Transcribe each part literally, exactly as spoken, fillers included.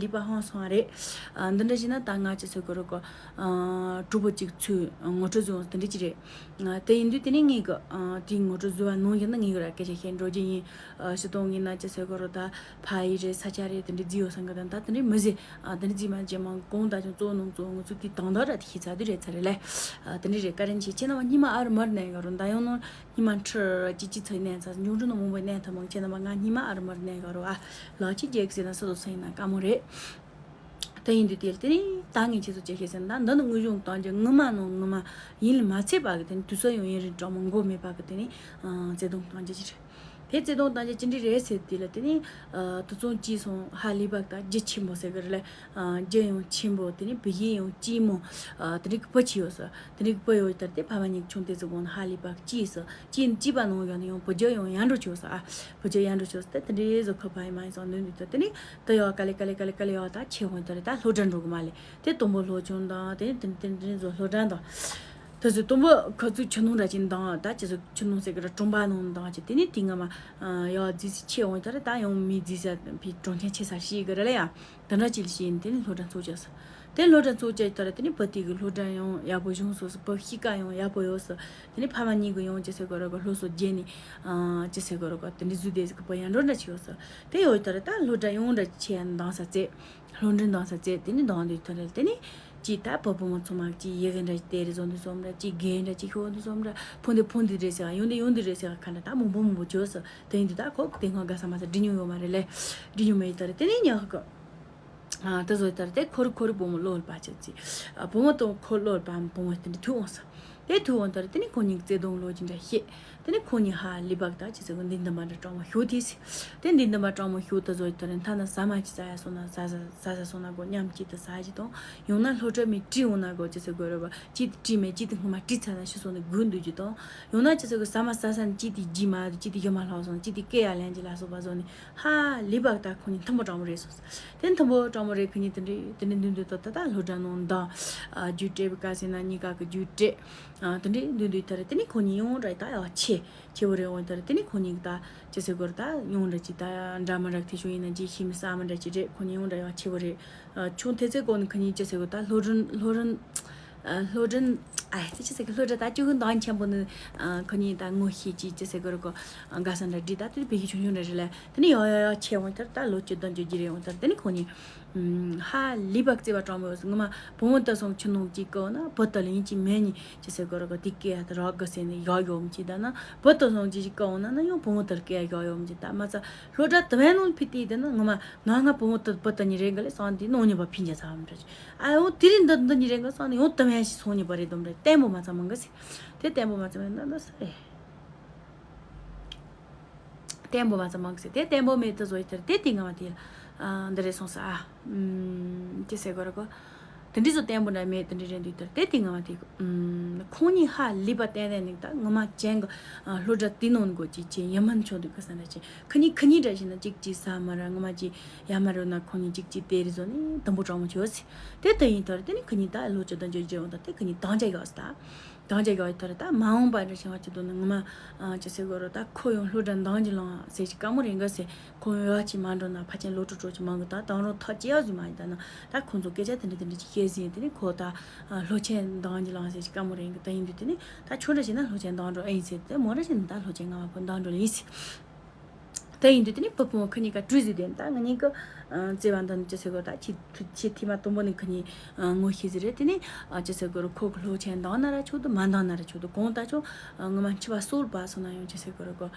ལུས་པ་ཧང་སང་རེད། ཨ་འདི་འདྲ་བྱས་ན་ད་ང་ཅི་ཟེར་དགོས་རེད་གོ། ཨ་གྲོགས་པོ་གཅིག་ཚོས་ངོ་སྤྲོད་བཟོས་འོང་དེ་འདྲ་ཅིག་རེད། ཨ་དེ་ཡིན་དུས་དེ་ནས་ངས་གི་ཨ་དེའི་ངོ་སྤྲོད་བཟོས་པ་ནང་བཞིན་ན་ངས་གི་ར་སྐད་ཆ་བཤད་འགྲོ་རྒྱུ་ཡིན། ཨ་ཕྱི་གཏོང་ངས་ན་ཅི་ཟེར་དགོས་རེད་ད། ཕ་ཡུལ་རེད། ས་ཆ་རེད། དེ་འདྲ་བརྫིས་ཡོད་ས་འགའ་དང་ད་དེ་འདྲ་མི་བཟོས། ཨ་དེ་འདྲ་བརྫིས་མ་བྱས་མང་གོང་ད་ཅུང་གཙོ་ནང་གཙོ་ངོ་ཚོ་དེ་དང་དག་ར་དེ་ཤེས་ཚར་དུས་རེད་ཚར་རེད་ལེ། ཨ་དེ་འདྲ་རེད། བཀའ་དྲིན་ཆེ། ཁྱེད་རྣམ་པ་སྙིང་མ་ཨ་རུ་མར་གནས་ག་རུ་ད་ཡང་ནང་སྙིང་མ་འཁྲུལ་ཅི་ཅི་ཚོད་གནས་ཚར། འབྱུང་འགྲོ་ནང་མང་པོ་གནས་ཐུབ་མང་ཁྱེད་རྣམ་པ་ང་སྙིང་མ་ཨ་རུ་མར་གནས་ག་རུ་ཨ་ལག་ཅི་རྒྱག་ཟེར་ན་སུ་དུ་སེང་ན་དཀའ་མོ་རེད། དེ་ཡིན་དུས་དེ་དེ་ནི་ད་ངས་ཁྱེད་ཚོ་ཅི་བཤད་ཟེར་ན་ད་འདི་ནི་དངོས་བྱུང་གཏམ་རྒྱུད་ངོ་མ་ནང་ངོ་མ་ཡིན་ལ་མ་ཚད་པ་གི་དེ་ནི་དུས་ཚོད་ཡང་ཡུན་རིང་དྲང་མོ་འགོར་མེད་པ་གི་དེ་ནི་བརྩེ་དུང་གཏམ་རྒྱུད་ཅིག་རེད། དེ་བརྩེ་དུང་གཏམ་རྒྱུད་ཅི་འདྲ་རེད་ཟེར་དུས་ལ་དེ་ནི་དུས་ཚོད་ཅི་སོང་ཧ་ལས་པ་ད་རྒྱུ་ཆེན་པོ་ཟེར་གི་རེད་ལ། རྒྱུ་ཡང་ཆེན་པོ་དེ་ནི་བུ་གཞི་ཡང་སྐྱིད་མོ། དེ་འདྲ་གི་བུ་ཆེ་ཡོད་ས། དེ་འདྲ་གི་བུ་ཡོད་དར་དེ་ཕ་མ་གཉིས་ཆུང་དེ་ཚོ་གོང་ན་ཧ་ལས་པ་སྐྱིད་ས་སྐྱིད་སྐྱིད་པ་ནང་ཡོད་ན་ཡང་བུ་རྒྱུ་ཡང་ཡར་འགྲོ་ཆོག་ས་ཨ། བུ་རྒྱུ་ཡར་འགྲོ་ཆོག་ས་དེ་དེ་འདྲ་བཟོ་ཁོ་ཕ་ཡི་མ་ཡི་སང་འདོན་འདུག་ད་དེ་ནི་དེ་ཡོད་ག་ལེ་ག་ལེ་ག་ལེ་ག་ལེ་ཡོད་ད་ཆེ་འོང་དར་ད་སློབ་གྲྭ་འགྲོ་གི་མ་ལེ། དེ་དང་པོ་སློབ་ཆུང་དང་དེ་ནི་དེ་དེ་དེ་བཟོ་སློབ་གྲྭ་དང་། དེ་ཚོ་དང་པོ་ཁོ་ཚོའི་ཆུ་ནང་འདྲ་ཅིག་འདང་ད་ཅི་ཚོ་ཆུ་ནང་ཟེར་གི་ར་གྲོང་པ་ནང་འདང་ཅིག་དེ་ནི་དེ་སྔ་མ་ཡག་རྫི་སི་ཆེ་འོང་དར་ད་ཡང་མི་རྫི་ས་ཕི་གྲོང་ཁྱེར་ཆེ་ས་ཤི་གི་ར་ལེ་ཡ། དེ་འདྲ་ཅིག་ལ་ཤི་ཡིན་དེ་ནི་སློབ་གྲྭ་ཚུགས་ཅག་ས། དེ་སློབ་གྲྭ་ཚུགས་ཅག་དར་དེ་ནི་བུ་དེ་གི་སློབ་གྲྭ་ཡང་ཡག་པོ་བྱུང་སོང་ས་བུ་གཤིས་ཀ་ཡང་ཡག་པོ་ཡོད་ས། དེ་ནི་ཕ་མ་གཉིས་གི་ཡང་ཅི་ཟེར་གི་ར་གི་སློབ་གསོ་རྒྱས་ནི་ཅི་ཟེར་གི་ར་གི་དེ་འདྲ་བཟོས་དེ་ཟེར་གི་བུ་ཡར་འགྲོ་འདྲ་ཅིག་ཡོད་ས། དེ་ཡོད་དར་ད་སློབ་གྲྭ་ཡང་འདྲ་ཆེ་འདང་ས་རྩེ། སློབ་འབྲིང་དང་ས་རྩེ་དེ་ནི་དང་དུ་ཐོན་རེད། དེ་ནི་ཅི་ད་བུ་བུ་མོ་ཚང་མ་ཅི་ཡི་གེ་འདྲ་ཅི་དེ་རེ་བཟོ་འདུག་སོམ་ར་ཅི་དགེ་འདྲ་ཅི་ཤོག་འདུག་སོམ་ར་ཕུང་འདི་ཕུང་འདི་རེ་ཟེར་ཡོང་འདི་ཡོང་འདི་རེ་ཟེར་ཁ་འདྲ་ད་མང་པོ་མང་པོ་བྱོས་སོ། དེ་ཡིན་དུས་ད་ཁོ་དེ་སྔ་དགའ་ས་མ་ས་འདྲི་མྱོང་ཡོད་མ་རེད་ལེ། འདྲི་མྱོང་མེད་ད་རེད། དེ་ནི་ཉག་གི་ད་བཟོ་ད་རེད། དེ་ཁོ་རུ་ཁོ་རུ་བུ་མོ་བློ་ལ་བ་ཆེ་ཅི་བུ་མོ་དང་ཁོ་བློ་ལ་བ་བུ་མོ་དེ་འདྲ་ཐུག་འོང་ས། དེ་ཐུག་འོང་དར་དེ་ནི་ཁོ་གཉིས་བརྩེ་དུང་ལོ་ཅི་འདྲ་ཤེས། དེ་ནི་ཁོ་གཉིས་ཧ་ལི་བག་ད་ཅི་ཟེར་གི་འདི་འདི་མ་འདྲ་སྤྲང་མོ་ཤོག་དེ་སི། དེ་འདི་འདི་མ་སྤྲང་མོ་ཤོག་ད་བཟོ་དར་མཐའ་ན་ཟ་མ་ཅི་ཟ་ཡ་སོང་ན་ཟ་ཟ་ཟ་ཟ་སོང་ན་གོ་མཉམ་གཅིག་ཏུ་ཟ་ཞིག་དང་ཡང་ན་སློབ་གྲྭ་མི་བྲིས་འོང་ན་གོ་ཅི་ཟེར་གོ་རེ་བ་གཅིག་ཏུ་བྲིས་མེད་གཅིག་ཏུ་སྔོན་མ་བྲིས་ཚར་ན་ཤི་སོང་ནི་དགོས་འདུག་ཅི་དང་ཡང་ན་ཅི་ཟེར་གི་ཟ་མ་ཟ་ས་ནི་གཅིག་ཏུ་རྗེས་མ་གཅིག་ཏུ་ཡོད་མ་ལྷག་སོང་ན་གཅིག་ཏུ་སྐད་ཡ་ལན་གྱི་ལ་སོགས་པ་བཟོ་ནི་ཧ་ལི་བག་ད་ཁོ་གཉིས་མཐུན་པོ་སྤྲང་མོ་རེད་སོང་། དེ་མཐུན་པོ་སྤྲང་མོ་རེད། ཁོ་གཉིས་དེ་འདྲའི་དེ་འདྲའི་འདུག་འདུག་ད་ད་ད་སློབ་གྲྭ་ནང་འདང་། རྒྱུགས་སྤྲད་པའི་སྐབས་ཟིན་ན་གཉིས་ཀ་གི་རྒྱུགས་སྤྲད། དེ་འདྲའི་འདུག་འདུག་ད་རེད། དེ་ནི་ཁོ་གཉིས་ཡོང་འདྲ་ད་ཡག་ཆེ་ཆེ་བོ་རེད། འོན་ད་རེད། དེ་ནི་ཁོ་གཉིས་ད་ཅི་ཟེར་དགོས་རེད། ད་ཡོང་འདྲ་ཅི་ད་འདྲ་མི་འདྲ་དེ་ཤོད་ཡིན་ན་ཅི་ཤེས་མི་ས་མི་འདྲ་ཅི་རེད། ཁོ་གཉིས་ཡོང་འདྲ་ཡག་ཆེ་བོ་རེད། ཆུང་དེ་ཚེ་གོ་ནི་ཁོ་གཉིས་ཅི་ཟེར་དགོས་ད་སློབ་རིམ་སློབ་རིམ། སློབ་གྲྭ། ཨ་ཙི་ཅི་ཟེར་གི་སློབ་གྲྭ་ད་ཅུང་འདང་ཆེན་པོ་ནི། ཁོ་གཉིས་ད་ངོ་ཤེས་ཀྱི་ཅི་ཟེར་གི་རུ་གོ། དགའ་ས་འདྲ་འདྲི་ད་དེ་བེ་ཤི་ཆུང་ཆུང་འདྲ་རེད་ལ། དེ་ནི་ཡག་ཡག་ཡག་ཆེ་འོང་དེར་ད་ལོ་བཅུ་དང་བཅུ་བརྒྱད་རེ་འོང་དེར་དེ་ནི་ཁོ་གཉིས། ཧ་ལི་བག་བརྩེ་བ་དྲང་མོ་ཡོད་སོང་། ངོ་མ་བུ་མོ་ད་སོང་ཆུ་ནང་གཅིག་བཀོལ་ན་བུ་ད་ལ་ཡིན་གཅིག་མེད་གཉིས་ཅི་ཟེར་གི་རུ་གོ་དེ་སྐད་ཡ་ད་རག་གི་ཟེར་ནི་ཡག་ཡོད་མི་ཅི་ད་ན་བུ་ད་སོང་གཅིག་བཀོལ་ན་ན་ཡང་བུ་མོ་དར་སྐད་ཡ་ཡག་ཡོད་མི་ཅི་ད་མ་ཚ་སློབ་གྲྭ་དུ་བན་ནང་ཕི་ཏི་དེ་ན་ངོ་མ་ང་ང་བུ་མོ་ད་བུ་ད་གཉིས་རེ་འགའ་ལས་སང་དེ་ནང་གཉིས་པ་ཕིན་ཅ་ཚ་བ་མི་འདྲ་ཅི། ཨ་འོ་དེ་རིང་འདི་འདི་གཉིས་རེ་འགའ་སང་ནི་ཡང་དུ་བན་ཞིག་སོང་གཉིས་པ་རེད་དོ་མི་འདྲ་བརྟན་པོ་མ་ཚ་མང་གི་ཟེར། དེ་བརྟན་པོ་མ་ཚ་མེད་ན་ན་ས་རེད། བརྟན་པོ་མ་ཚ་མང་གི་ཟེར། དེ་བརྟན་པོ་མེད་དུ་བཟོ་ཡི་དེར་དེ་དེ་ང་བ་དེ། ཨ་འདི་རེད་སོང་ས་ཨ། ཨུམ་ཅི་ཟེར་དགོས་ར་གོ། དེ་འདྲི་བཟོ་བརྟན་པོ་འདྲ་མེད་དེ་འདྲི་རེད་འདུག་དེར་དེ་དེ་ང་བ་དེ། ཨུམ་ཁོང་གཉིས་ཧ་ལི་པ་བརྟན་བརྟན་ནི་ད་ངོ་མ་ཅན་གི་སློབ་གྲྭ་དེ་ནང་གོ་ཅི་ཅི་ཡ་མན་ཆོག་འདུག་གི་ས་འདྲ་ཅི་ཁ་གཉིས་ཁ་གཉིས་འདྲ་བཞིན་ན་གཅིག་གཅིག་ཟ་མ་ར་ངོ་མ་ཅི་ཡ་མ་རོ་ན་ཁོང་གཉིས་གཅིག་གཅིག་དེ་རེད་བཟོ་ནི་དུམ་བུ་གྲང་མོ་བྱོས་ཟེར། དེ་དེ་ཡིན་དེར་དེ་ནི་ཁ་གཉིས་ད་སློབ་གྲྭ་དང་འཇོག་འཇོག་འོང་ད་དེ་ཁ་གཉིས་དང་ཅ་གི་ཨ་ས་ད། དང་ཅ་གི་ཨ་ཡི་དེར་ད་མ་འོངས་པ་འདྲ་བྱུང་བ་ཅི་འདུག་ནི་ངོ་མ། ཅི་ཟེར་དགོས་རོ་ད་ཁོ་ཡང་སློབ་གྲྭ་འདང་གི་ལངས་ཟེར་གྱི་དཀའ་མོ་རེད་འགའ་ཟེར། ཁོ་ཡང་ཡག་ཅིག་མ་འགྲོ་ན་ཕལ་ཆེར་ལོ་དྲུག་དྲུག་ཅིག་མང་གི་ད་དང་རུང་ཐག་ཅི་ཡག་ཟིག་མ་ཡིན་ད་ན་ད་ཁོ་ཚོ་སྐད་ཆ་དེ་འདྲ་དེ་འདྲ་ཅིག་བཤད་ཟིན་དེ་ནི་ཁོ་ད་སློབ་ཆེན་འདང་གི་ལངས་ཟེར་གྱི་དཀའ་མོ་རེད་འགའ་ད་ཡིན་དུས་དེ་ནི་ད་ཆུང་འདྲ་བྱས་ན་སློབ་ཆེན་འདང་འགྲོ་ཨེ་ཡིན་ཟེར་དེ་མོ་འདྲ་བྱས་ན་ད་སློབ་ཆེན་ང་མ་ཁོ་འདང་འགྲོ་ལ་ཡིན་ཟེར། དེ་ཡིན་དུས་དེ་ནི་བུ་ཕུང་ཁ་གཉིས་ཀ་གྲོས་ཟིག་དེ་ད་ང་གཉིས་ཀ་བརྩེ་བ་འདི་ནི་ཅི་ཟེར་དགོས་ད་ཁྱི་ཁྱི་ཐི་མ་དུམ་བུ་ནི་ཁ་གཉིས་ངོ་ཤེས་ཟིག་རེད། དེ་ནི་ཅི་ཟེར་དགོས་རུ་ཁོ་གི་སློབ་ཆེན་འདང་ན་ར་ཆོག་ཏུ་མ་འདང་ན་ར་ཆོག་ཏུ་གང་ལྟར་ཆོག་ངོ་མ་འཆི་བ་སྲོག་ལ་བབས་སོང་ན་ཡང་ཅི་ཟེར་དགོས་རུ་གོ་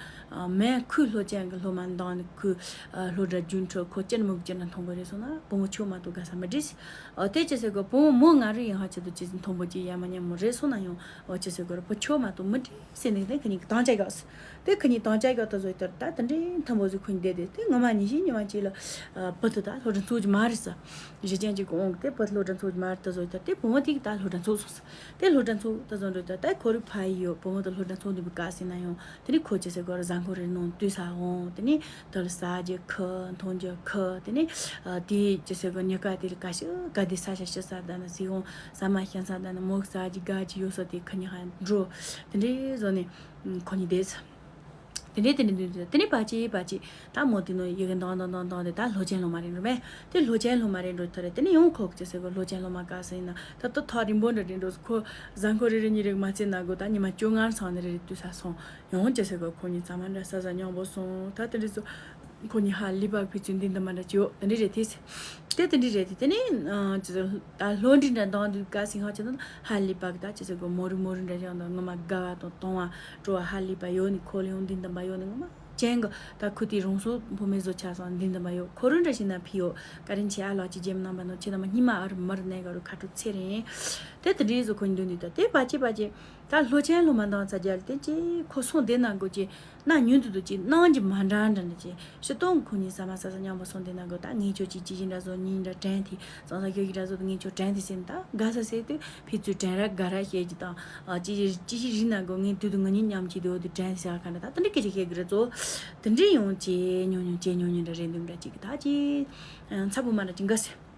མེད་ཁོའི་སློབ་ཆེན་གི་སློབ་མ་འདང་ནི་ཁོའི་སློབ་གྲྭ་རྒྱུན་འཁྲིད་ཁོ་ཅི་ནི་མི་ཅི་ནི་མཐོང་གི་རེད་སོང་ན་བུ་མོ་ཆོག་མ་གཏོགས་དགའ་ས་མི་འདྲི་ཟིག་ཨ་དེ་ཅི་ཟེར་གོ་བུ་མོ་མོ་ང་རུ་ཡིན་ཧ་ཆེད་དུ་ཅི་ཟིག་མཐོང་པོ་ཅི་ཡ་མ་ཉན་མོ་རེད་སོང་ན་ཡང་ཨོ་ཅི་ཟེར་གོ་རུ་བུ་ཆོག་མ་གཏོགས་མི་འདྲི་ཟེར་ནས་དེ་ཁ་གཉིས་ཀྱི་དང་ཅ་གི་ཨ་ས། དེ་ཁ་གཉིས་དང་ཅ་གི་ཨ་ད་བཟོ་ཡི་དར་ད་དེ་འདྲའི་མཐོན་པོ་ཟིག་ཁོ་གཉིས་བསྡད་དེ་དེ་ངོ་མ་ཉི་ཤུ་ཉི་མ་གཅིག་ལ་བུ་དེ་ད་སློབ་གྲྭ་ཚུགས་ཀྱི་མ་རེད་ས། གཞི་རྐྱེན་གཅིག་གི་འོང་གི་དེ་བུ་སློབ་གྲྭ་ཚུགས་ཀྱི་མ་རེད་ད་བཟོ་ཡི་དར་དེ་བུ་མོ་དེ་གི་ད་སློབ་གྲྭ་ཚུགས་སོང་ས། དེ་སློབ་གྲྭ་ཚུགས་ད་བཟོ་འགྲོ་ཡི་དར་ད་ཁོ་རའི་ཕ་ཡི་ཡོད་བུ་མོ་དེ་སློབ་གྲྭ་ཚུགས་འདུག་པའི་བཀའ་ཟིན་ན་ཡང་དེ་ནི་ཁོ་ཅི་ཟེར་གོ་ར་གཟའ་འཁོར་རེ་ནང་དུས་ས་འོང་དེ་ནི་དེ་ལ་ཟ་རྒྱུ་ཁུ་འཐུང་རྒྱུ་ཁུ་དེ་ནི་དེ་ཅི་ཟེར་གོ་ཉི་ག་དེ་ལ་ག་ཤི་ག་དེ་ས་ཤ་ཤི་ས་ད་ན་ཟི་འོང་ཟ་མ་ཤ་ས་ད་ན་མོག་ཟ་རྒྱུ་ག་རྒྱུ་ཡོད་ས་དེ་ཁ་ཉི་ཧ་འགྲོ་དེ་འདྲའི་བཟོ་ནས་ཁོ་གཉིས་བསྡད་ས། དེ་འདྲས་དེ་འདྲས་འདུག་དེ་ནས་བར་ཆད་བར་ཆད་ད་མོ་དེ་ནོ་ཡི་གེ་འདང་འདང་འདང་འདང་དེ་ད་ལྷོ་ཆེན་སློབ་མ་རེད་འགྲོ་མེད། དེ་ལྷོ་ཆེན་སློབ་མ་རེད་འགྲོ་ཐ་རེད། དེ་ནས་ཡང་ཁོ་ཅི་ཟེར་གོ་ལྷོ་ཆེན་སློབ་མ་ག་ཟེར་ཡིན་ན་ད་ད་ཐག་རིང་པོ་འདྲ་རེད་འགྲོ། ཁོ་གཟའ་འཁོར་རེ་རེ་གཉིས་རེ་མ་ཚད་ན་གོ་ད་ཉི་མ་བཅོ་ལྔ་སང་ནི་རེ་རེ་དུས་ས་སོང་ཡང་ཅི་ཟེར་གོ་ཁོ་གཉིས་ཚང་མ་འདྲ་ས་ས་མཉམ་པོ་སོང་ད་དེ་འདྲས་སོ། ཁོ་གཉིས་ཧ་ལི་པག་ཕི་ཚུལ་འདི་འདི་མ་འདྲ་ཅིའོ་དེ་འདྲས་རེད་དེ། དེ་དེ་འདྲས་རེད་དེ་དེ་ནས་ཅི་ཟེར་ད་ལྷོ་འདྲི་འདྲ་འདང་འདུག་ག་སིང་ཧ་ཅི་ན་ཧ་ལི་པག་ད་ཅི་ཟེར་གོ་མོ་རུ་མོ་རུ་འདྲ་ཡང་ད་ངོ་མ་དགའ་བ་དང་གཏོང་བ་སྤྲོ་བ་ཧ་ལི་པ་ཡོད་ནི་ཁོ་ལ་ཡང་འདི་འདི་མ་ཡོད་ནི་ངོ་མ་ཅན་གི་ད་ཁུ་ཏི་རང་སོ་བུ་མེ་བཟོ་ཆ་སང་འདི་འདི་མ་ཡོད་ཁོ་རུ་འདྲ་ཞིག་ན་ཕི་ཡོད་ཀ་རིན་ཆེ་ཨ་ལོ་ཅི་ཇེམ་ནང་པ་ནོ་ཆེ་ན་མ་སྙི་མ་ཨ་རུ་མར་ནས་ག་རུ་ཁ་ཁྲོ་ཚེ་རིང་དེ་དེ་འདྲས་སོ་ཁོ་གཉིས་འདུག་ད་དེ་པ་ཅི་པ་ཅི། ད་ལྷོ་ཆེན་སློབ་མ་འདང་ཚ་རྒྱལ་དེ་ཅི་ཁོ་སོང་དེ་ན་གོ་ཅི་ན་ཉུང་དུ་དུ་ཅི་གནང་ཅི་མ་འདྲ་འདྲ་འདྲ་ཅི་ཤི་སྟོང་ཁོ་གཉིས་ས་མ་ས་ས་མཉམ་པོ་སོང་དེ་ན་གོ་ད་ངས་ཁྱོད་ཅི་ཅི་ཞིག་འདྲ་བཟོ་གཉིས་འདྲ་དྲན་དེ་ཙང་ས་ཁྱོད་ཀྱི་འདྲ་བཟོ་དུ་ངས་ཁྱོད་དྲན་དེ་ཟེར་ད་དགའ་ས་ཟེར་དུས་ཕི་ཚུལ་དྲན་ར་དགའ་ར་བཤད་ཅི་དང་ཅི་ཅི་ཅི་ཞིག་རིག་ན་གོ་ངས་དུས་དུ་ང་གཉིས་མཉམ་གྱི་དུ་དུ་དྲན་ཟེར་ག་འདྲ་ད་དེ་འདྲ་སྐད་ཆ་བཤད་གི་ར་ཙོ་དེ་འདྲས་ཡོང་ཅི་ཉོ་ཉོ་ཅི་ཉོ་ཉོ་འདྲ་རེད་འདུག་འདྲ་ཅིག་ད་ཅི་ཚ་བུ་མ་འདྲ་ཅི་འགའ་ཟེར།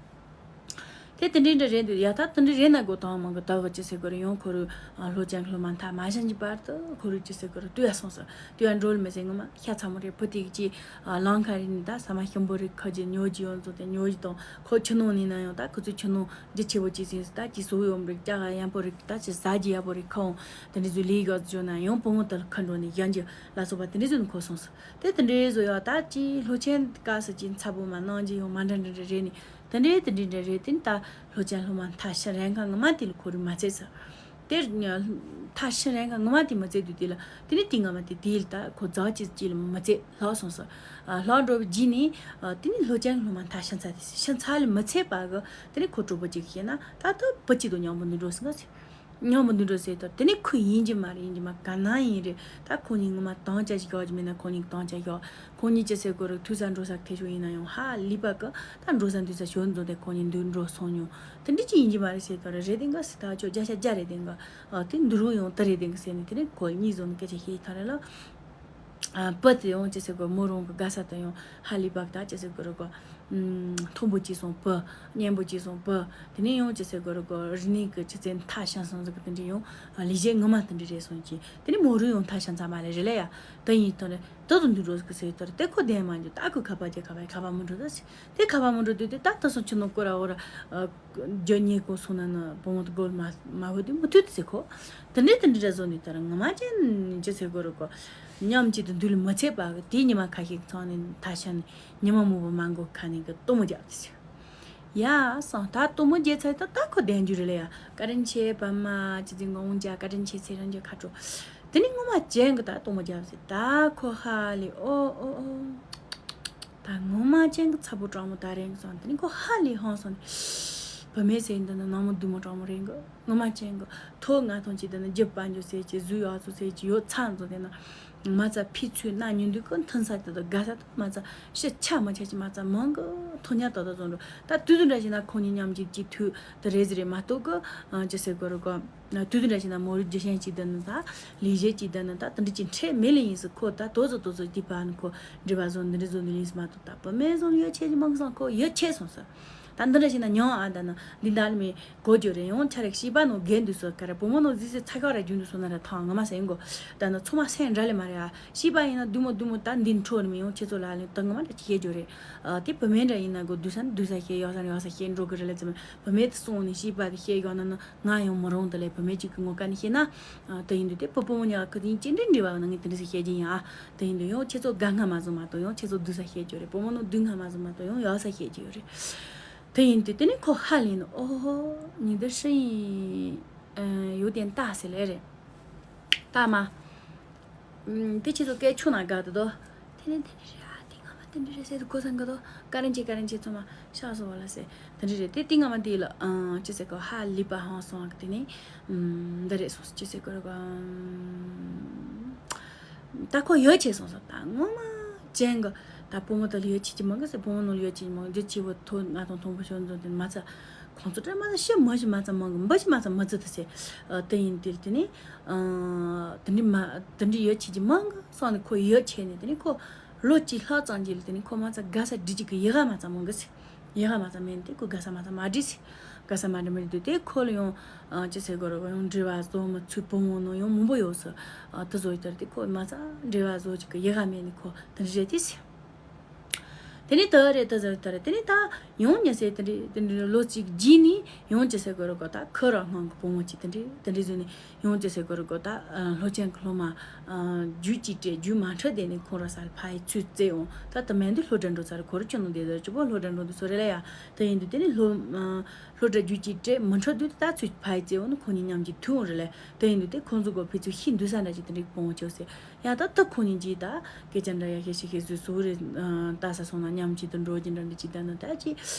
དེ་དེ་འདྲའི་འདྲ་རེད་འདུག་ཡ་ད་དེ་འདྲ་རེད་ན་གོ་དང་མང་གི་ད་གི་ཅི་ཟེར་གོ་རེ་ཡང་ཁོ་རུ་ལྷོ་ཅན་ལྷོ་མ་མཐའ་མ་ཞན་གྱི་བར་དུ་ཁོ་རུ་ཅི་ཟེར་གོ་རེ་ལྟོས་ཡ་སོང་ཟེར་ལྟོས་ཡ་འགྲོ་ལ་མི་ཟེར་ངོ་མ་ཤ་ཚ་མོ་རེད་བུ་དེ་གི་ཅི་ལང་ཁ་རེད་ནི་ད་ས་མ་ཞིམ་པོ་རེད་ཁ་ཅི་ཉོ་ཅི་ཡོང་ཚོ་དེ་ཉོ་ཅི་ཡོང་ཁོ་ཆུ་ནང་ནི་ན་ཡང་ད་ཁོ་ཚོ་ཆུ་ནང་འདི་ཆེ་བོ་ཅི་ཟིན་ཟེར་ད་ཅི་བཟོ་ཡོང་རེད་ཀྱ་ག་ཡང་པོ་རེད་ད་ཅི་ཟ་ཅི་ཡག་པོ་རེད་ཁ་འོང་དེ་འདྲ་ཚོ་ལས་ག་ཚོ་ན་ཡང་བུ་མོ་དེ་ལ་ཁ་འགྲོ་ནི་ཡང་ཅི་ལ་སོགས་པ་དེ་འདྲ་ཚོ་ནི་ཁོ་སོང་ཟེར་དེ་དེ་འདྲའི་བཟོ་ཡ་ད་ཅི་ལྷོ་ཆེན་ག་ས་ཅི་ཚ་བོ་མ་གནང་ཅི་ཡོང་མ་འདྲ་འདྲ་འདྲ་རེད་ནི། དེ་འདྲའི་དེ་འདྲའི་འདྲ་རེད་དེ་ནི་ད་ལྷོ་ཅན་ལྷོ་མ་མཐའ་ཤ་རན་ཁ་ངོ་མ་དེ་ལ་ཁོ་རུ་མ་ཚད་ས། དེར་མཐའ་ཤ་རན་ཁ་ངོ་མ་དེ་མ་ཚད་དུས་དེ་ལ་དེ་ནི་དེ་ངོ་མ་དེ་དེ་ལ་ད་ཁོ་རྫ་ཅི་ཅི་ལ་མ་ཚད་ལྷག་སོང་ས། ལྷག་འགྲོ་བའི་རྗེས་ནི་དེ་ནི་ལྷོ་ཅན་ལྷོ་མ་མཐའ་ཤ་ཚ་དེ་ཤ་ཚ་ལ་མ་ཚད་པ་གི་དེ་ནི་ཁོ་གྲོགས་པོ་ཅིག་བཤད་ན་ད་ད་བུ་གཅིག་དང་མཉམ་པོ་འདུག་འགྲོ་སྲིད་ང་ཚེ། ཉམས་མི་འདུག་འགྲོ་ཟེར་དོ། དེ་ནི་ཁོ་ཡིན་གྱི་མ་རེད་ཡིན་གྱི་མ་ག་ན་ཡིན་རེད། ད་ཁོ་གཉིས་ངོ་མ་དང་ཆ་ཞིག་ག་བ་ཅི་མིན་ན་ཁོ་གཉིས་དང་ཆ་ཞིག་ཁོ་གཉིས་ཅི་ཟེར་དགོས་རེད་ཐུག་ས་འགྲོ་ས་ཁེ་ཤོ་ཡིན་ན་ཡང་ཧ་ལི་པ་གི་ད་འགྲོ་ས་འདུག་ས་ཞོ་འཛོ་དེ་ཁོ་གཉིས་འདུག་འགྲོ་སོང་མྱོང་དེ་འདྲི་ཅི་ཡིན་གྱི་མ་རེད་ཟེར་དོ་རེད་རེད་དེ་འགའ་སི་ད་ཆོ་རྒྱ་ཤ་རྒྱ་རེད་དེ་འགའ་དེ་འདུ་རུ་ཡང་དེ་རེད་དེ་འགའ་ཟེར་ནས་དེ་ནི་ཁོ་གཉིས་བཟོ་ནས་སྐད་ཆ་བཤད་ཐ་རེད་ལ། བུ་དེ་ཡང་ཅི་ཟེར་དགོས་མོ་རང་གི་དགའ་ས་དེ་ཡང་ཧ་ལི་པ་གི་ད་ཅི་ཟེར་དགོས་རེད་གོ་མཐོན་པོ་གཅིག་སོང་བུ། གཉན་པོ་གཅིག་སོང་བུ། དེ་ནས་ཡང་ཅི་ཟེར་དགོས་རེད་གོ་རི་ནས་གི་ཅི་ཟེར་མཐའ་ཤང་སོང་ཟིག་གི་དེ་འདྲ་ཡང་ལས་བྱེད་ངོ་མ་དེ་འདྲ་རེད་སོང་ཅི། དེ་ནས་མོ་རུ་ཡང་མཐའ་ཤང་ཚང་མ་ལས་རེད་ལ་ཡ། དེ་ཡིན་ཐོག་ནས་དུ་དུ་འདུག་རོགས་གི་ཟེར་ཐོག་དེ་ཁོ་བདེན་མ་འཇུ་ད་ཁོ་ཁ་པ་རྒྱ་ཁ་པ་ཁ་པ་མི་འགྲོ་ད་ཟེར། དེ་ཁ་པ་མི་འགྲོ་དུས་དེ་ད་ད་སོང་ཆུ་ནང་སྐོར་ར་འོ་ར། རྒྱུ་ཉེ་གོ་སོང་ན་ན་བུ་མོ་དེ་སྒོར་མ་མ་བུ་དེ་མི་མཐུད་དེ་ཟེར་ཁོ། དེ་འདྲ་དེ་འདྲ་ར་བཟོ་ནས་ད་ར་ངོ་མ་ཅན་ཅི་ཟེར་དགོས་རེད་གོ་མཉམ་གཅིག་ཏུ་འདུལ་མི་ཚད་པ་གི་དེ་ཉི་མ་ཁ་ཤས་ཚང་ནས་མཐའ་ཤང་ནས། ཉི་མ་མང་པོ་མ་འགོར་ཁ་ནས་གི་གཏུམ་མོ་རྒྱབ་དེ་ཟེར། ཡ་སང་ད་གཏུམ་མོ་རྒྱབ་ཚར་ད་ད་ཁོ་བདེན་རྒྱུ་རེད་ལ་ཡ་ཀ་རན་ཆེ་བ་མ་ཅི་ཟིག་ངོ་འོང་རྒྱ་ཀ་རན་ཆེ་ཚེ་རང་རྒྱ་ཁ་དྲོ། དེ་ནི་ངོ་མ་ཅན་གི་ད་གཏུམ་མོ་རྒྱབ་ཟེར་ད་ཁོ་ཧ་ལས་ཨོ་ཨོ་ཨོ། ད་ངོ་མ་ཅན་གི་ཚ་པོ་གྲང་མོ་ད་རེད་གི་སང་དེ་ནི་ཁོ་ཧ་ལས་ཧང་སང་ནི། བུ་མེད་ཟེར་འདི་ནི་ནང་མོ་བདུད་མོ་གྲང་མོ་རེད་གི་ངོ་མ་ཅན་གི་ཐོ་ང་ཐོང་ཅི་འདི་ནི་རྒྱབ་པ་འཇོ་ཟེར་ཅི་གཟུགས་ཡག་ཚོ་ཟེར་ཅི་ཡོད་ཚ་འཛོ་དེ་ན། མ་ཚ་ཕི་ཚུལ་སྣ་ཉུང་དུས་ཀུན་མཐུན་ས་དེ་དང་དགའ་ས་དང་མ་ཚ་ཤི་ཆ་མ་ཆ་ཅི་མ་ཚ་མང་གི་ཐོ་ཉ་ཏོ་ཏོ་ཙོང་རོ་ད་དུས་དུ་འདྲ་ཞིག་ན་ཁོང་གཉིས་མཉམ་གཅིག་གཅིག་ཐུག་དེ་རེད་ཟེར་རེད་མ་གཏོགས་གི་ཅི་ཟེར་དགོས་རེད་གོ་དུས་དུ་འདྲ་ཞིག་ན་མོ་རུ་རྒྱུ་ཤན་གཅིག་དང་ནི་ད་ལས་གཞི་གཅིག་དང་ནི་ད་དེ་འདྲ་གཅིག་འཕྲད་མེད་ལེ་ཡིན་སི་ཁོ་ད་ཏོ་ཙོ་ཏོ་ཙོ་དེ་པ་ནི་ཁོ་འདྲི་བ་བཟོ་འདི་འདྲ་བཟོ་འདི་ལེ་ཡིན་སི་མ་གཏོགས་ད་བུ་མེད་བཟོ་ཡོད་ཆེ་ཅི་མང་སང་ཁོ་ཡོད་ཆེ་སོང་སི། ད་འདི་འདྲ་ཞིག་ན་མྱོང་ཨ་ད་ན་འདི་འདྲ་ལ་མི་གོ་རྒྱུ་རེད་ཡང་ཆ་རེག་ཤེས་པ་ནོ་རྒན་འདུག་སོ་ག་རེ་བུ་མོ་ནོ་ཟི་སི་ཚ་ཁ་ར་རྒྱུན་དུ་སོ་ན་ར་ཐང་ངོ་མ་སེང་གོ་ད་ན་ཚོ་མ་སེང་འདྲ་ལེ་མ་རེད་ཨ་ཤེས་པ་ཡིན་ན་བདུད་མོ་བདུད་མོ་ད་འདི་འཕྲོ་ནི་མི་ཡང་ཁྱེད་ཚོ་ལ་ལེ་ད་ངོ་མ་འདྲ་ཅི་ཤེས་རྒྱུ་རེད། ཨ་དེ་བུ་མེ་འདྲ་ཡིན་ན་གོ་འདུག་ས་འདུག་ས་ཤེས་ཡོག་ས་ཡོག་ས་ཤེས་འགྲོ་གི་རེད་ལེ་ཙམ་བུ་མེ་དེ་སོང་ནི་ཤེས་པ་དེ་ཤེས་ཡོག་ན་ན་ང་ཡང་མི་རུང་དེ་ལེ་བུ་མེ་གཅིག་གི་ངོ་ཀ་ནི་ཤེས་ན། ཨ་དེ་ཡིན་དུས་དེ་བུ་བུ་མོ་ཉག་ཁ་དེ་ཡིན་ཅི་འདྲ་འདྲི་བ་ན་ངས་དེ་འདྲ་ཞིག་ཤེས་ཀྱི་ཡིན་ཨ། དེ་ཡིན་དུས་ཡང་ཁྱེད་ཚོ་དགའ་སྔ་མ་བཟུང་མ་གཏོགས་ཡང་ཁྱེད་ཚོ་སྡུག་ས་ཤེས་རྒྱུ་རེད། བུ་མོ་ནོ་སྡུག་སྔ་མ་བཟུང་མ་གཏོགས་ཡང་ཡག་ས་ཤེས་རྒྱུ་ཡོད་རེད། དེ་ཡིན་དུས་དེ་ནི་ཁོ་ཧ་ལས་ནི་ཨོ་ཧོ་ཉི་ཟླ་ཧྲི་ཡིན། ཡོད་དེ་ལྟ་ཟེར་ལེ་རེད། ལྟ་མ། དེ་ཁྱེད་ཚོ་སྐད་ཆུང་ན་དགའ་དུ་དོ། དེ་ནི་དེ་འདྲ་རེད་ཨ་དེ་སྔ་མ་དེ་འདྲ་རེད་ཟེར་དུ་གོ་ས་འགའ་དོ་ཀ་རན་ཆེ་ཀ་རན་ཆེ་ཚོ་མ་ཤག་སོ་བ་ལ་ཟེར། དེ་འདྲ་རེད་དེ་དེ་སྔ་མ་དེ་ལ་ཅི་ཟེར་གོ་ཧ་ལི་པ་ཧང་སོང་ཨ་དེ་ནི། འདི་རེད་སོང་ཅི་ཟེར་གོ་ར་ག་ད་ཁོ་ཡོད་ཆེ་སོང་ས་ད་ངོ་མ་ཅན་གི་ད་བུ་མོ་དེ་ལ་ཡོད་ཆེ་ཅི་མང་གི་ཟེར་བུ་མོ་ནོ་ལ་ཡོད་ཆེ་ཅི་མང་གི་འདི་ཆེ་བོ་ཐོ་ང་དང་མཐོང་བོ་ཤོར་འཛོམས་དེ་མ་ཚ་ཁོང་ཚོ་དྲན་མ་ཚ་ཤི་མ་ཤི་མ་ཚ་མང་གི་འབུ་ཤི་མ་ཚ་མ་ཚ་དེ་ཟེར། དེ་ཡིན་དེ་དེ་ནི་དེ་འདྲི་མ་དེ་འདྲི་ཡོད་ཆེ་ཅི་མང་གི་སོང་ནི་ཁོ་ཡོད་ཆེ་ནི་དེ་ནི་ཁོ་ལོ་གཅིག་ལྷག་ཙམ་གྱི་ལ་དེ་ནི་ཁོ་མ་ཚ་དགའ་ས་འདྲི་ཅི་གི་ཡི་ག་མ་ཚ་མང་གི་ཟེར། ཡག་ག་མ་ཚང་མེད་དེ་ཁོ་དགའ་ས་མ་ཚང་མ་འདྲི་སི། དགའ་ས་མ་འདྲི་མི་འདུག་དེ་ཁོ་ལ་ཡང་ཅི་ཟེར་དགོས་རེད་གོ། ཡང་འབྲེལ་བ་བཟོ་མི་ཚུལ་བུ་མོ་ནང་ཡང་མང་པོ་ཡོད་སི། དེ་བཟོ་ཡི་དེར་དེ་ཁོ་མ་ཚང་འབྲེལ་བ་བཟོ་ཅིག་གི་ཡག་ག་མེད་ནི་ཁོ་དེ་འདྲ་རེད་དེ་སི། དེ་ནས་དེ་རེད་དེ་ཟེར་དེ་རེད། དེ་ནས་ད་ཡང་ཉི་ཟེར་དེ་འདྲ་དེ་འདྲ་ལོ་གཅིག་རྗེས་ནས་ཡང་ཅི་ཟེར་དགོས་རེད་གོ། ད་ཁོ་རང་སྔོན་གི་བུ་མོ་གཅིག་དེ་འདྲ་དེ་འདྲ་བཟོས་ནས་ཡང་ཅི་ཟེར་དགོས་རེད་གོ། ད་ལྷོ་ཅན་གི་སློབ་མ་རྒྱུད་གཅིག་སྤྲད་རྒྱུད་མ་འཕྲོད་དེ་ནས་ཁོང་རང་སར་ཕ་ཡི་ཚུལ་བཙལ་འོང་། ད་དེ་མིན་དུ་སློབ་གྲྭ་འགྲོ་ཚར་ཁོ་རང་ཁྱོད་ནང་བསྡད་ཟེར་གཅིག་པོ་སློབ་གྲྭ་འགྲོ་འདུག་སོ་རེད་ལ་ཡ། དེ་ཡིན་དུས་དེ་ནས་སློབ་སློབ་གྲྭ་རྒྱུད་གཅིག་སྤྲད་མི་འཕྲོད་དུས་ད་ཚུལ་ཕ་ཡི་བཙལ་འོང་ན་ཁོང་གཉིས་མཉམ་གྱི་ཐུག་འོང་རེད་ལ། དེ་ཡིན་དུས་དེ་ཁོང་ཚོ་གོ་ཕི་ཚུལ་ཤི་འདུག་ས་འདྲ་ཅིག་དེ་འདྲ་སྤོང་ཆོག་ཟེར། ཡང་ད་ད་ཁོང་གཉིས་ཀྱིས་ད་སྐད་ཆ་འདྲ་ཡ་ཤེས་ཤེས་ཤེས་བཟོས་བཟོས་རེད། ལྟ་ས་སོང་ན་མཉམ་གཅིག་ཏུ་འགྲོ་གི་འདྲ་འདྲ་ཅིག་ད་ནི་ད་ཅི་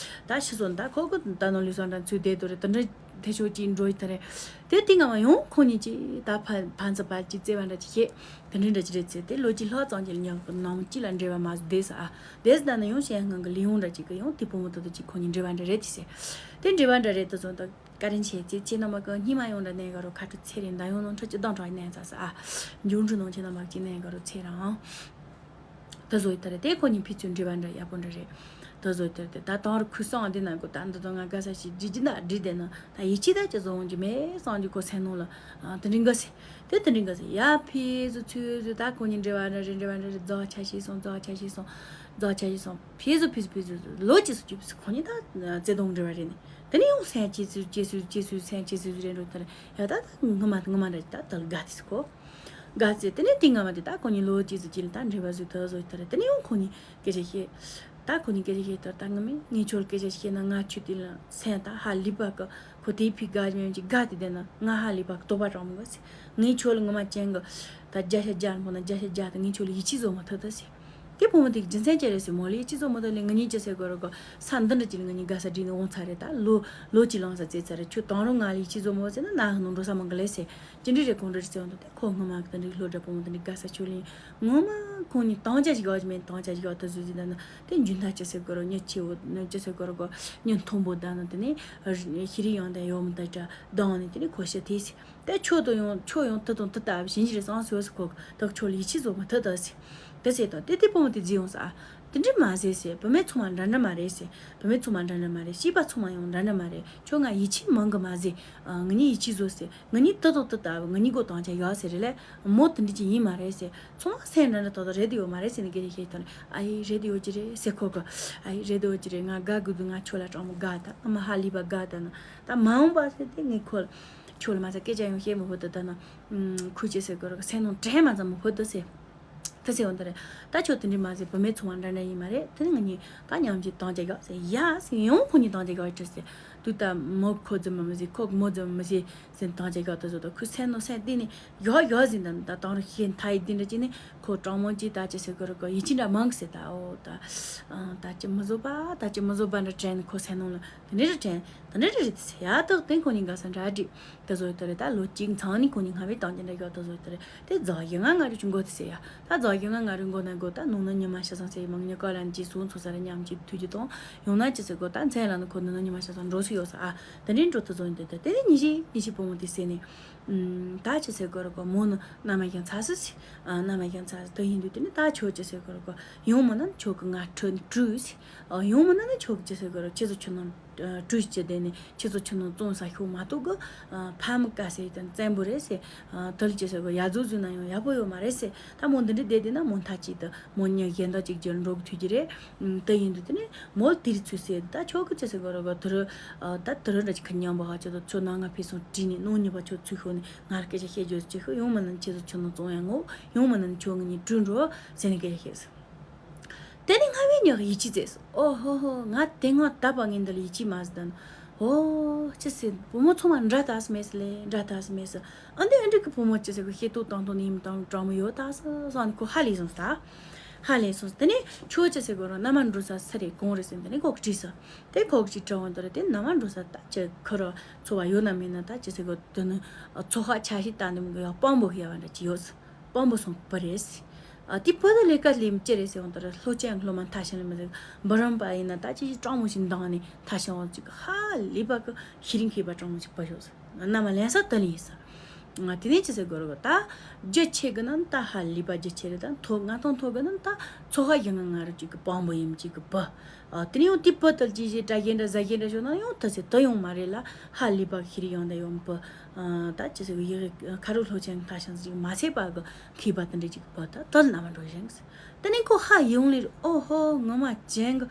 ད་ཤི་སོང་ད་ཁོ་གི་ད་ནང་ལུས་སོང་འདྲ་ཚུལ་བསྡད་དོ་རེད། དེ་འདྲ་དེ་ཤོག་ཅིག་འགྲོ་ཡི་ད་རེད། དེ་དེ་སྔ་མ་ཡང་ཁོང་གཉིས་ཀྱིས་ད་ཕ་ཕན་ཚུན་བར་གྱི་བརྩེ་བ་འདྲ་ཅིག་བཤད་དེ་འདྲ་འདྲ་ཅིག་རེད་ཟེར། དེ་ལོ་གཅིག་ལྷག་ཙམ་གྱི་ཉག་གི་ནང་གཅིག་ལ་འབྲེལ་བ་མ་བཟོ་བསྡད་ས་ཨ་བསྡད་ས་ད་ནི་ཡང་གཞན་སྔོན་གི་ལས་ཡོང་འདྲ་ཅིག་གི་ཡང་དེ་བུ་མོ་དེ་དང་ཅིག་ཁོང་གཉིས་འབྲེལ་བ་འདྲ་རེད་དེ་ཟེར། དེ་འབྲེལ་བ་འདྲ་རེད་དེ་སོང་ད། བཀའ་དྲིན་ཆེ། ཅེས་ཁྱེད་རྣམ་པ་གི་སྙིང་མ་ཡོང་འདྲ་གནས་ག་རུ་ཁ་ཁྲུ་ཚེ་རིང་མདའ་ཡོང་ནང་ཁྲི་ཅི་དང་གྲོགས་གནས་ཚ་ས་ཨ། འབྱུང་འཕྲུལ་ནང་ཁྱེད་རྣམ་པ་གཅིག་གནས་ག་རུ་ཚེ་རིང་། དེ་བཟོ་ཡི་ད་རེད་དེ་ཁོ་གཉིས་ཕི་ཚུན་འབྲེལ་བ་འདྲ་ཡག་པོ་འདྲ་རེད། དེ་བཟོ་ཡི་ད་རེད་དེ་ད་དང་རུ་ཁུ་སང་འདི་ན་གོ་ད་འདི་དང་ང་དགའ་ས་ཞིག་འདྲི་འདྲི་ན་འདྲི་བསྡད་ན་ད་ཡིད་ཆེས་ད་ཅི་བཟོ་འོང་གི་མེད་སང་གི་ཁོ་སེམས་ནང་ལ་དེ་འདྲི་འགའ་སི། དེ་དེ་འདྲི་འགའ་སི་ཡ་ཕི་ཟུ་ཚུ་ཟུ་ད་ཁོ་གཉིས་འབྲེལ་བ་འདྲ་རེད་འབྲེལ་བ་འདྲ་རེད་རྫོགས་ཆ་ཤི་སོང་རྫོགས་ཆ་ཤི་སོང་རྫོགས་ཆ་ཤི་སོང་ཕི་ཟུ་ཕི་ཟུ་ཕི་ཟུ་ལོ་ཅི་སུ་ཅི་ཕི་སི་ཁོ་གཉིས་ད་བརྩེ་དུང་འབྲེལ་བ་རེད་ནི། དེ་ནས་ཡང་སེམས་ཅི་སུ་ཅི་སུ་ཅི་སུ་སེམས་ཅི་སུ་རེ་འགྲོ་ལྟར་ཡ་ད་ད་ངུ་མ་ངུ་མ་འདྲ་ད་དལ་དགའ་དེ་སུ་གོ། དགའ་ཚེ་དེ་ནས་དེ་ངུ་མ་དེ་ད་ཁོ་གཉིས་ལོ་ཅི་སུ་ཅི་ལ་ད་འབྲེལ་བ་བཟོས་ད་བཟོས་ལྟར་དེ་ནས་ཡང་ཁོ་གཉིས་སྐད་ཆ་བཤད། ད་ཁོ་གཉིས་སྐད་ཆ་བཤད་ལྟར་ད་ངུ་མས་ངས་ཁྱོད་ལ་སྐད་ཆ་བཤད་ན་ང་ཁྱོད་དེ་ལ་སེམས་ད་ཧ་ལས་པ་གི་ཁོ་དེའི་ཕི་དགའ་མེད་ཅིག་དགའ་དེ་བསྡད་ན་ང་ཧ་ལས་པ་གི་དོགས་པ་དྲང་མོ་གི་ཟེར། ངས་ཁྱོད་ལ་ངུ་མ་ཅན་གི་ད་བརྒྱ་ཆ་བརྒྱ་ལ་འཕོ་ན་བརྒྱ་ཆ་བརྒྱ་ད་ངས་ཁྱོད་ལ་ཡིད་ཆེས་བཟོ་མ་ཐུབ་ད་ཟེར། དེ་བུ་མོ་དེ་གི་རྒྱུ་མཚན་ཅི་རེད་ཟེར་མོ་ལ་ཡིད་ཆེས་བཟོ་མ་ཐུབ་ལས་ང་གཉིས་ཅི་ཟེར་དགོས་རེད་གོ། ས་འདི་འདྲ་ཅིག་ལ་ང་གཉིས་དགའ་ས་བསྒྲིགས་ནས་འོང་ཚར་རེད། ད་ལོ་ལོ་གཅིག་ལང་ས་བཙལ་ཚར་རེད། ཁྱོད་དང་རུང་ང་ལ་ཡིད་ཆེས་བཟོ་མ་ཟེར་ན་ན་ནང་འགྲོ་ས་མང་གི་ལས་ཟེར། ཅི་འདྲ་རེད་གང་འདྲ་རེད་ཟེར་བ་འདུག་དེ་ཁོ་སྔོན་མ་གི་དེ་འདྲའི་སློབ་གྲྭ་བུ་མོ་དེ་འདྲའི་དགའ་ས་ཁྱོད་ལ་ཡིན་ངོ་མ་ཁོང་གཉིས་དང་ཆ་ཞིག་ཡོད་ཀྱི་མེད་དང་ཆ་ཞིག་ཡོད་ད་བཟོས་ཟིན་ད་ན་དེ་འཇུན་ཐ་ཅི་ཟེར་དགོས་རེད་མྱི་ཆེ་བོ་ནི་ཅི་ཟེར་དགོས་རེད་གོ། མྱི་མཐོན་པོ་ད་ན་དེ་ནས་ཤི་རི་ཡང་ད་ཡོད་མི་ད་ཅ་སྡང་ནས་དེ་ནས་ཁོ་ཤི་དེ་ཟེར། དེ་ཁྱོད་དང་ཡང་ཁྱོད་ཡང་དེ་དང་དེ་ལྟ་བུ་ཞིག་རེད་བསམ་སོས་སུ་ཁོ་ད་ཁྱོད་ལ་ཡིད་ཆེས་བཟོ་མ་ཐུབ་ད་ཟེར། དེ་ཟེར་དང་དེ་དེ་བུ་མོ་དེ་རྫི་ཡོང་ས་ཨ། དེ་འདྲ་མ་ཟེར་ཟེར། བུད་མེད་ཚང་མ་འདྲ་འདྲ་མ་རེད་ཟེར། བུད་མེད་ཚང་མ་འདྲ་འདྲ་མ་རེད། སྐྱེས་པ་ཚང་མ་ཡང་འདྲ་འདྲ་མ་རེད། ཁྱོད་ང་ཡིད་ཆེས་མང་གི་མ་ཟེར། ཨ། ང་གཉིས་ཡིད་ཆེས་བཟོ་ཟེར། ང་གཉིས་དེ་དང་དེ་ལྟ་བུ་ང་གཉིས་མགོ་དང་ཆ་ཡོད་ཟེར་རེད་ལས་མོ་དེ་འདྲ་ཅིག་ཡིན་མ་རེད་ཟེར། ཚང་མ་སེམས་འདྲ་འདྲ་ཏག་ཏག་རེད་དེ་ཡོད་མ་རེད་ཟེར་ནས་སྐད་ཆ་བཤད་དོན་ཨ་ཡེ་རེད་དེ་ཡོད་ཀྱི་རེད་ཟེར་ཁོ་གི། ཨ་ཡེ་རེད་དེ་ཡོད་ཀྱི་རེད། ང་དགའ་དགོས་འདུག་ང་ཁྱོད་ལ་དྲང་མོ་དགའ་ད་ཨ་མ་ཧ་ལས་པ་དགའ་ད་ན་ད་མ་འོངས་པ་ཟེར་དེ་ངས་ཁོ་ལ་ཁྱོད་ལ་མ་ཟེར་སྐད་ཆ་ཡང་བཤད་མི་ཕོད་ད་ད་ན་ཁོས་ཅི་ཟེར་དགོས་རེད་གི་སེམས་ནང་དྲན་མ་ཙམ་མི་ཕོད་ད་ཟེར། ད་ཟེར་བ་འདི་རེད། ད་ཁྱོད་དེ་འདྲ་མ་ཟེར། བུད་མེད་ཚང་མ་འདྲ་འདྲ་ཡིན་མ་རེད། དེ་ནི་ང་གཉིས་ད་མཉམ་གྱི་དང་ཆ་ཡག་ཟེར་ཡ་ཟེར་ཡང་ཁོ་གཉིས་དང་ཆ་ཡག་ཅི་ཟེར། དུས་ད་མོ་ཁོ་རྫུན་མ་མི་ཟེར། ཁོ་མོ་རྫུན་མ་མི་ཟེར་ཟེར་དང་ཆ་ཡག་ད་ཟོ་ད་ཁོའི་སེམས་ནང་སེམས་གཏིང་ནས་ཡག་ཡག་ཟེར་ད་ད་དང་རུ་ཤེས་མཐའ་ཡི་འདི་འདྲ་ཅི་ནས་ཁོ་གྲང་མོ་ཅི་ད་ཅི་ཟེར་གི་རུ་གི་ཡིད་ཆེས་འདྲ་མང་གི་ཟེར། ད་འོ་ད་ད་ཅི་མི་བཟོད་པ་ད་ཅི་མི་བཟོད་པ་འདྲ་དྲན་ནས་ཁོ་སེམས་ནང་ལ་དེ་འདྲ་རེ་དྲན། ད་འདྲ་རེ་རེད་ཟེར་ཡ། ད་དེ་ཁོ་གཉིས་དགའ་ས་འདྲ་འགྲིག་ད་བཟོ་ཡོད་ད་རེད། ད་ལོ་གཅིག་ཚང་ནི་ཁོ་གཉིས་སྔ་བའི་དང་ཅི་འདྲ་ཡོད་ད་བཟོ་ཡོད་ད་རེད། དེ་རྫོགས་ཡིན་ང་ང་རུ་ཆུ་མགོ་དེ་ཟེར་ཡ། ད་རྫོགས་ཡིན་ང་ང་རུ་མགོ་ན་མགོ་ད་ནང་ན་ཉི་མ་ཤ་ཚང་ཟེར་མང་ཉི་ག་ལ་ཅི་སོང་ཚོ་ས་ར་མཉམ་གཅིག་ཐུག་རྒྱུ་དང་ཡང་ན་ཅི་ཟེར་དགོས་ད་མཚན་ལ་ནི་ཁོ་ནང་ན་ཉི་མ་ཤ་ཚང་འགྲོ་སུ་ཡོད་ས་ཨ། དེ་འདྲའི་འགྲོ་ད་བཟོ་ཡོད་ད་དེ་ནི་ཉི་ཤི་ཉི་ཤི་བུ་མོ་དེ་ཟེར་ནས་ད་ཅི་ཟེར་དགོས་ར་གོ་མོ་ནི་མནའ་མ་ཡང་ཚ་སུ་ཟེར། མནའ་མ་ཡང་ཚ་སུ་དེ་ཡིན་དུས་དེ་ནི་ད་ཁྱོད་ཅི་ཟེར་དགོས་ར་གོ་ཡང་མོ་ན་ཁྱོད་གི་ང་ཁྲོད་བྲོས་ཟེར། ཡང་མོ་ན་ནི་ཁྱོད་གི་ཅི་ཟེར་དགོས་ར་ཁྱེད་ཚོ་ཁྱོད་ནང་། སྤྲུལ་སྤྱི་དེ་ནས་ཁྱེད་ཚོ་ཁྱིམ་ནང་བཙོང་ས་ཤོག་མ་གཏོགས་གི། ཕ་མི་དཀའ་ཟེར་དང་བཙན་པོ་རེད་ཟེར། དལ་ཅི་ཟེར་གི་ཡ་རྫོགས་བཟོས་ན་ཡང་ཡག་པོ་ཡོད་མ་རེད་ཟེར། ད་མོ་འདི་འདྲ་བསྡད་བསྡད་ན་མོ་མཐའ་གཅིག་ཏུ་མོ་མྱི་གཞན་དག་ཅིག་གྱུར་འགྲོ་གི་ཐུག་གི་རེད། དེ་ཡིན་དུས་དེ་ནས་མོ་དེ་རིགས་ཚུལ་ཟེར་ད་ཁྱོད་གི་ཅི་ཟེར་གི་རེད་གི་དུ་རུ། ད་དུ་རུ་འདྲ་ཅིག་གི་མཉམ་པོ་ཧ་ཅི་ད་ཁྱོད་ནང་ང་ཕེབས་སོང་དྲིས་ནས་ནོ་ཉི་པ་ཁྱོད་ཚུལ་ཤོད་ནས་ང་ལ་སྐད་ཆ་བཤད་རྒྱུ་ཅི་ཤོད་ཡོང་མི་ནན་ཁྱེད་ཚོ་ཁྱིམ་ནང་བཙོང་ཡ་ངོ་ཡོང་མི་ནན་ཁྱོད་ངི་ནི་སྤྲུལ་འགྲོ་ཟེར་ནས་སྐད་ཆ་བཤད་སོང་། དེ་ནི་སྔ་བའི་ཉག་ཡིད་ཆེས་ཟེར། ཨོ་ཧོ་ཧོ། ང་དེ་སྔ་ད་བ་ངས་འདི་ལ་ཡིད་ཆེས་མ་ཟེར་ད་ནི། ཨོ་ཅི་ཟེར་བུ་མོ་ཚང་མ་འདྲ་ད་སི་མེད་སི་ལེ་འདྲ་ད་སི་མེད་སི། ཨ་འདི་ཨ་འདྲ་གི་བུ་མོ་ཅི་ཟེར་གི་ཤེས་ཏོག་དང་ཏོག་ནི་ཡིན་དང་དྲང་མོ་ཡོད་ད་སི་སང་ནི་ཁོ་ཧ་ལས་སོང་ས། ཧ་ལས་སོང་ས། དེ་ནས་ཁྱོད་ཅི་ཟེར་གི་རོ་མནའ་མ་འགྲོ་ས་སི་རེད་གོང་རེད་ཟེར་དེ་ནས་ཁོ་དྲིས་སི། དེ་ཁོ་གི་ཅི་དྲི་བ་འདི་རེད་དེ་མནའ་མ་འགྲོ་ས་ད་ཅི་ཁོ་རོ་ཚོ་བ་ཡོད་ན་མེད་ན་ད་ཅི་ཟེར་གི་དེ་ནི་ཚོ་ཧ་ཆ་ཤི་ད་ནི་མི་གི་ཡ་སྤང་པོ་ཡ་བ་འདྲ་ཅི་ཡོད་སི། དཔོན་པོ་སོང་བུ་རེད། ཨ་དེ་བུ་དེ་ལས་ཀ་ལས་མི་ཅི་རེད་ཟེར་འོང་དུ་རེད། ལྷོ་ཅན་སློབ་མ་མཐའ་ཤིང་ལ་མི་ཟེར་འབུ་རམ་པ་ཡིན་ན་ད་ཅི་ཅི་སྤྲང་མོ་ཞིག་འདང་ནས་མཐའ་ཤིང་འོང་ཅིག་ཧ་ལས་པ་གི་ཤེས་རིང་མཁས་པ་སྤྲང་མོ་ཞིག་བུ་ཡོད་ཟེར། མནའ་མ་ལེན་ས་དེ་ལ་ཡིན་ཟེར། ང་དེ་ནས་ཅི་ཟེར་དགོས་རེད་གོ། ད་རྒྱུ་ཆེ་གི་ན་ད་ཧ་ལས་པ་རྒྱུ་ཆེ་རེད། ད་མཐོ་ང་ཐང་མཐོ་གི་ན་ད་ཚོ་ཧ་ཡི་ང་ང་རུ་ཅིག་གི་བང་བུ་ཡིན་ཅིག་གི་བུ། ཨ་དེ་ནས་ཡང་དེ་བུ་དལ་ཅི་ཞེས་དྲ་ཞེ་འདྲ་ཟ་ཞེ་འདྲ་བྱུང་ན་ཡང་ད་ཟེར་ད་ཡོང་མ་རེད་ལ། ཧ་ལས་པ་ཤི་རི་ཡང་ད་ཡོང་བུ། ད་ཅི་ཟེར་གི་ཡི་གེ་ཁ་རུ་ལྷོ་ཆེན་ཐ་ཤང་ཟིག་མ་ཟད་པ་གི་མཁས་པ་དེ་འདྲ་ཅིག་བུ་ད་དལ་ན་མ་འགྲོ་ཞིང་། དེ་ནས་ཁོ་ཧ་ཡོང་ལེ། ཨོ་ཧོ་ངོ་མ་ཅན་གི།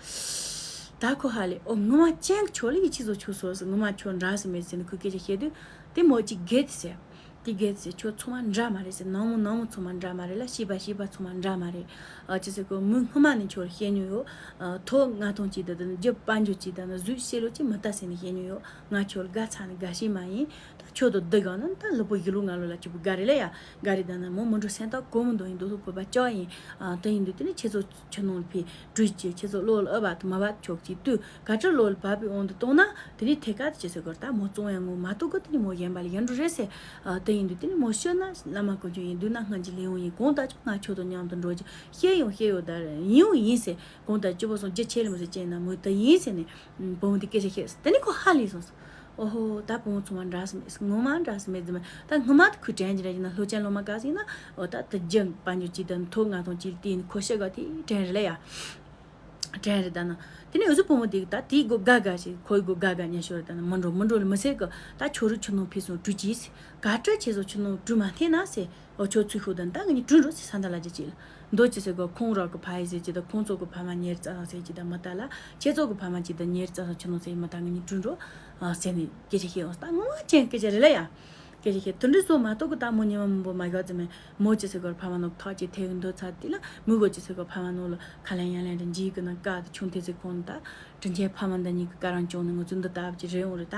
ད་ཁོ་ཧ་ལས། ཨོ་ངོ་མ་ཅན་གི་ཆོ་ལེ་ཡི་ཆི་ཟོ་ཆུ་སོ་ཟེར། ངོ་མ་ཆོ་འདྲ་སི་མེད་ཟེར་ནས་ཁོས་སྐད་ཆ་བཤད་དུས་དེ་མོ་ཅིག་གེ་དེ་ཟེར། དེ་གེ་དེ་ཟེར། ཁྱོད་ཚང་མ་འདྲ་མ་རེད་ཟེར། ནང་མོ་ནང་མོ་ཚང་མ་འདྲ་མ་རེད་ལ། ཤེས་པ་ཤེས་པ་ཚང་མ་འདྲ་མ་རེད། ཨ་ཅི་ཟེར་གོ། མི་སྔོན་མ་ནས་ཁྱོད་བཤད་མྱོང་ཡོད། ཨ་ཐོ་ང་ཐོང་ཅིག་ད་ད་ནི་རྒྱུ་དཔལ་འབྱོར་ཅིག་ད་ནི་གཟུགས་བཤད་ལོ་ཅིག་མི་ལྟ་ཟེར་ནས་བཤད་མྱོང་ཡོད། ང་ཁྱོད་དགའ་ཚ་ནི་དགའ་ཤེས་མ་ཡིན། ད་ཁྱོད་དོ་བསྡུ་གང་ན་ད་ལུས་པོ་ཡིད་ལུ་ང་ལོ་ལ་ཅིག་བུ་དགའ་རེད་ལ་ཡ། དགའ་རེད། ད་ནི་མོ་མི་འགྲོ་སེམས་ཐག་གོ་མི་འདུག་ཡིན་འདུག་ལུས་པོ་བ་ཅག་ཡིན། ཨ་དེ་ཡིན་དུས་དེ་ནི་ཁྱེད་ཚོ་ཆུ་ནང་ཕི་བྲུས་ཀྱི་ཁྱེད་ཚོ་ལོ་ལ་ཨ་བ་དུ་མ་བ་ཆོག་ཅིག་དུས་ག་ཁྲི་ལོ་ལ་བབ་པའི་དབང་དུ་གཏོང་ན་དེ་ནི་ཐད་ཀར་ཅི་ཟེར་གོ། ད་མོ་བཙོང་ཡང་ངོ་མ་གཏོགས་གི་དེ་ནི་མོ་གཞན་པ་ལ་ཡིན་འགྲོ་རེད་ཟེར། ཨ་དེ་ཡིན་དུས་དེ་ནི་མོ་ཤི་ན་བླ་མ་དཀོན་མཆོག་ཡིན། འདུག་ན་སྔོན་གྱི་ལས་ཡོང་ཡིན། གང་ལྟར་ཀྱང་ང་ཁྱོད་དང་མཉམ་དུ་འགྲོ་རྒྱུ་ཤེས་ཡོང་ཤེས་ཡོད། ད་ཡིན་ཡང་ཡིན་ཟེར། གང་ལྟར་སྐྱིད་པོ་སོང་རྒྱུ་ཆེ་ལ་མི་ཟེར་ཅན་ན་མོ་ད་ཡིན་ཟེར་ནས། བུ་མོ་དེ་སྐད་ཆ་བཤད་སོང་། དེ་ནས་ཁོ་ཧ་ལས་སོང་། ཨོ་ཧོ། ད་བུ་མོ་ཚང་མ་འདྲ་སི་མེད་ཟེར། ངོ་མ་འདྲ་སི་མེད་ཟེར། ད་སྔོན་མ་ད་ཁོས་དྲན་གྱི་རེད་ན་ལྷོ་ཅན་ལོ་མ་ག་ཟིག་ན། ཨོ་ད་ད་རྒྱུ་དཔལ་འབྱོར་ཅིག་དང་ཐོ་ང་ཐོང་ཅིག་དེ་ནི་ཁོ་ཤི་ག་དེ་དྲན་རེད་ལ་ཡ། དྲན་རེད། ད་ན་དེ་ནས་འུ་ཟུ་བུ་མོ་དེ་ད་དེའི་སྒོ་དགའ་དགའ་ཞིག་ཁོའི་སྒོ་དགའ་དགའ་ཉན་ཤོར་རེད། ད་ན་མི་འགྲོ་མི་འགྲོ་ལ་མི་ཟེར་གི། ད་ཁྱོད་རུ་ཆུ་ནང་ཕི་སོང་བྲུས་ཀྱིས། ག་ཁྲི་ཆེ་སོང་ཆུ་ནང་བྲུས་མ་ཐེན་ན་ཟེར། ཨོ་ཁྱོད་ཚུལ་ཤོད་དང་ད་ངས་ནི་བྲུས་འགྲོ་ཟེར། ས་མཐའ་ལ་རྒྱུ་ཅིག་ལ་འདོད་ཅི་ཟེར་གོ། ཁོང་རང་གི་ཕ་ཡི་ཟེར་གྱི་དང་ཁོང་ཚོ་གི་ཕ་མ་ཉེར་རྩ་ཟེར་གྱི་དང་མི་ལྟ་ལ། ཁྱེད་ཚོ་གི་ཕ་མ་ཅིག་དང་ཉེར་རྩ་ཟེར་ཁྱོད་ནོ་ཟེར་མི་ལྟ། ངས་ནི་བྲུས་འགྲོ་ཟེར་ནས་སྐད་ཆ་བཤད་འོང་། ད་ངོ་མ་ཅན་སྐད་ཆ་རེད་ལ་ཡ། སྐད་ཆ་བཤད་དུས་འདྲི་བཟོ་མ་གཏོགས་གི་ད་མོ་ཉི་མ་མང་པོ་མ་གོ་ཙི་མེད། མོ་ཅི་ཟེར་གོ་ཕ་མ་ནོ་ཐག་ཅིག་ཐེག་འདོད་ཚར་དེ་ལ་མི་གོ་ཅི་ཟེར་གོ་ཕ་མ་ནོ་ལ་ཁ་ལན་ཡ་ལན་རེ་འཇིག་གི་ན་ཀ་དུ་ཆུང་དེ་ཟེར་ཁོང་ད། དྲིན་ཆེན་ཕ་མ་འདི་གཉིས་ཀྱི་བཀའ་རང་བྱུང་ནས་ང་ཚོ་འདི་ལྟ་བུ་ཅིག་རེད་འོང་རེད། ད་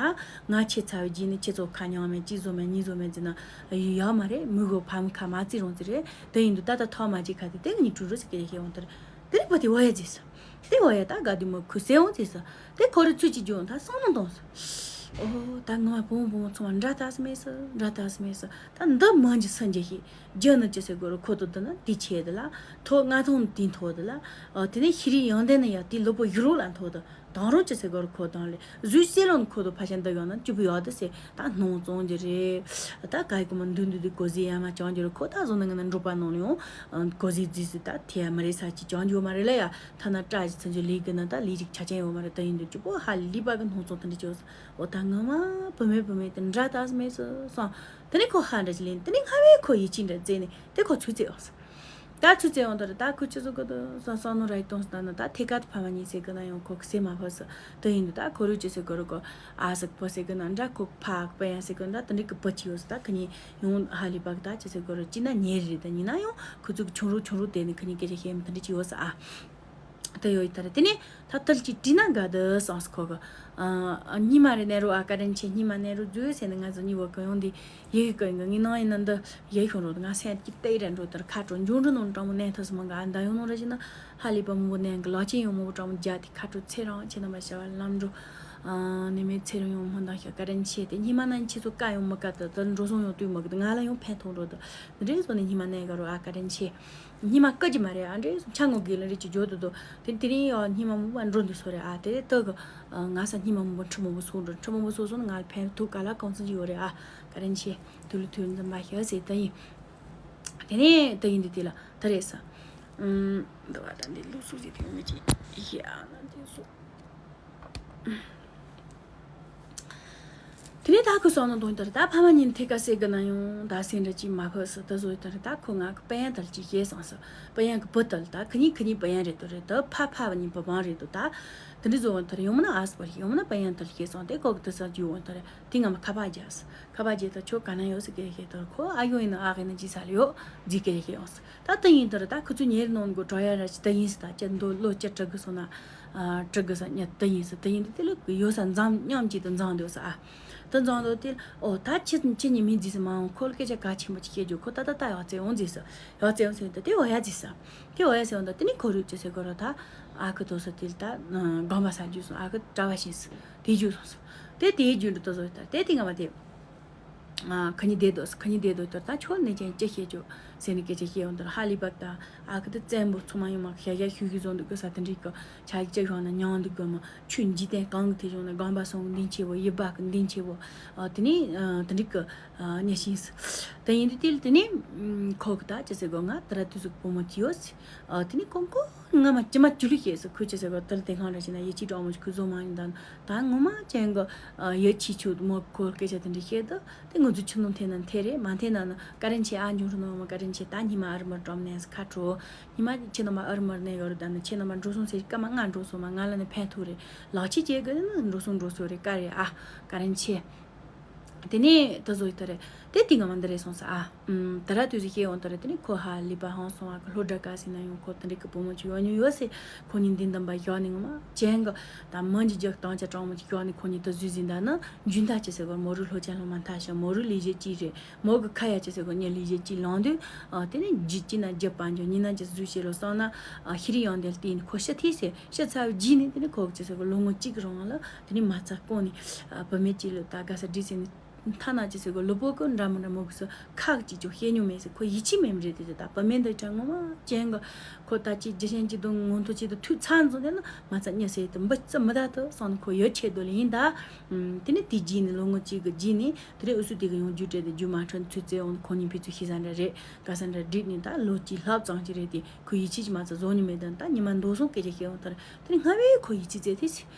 ང་ཆེ་ཚ་བའི་རྗེས་ནས་ཁྱེད་ཚོ་ཁ་མྱང་མེད་གཅིག་བཟོ་མེད་གཉིས་བཟོ་མེད་ཟེར་ན་ཡོད་མ་རེད། མི་གོ་ཕ་མ་ཁ་མ་བརྩི་རུང་ཟེར་རེད། དེ་ཡིན་དུས་ད་ལྟ་ཐོག་མ་ཅིག་ཁ་དེ་དེ་གཉིས་གྲུ་རུ་ཟེར་སྐད་ཆ་བཤད་འོང་དེར། དེ་རིག་པ་དེ་བ་ཡ་ཟེར་སོ། དེ་བ་ཡ་ད་དགའ་དུས་མོ་ཁུ་སེ་འོང་ཟེར་སོ། དེ་ཁོ་རུ་ཚུལ་གཅིག་བརྗོད་འོང་ད་སང་ནང་དང་སོ། ཨོ་ད་ང་བུ་མོ་བུ་མོ་ཚང་མ་འདྲ་ད་སི་མེད་སོ། འདྲ་ད་སི་མེད་སོ། ད་འདི་མང་གི་སུན་གྱི་ཤེས། རྒྱུ་ནི་ཅི་ཟེར་དགོས་རུ་ཁོ་ཏོ་འདི་ན་དེ་ཆེ་དེ་ལ། ཐོ་ང་ཐོང་དེ་མཐོ་དེ་ལ། ཨོ་དེ་ནས་ཤི་རི་ཡང་དེ་ནི་ཡ་དེ་ལོ་པོ་ཡུ་རོ་ལ་མཐོ་དེ། དང་རོ་ཅི་ཟེར་དགོས་རུ་ཁོ་དང་ལས་གཟུགས་གསལ་ལོ་ནི་ཁོ་ཏོ་ཕ་ཤན་འདི་ཡོང་ན་ཅི་བུ་ཡོད་དེ་ཟེར། ད་སྣང་བཙོང་གྱི་རེད། ད་ག་ཡི་གོ་མ་འདུ་འདུ་དེ་གོ་ཟི་ཡ་མ་ཅང་གྱི་རུ་ཁོ་ད་བཟོ་ན་ང་ན་འགྲོ་པ་ནང་ལ་ཡོང་། གོ་ཟི་རྫིས་སི་ད་ཐེ་ཡ་མ་རེད་ས་ཅི་ཅང་གྱི་ཡོད་མ་རེད་ལ་ཡ། ཐ་ན་བཀྲ་ཞིག་ཚུན་ཆད་ལས་གི་ན་ད་ལས་ཅིག་ཆ་ཅན་ཡོད་མ་རེད། ད་ཡིན་དུས་ཅི་པོ་ཧ་ལི་པ་གི་སྣང་བཙོང་དེ་འདྲ་ཅི་ཡོད་ས། འོ་ད་ངོ་མ་བུད་མེད་བུད་མེད་དེ་འདྲ་ད་སི་མེད་སོ་སོང་། དེ་ནས་ཁོ་ཧ་འདྲ་ཅི་ལེན། དེ་ནས་སྔ་བས་ཁོ་ཡིད་ཆེས་འདྲ་བཙལ་ནས་དེ་ཁོ་ཚུར་བཙལ་འོང་ས། ད་ཚུར་བཙལ་འོང་དོ་རེད། ད་ཁོ་ཅི་ཟེར་གོ་དོ་སོང་སོང་ནོ་ར་ཡི་གཏོང་ས་ད་ན་ད་ཐད་ཀར་དུ་ཕ་མ་གཉིས་ཟེར་གི་ན་ཡང་ཁོ་གི་སེམས་མ་ཕོད་ས། དེ་ཡིན་དུས་ད་ཁོ་རུ་ཅི་ཟེར་གོ་རུ་གོ་ཨ་ཟེར་བུ་ཟེར་གི་ན་འདྲ་ཁོ་ཕ་གི་པ་ཡ་ཟེར་གི་ན་འདྲ་དེ་འདྲ་གི་བུ་ཅི་ཡོད་ས། ད་ཁི་གཉིས་ཡང་ཧ་ལི་པ་གི་ད་ཅི་ཟེར་གོ་རུ་ཅི་ན་ཉེ་རེད། ད་ཡིན་ན་ཡང་ཁོ་ཚོ་གི་ཆུང་རུ་ཆུང་རུ་དེ་ནི་ཁི་གཉིས་སྐད་ཆ་བཤད་མི་དེ་འདྲ་ཅི་ཡོད་ས་ཨ། ད་ཡོད་ཡིན་ད་རེད། དེ་ནས་ད་ཐལ་གྱི་བྲིས་ན་དགའ་འདི་སོང་ས་ཁོ་གི། ཨ་ཉི་མ་རེ་ནས་རུ་ཨ་ཀ་དྲན་ཆེ་ཉི་མ་ནས་རུ་འཛུལ་ཟེར་ནས་ང་ཚོ་གཉིས་བོ་གི་ཡོང་དེ་ཡི་གེ་གི་ཡིན་གི་ངའི་ནང་ཡིན་ན་འདི་ཡི་ཤོང་རོ་ང་སེམས་ཀྱི་ལྟས་ར་འགྲོ་དར་ཁ་དྲོ་འཇུང་འགྲོ་ནང་དྲང་མོ་ནས་ཐུབ་སི་མ་ག་ཨ་འདའ་ཡོང་ནང་ར་ཞིག་ན་ཧ་ལི་པ་མོ་བོ་ནས་གི་ལག་ཆེན་ཡོང་མོ་བོ་དྲང་མོ་རྒྱ་དེ་ཁ་དྲོ་ཚེ་རང་ཆེ་ན་མ་བྱ་བ་ལམ་འགྲོ། ཨ་ནི་མེད་ཚེ་རིང་ཡོང་མོ་འདང་ཤ་ཀ་དྲན་ཆེ་དེ་ཉི་མ་ན་ཁྱེད་ཚོ་ཀ་ཡོང་མི་ཀ་དེ་དེ་འགྲོ་སོང་ཡོང་དུས་མ་གི་ང་ལ་ཡོང་ཕན་ཐོགས་འགྲོ་དུ་འདི་འདྲའི་བཟོ་ནས་ཉི་མ་ནས་ག་རུ་ཨ་ཀ་དྲན་ཆེ། ཉི་མ་སྐད་ཀྱི་མ་རེད་ཨ་འདྲས་སོང་ཆ་ངོ་དགེ་ལ་རེད་ཀྱི་འཇོག་ཏུ་དོ། དེ་དེ་རིང་ཡང་ཉི་མ་མོ་བ་འགྲོ་འདུག་སོ་རེད་ཨ། དེ་རེད་ཏོ་གི། ང་ས་ཉི་མ་མོ་བ་ཁྲི་མོ་བ་སོང་འགྲོ་ཁྲི་མོ་བ་སོ་སོང་ང་ལ་ཕན་ཐོགས་ག་ལ་གང་ཚོད་ཅིག་ཡོད་རེད་ཨ། ཀ་རན་ཆེ། དུ་ལུ་དུ་འཛིན་པ་ཤ་ཟེར་ད་ཡིན། དེ་ནས་ད་ཡིན་དུ་དེ་ལ་ད་རེད་ས། འདི་བ་ད་འདི་ལུགས་སུ་ཟིག་དེ་མི་ཅི་ཡ་ན་དེ་སོ། དེ་ནས་ད་ཁོས་སོང་ན་དོན་དེར་ད་ཕ་མ་གཉིས་ཐད་ཀ་ཟེར་གི་ན་ཡང་ད་སེམས་འདྲ་ཅིག་མ་ཕོད་ས། ད་བཟོ་ཡི་དེར་ད་ཁོ་ང་གི་པ་ཡན་དལ་ཅིག་བཤད་སོང་ས། པ་ཡན་གི་བུ་དལ་ད་ཁི་གཉིས་ཁི་གཉིས་པ་ཡན་རེད་དོ་རེད་ད་ཕ་ཕ་བ་གཉིས་བུ་བང་རེད་དོ་ད། དེ་འདྲ་བཟོ་བ་དེར་ཡང་མིན་ན་ཨ་སི་བར་ཡང་མིན་ན་པ་ཡན་དལ་བཤད་སོང་དེ་ཁོ་གི་དེ་ས་ཅིག་ཡོང་དེར་དེ་ང་མ་ཁ་པ་རྒྱག་ས། ཁ་པ་རྒྱག་ད་ཁྱོད་ག་ན་ཡོད་ས་སྐད་བཤད་དེར་ཁོ་ཨ་ཡོང་ཡིན་ན་ཨ་གི་ན་ཅི་ས་ལ་ཡོད་ཟིག་སྐད་བཤད་ཡོང་ས། ད་དེ་ཡིན་དེར་ད་ཁོ་ཚོ་ཉེ་རི་ནང་གི་གྲོ་ཡ་ར་ཅི་ད་ཡིན་ས། ད་ཅི་འདོད་ལོ་ཅི་དྲུག་གི་སོང་ན། ཨ་དྲུག་གི་ས་ཉ་དེ་ཡིན་ས། དེ་ཡིན་དེ་དེ་ལ་ཡོད་ས་འཛམ་མཉམ་གཅིག་ཏུ་འཛམ་འདོད་ས་ཨ། དེ་འཛམ་འདོད་དེ་ཨོ་ད་ཁྱི་ཁྱི་གཉིས་མི་རྫིས་ས་མ་འོང་ཁོ་ལ་སྐད་ཆ་གལ་ཆེན་པོ་ཅིག་བཤད་རྒྱུ་ཁོ་ད་ད་ད་ཡག་རྩེ་འོང་རྫིས་ས། ཡག་རྩེ་འོང་ཟེར་ད་དེ་འོ་ཡ་རྫིས་ས། དེ་འོ་ཡ་ཟེར་འོང་ད་དེ་ནི་ཁོ་རུ་ཅི་ཟེར་གོ་ར་ད་ཨ་ཁུ་དོ་ས་དེ་ལ་ད་དགོན་པ་ས་རྒྱུ་སོང་ཨ་ཁུ་གྲྭ་བ་ཤིང་ས་དེ་རྒྱུ་སོང་ས། དེ་དེའི་རྒྱུ་འདྲ་དོ་ཟོ་ད་དེ་དེ་ང་བ་དེ། ཨ་ཁ་ཉི་བསྡད་འདུག་ཁ་ཉི་བསྡད་འདུག་ད་ད་ཁྱོད་ནས་ཀྱང་ཅི་བཤད་རྒྱུ། ཟེར་ནས་སྐད་ཆ་བཤད་ཡོང་དུས་ཧ་ལས་པ་ད། ཨ་ཁུ་དེ་བཙན་པོ་ཚང་མ་ཡོང་མ་ཤ་ཤ་ཤུ་ཤུ་བཟོ་འདུག་གི་ས་དེ་འདྲའི་གི་ཆ་ཡིག་ཅིག་བཞག་ན་ཉང་འདུག་གི་མ། ཆོས་འཇིག་རྟེན་གང་གི་ཐད་བྱུང་ན་སྒོམ་པ་གསུམ་གི་འདི་ཆེ་བོ། ཡིད་པ་གི་འདི་ཆེ་བོ། ཨ་དེ་ནས་ཨ་དེ་འདྲའི་གི་ཨ་གཉའ་ཤིང་སི། དེ་ཡིན་དུས་དེ་ལ་དེ་ནས་ཨ་ཁོ་གི་ད་ཅི་ཟེར་གོ། ང་ད་ར་དུས་སུ་བུ་མོ་ཅི་ཡོད་སི། ཨ་དེ་ནས་ཀོང་ཀོ་ང་མ་ཅི་མ་ཅི་ལུས་ཤེས་སི། ཁོས་ཅི་ཟེར་གོ། དེ་ལ་དེ་གང་འདྲ་བྱས་ན་ཡིད་ཆེས་དྲང་མོ་ཅིག་ཁོས་བཟོ་མ་ཡིན་ད། ད་ངོ་མ་ཅན་གི་ཨ་ཡིད་ཆེས་ཆུ་མོ་ཁོ་སྐད་ཆ་དེ་འདྲ་བཤད་དུས། དེ་ང་ཚོ་ཆུ་ནང་འཐེན་ན་འཐེན་རེད། མ་འཐེན་ན་ན་ཀ་རན་ཆེ་ཨ་འབྱུང་རུ་ནོ་མ། ཀ་རན་ཆེ་ད་ཉི་མ་ཨར་མར་འགྲོམ་ནས་ཁ་དྲོ། ཉི་མ་ཁྱེད་རྣམ་པ་ཨར་མར་ནས་ཡོད་རེད། ད་ནི་ཁྱེད་རྣམ་པ་འགྲོ་སོང་ཟེར་སྐར་མ་ལྔ་འགྲོ་སོང་མ། ང་ལ་ནི་ཕན་ཐོགས་རེད། ལག་ཁྱེད་ཅེས་གི་ནི་འགྲོ་སོང་འགྲོ་སོང་རེད། ཀ་རེད་ཨ། ཀ་རན་ཆེ། དེ་ནས་ད་བཟོ་ཡི་ད་རེད། དེ་དེ་ང་མ་འདི་རེད་སོང་ས་ཨ། ཨུམ། ད་ར་དུས་སུ་ཤེས་འོང་ད་རེད། དེ་ནས་ཁོ་ཧ་ལས་པ་ཧང་སོང་ཨ། ཁོ་ལྷོ་འདྲ་ཀ་སི་ན་ཡོང་། ཁོ་དེ་འདྲ་གི་བུ་མོ་ཅིག་ཡོང་མྱོང་ཡོད་སེ། ཁོ་གཉིས་འདི་འདམ་པ་ཞོག་ནས་ངོ་མ་ཅན་གི་ད་མི་འཇི་རྒྱག་སྟངས་ཆ་དྲང་མོ་ཅིག་ཞོག་ནས་ཁོ་གཉིས་ད་བཟོས་ཟིན་ད་ནི་རྒྱུན་ད་ཅི་ཟེར་གོ། མོ་རུ་ལྷོ་ཅན་ལྷོ་མ་མཐའ་ཞིང་མོ་རུ་ལས་བྱེད་ཅིག་རེད། མོ་གི་ཁ་ཡ་ཅི་ཟེར་གོ། ཉེ་ལས་བྱེད་ཅིག་ལངས་དུས། ཨ་དེ་ནས་རྒྱུ་ཅི་ན་རྒྱུ་པ་འཇོ་ཉི་ན་ཅི་བཟོས་བྱེད་ལོ་སོང་ན། ཨ་ཤི་རི་ཡང་དེ་ལྟས་ནས་ཁོ་ཤི་ཐིས་སེ་ཤི་ཚ་བའི་རྗེས་ནས་དེ་ནས་ཁོ་གི་ཅི་ཟེར་གོ། ལོ་ངོ་གཅིག་རིང་ལ་དེ་ནས་མ་ཚ་ཀོ་ནས། ཨ་བུད་མེད་ཅིག་ལ་ད་དགའ་ས་བྲིས་ཟིན་ནས། མཐའ་ན་ཅི་ཟེར་གོ། ལུས་པོ་གི་འདྲ་མི་འདྲ་མོ་གི་སུ་ཁག་ཅིག་ཅོ་ཤེས་མྱོང་མེད་ཟེར། ཁོ་ཡིད་ཆེས་མེད་མི་རེད་དེ། ད་བུད་མེད་འདི་དྲ་ངོ་མ་ཅན་གི་ཁོ་ད་ཅི་རྒྱུ་ཞན་ཅི་དང་ངོ་ཐོག་ཅི་དང་ཐུག་ཚ་འཛོ་དེ་ན་མ་ཚ་ཉི་ཟེར་དུ་འབུ་རྩི་མི་ད་དུ་སོང་ནས་ཁོ་ཡོད་ཆེད་དུ་ལ་ཡིན་ད། ཨུམ། དེ་ནས་དེ་རྗེས་ནས་ལོ་ངོ་གཅིག་གི་རྗེས་ནས་དེ་རེ་ཨུ་སུ་དེ་གི་ཡོང་རྒྱུ་བྲལ་དེ་རྒྱུ་མ་འཕྲོད་ཚུལ་ཚེ་འོང་། ཁོ་གཉིས་ཕི་ཚུ་ཤི་ས་འདྲ་རེད། དགའ་ས་འདྲ་བསྒྲིགས་ནས་ད་ལོ་གཅིག་ལྷག་ཙམ་ཅིག་རེད་དེ། ཁོ་ཡིད་ཆེས་ཀྱི་མ་ཚ་བཟོ་མྱོང་མེད་དོན་ད་ཉི་མ་འདོད་སོང་སྐད་ཆ་བཤད་འོང་ད་ར། དེ་ནས་སྔ་བས་ཁོ་ཡིད་ཆེས་བཙལ་ཏེ།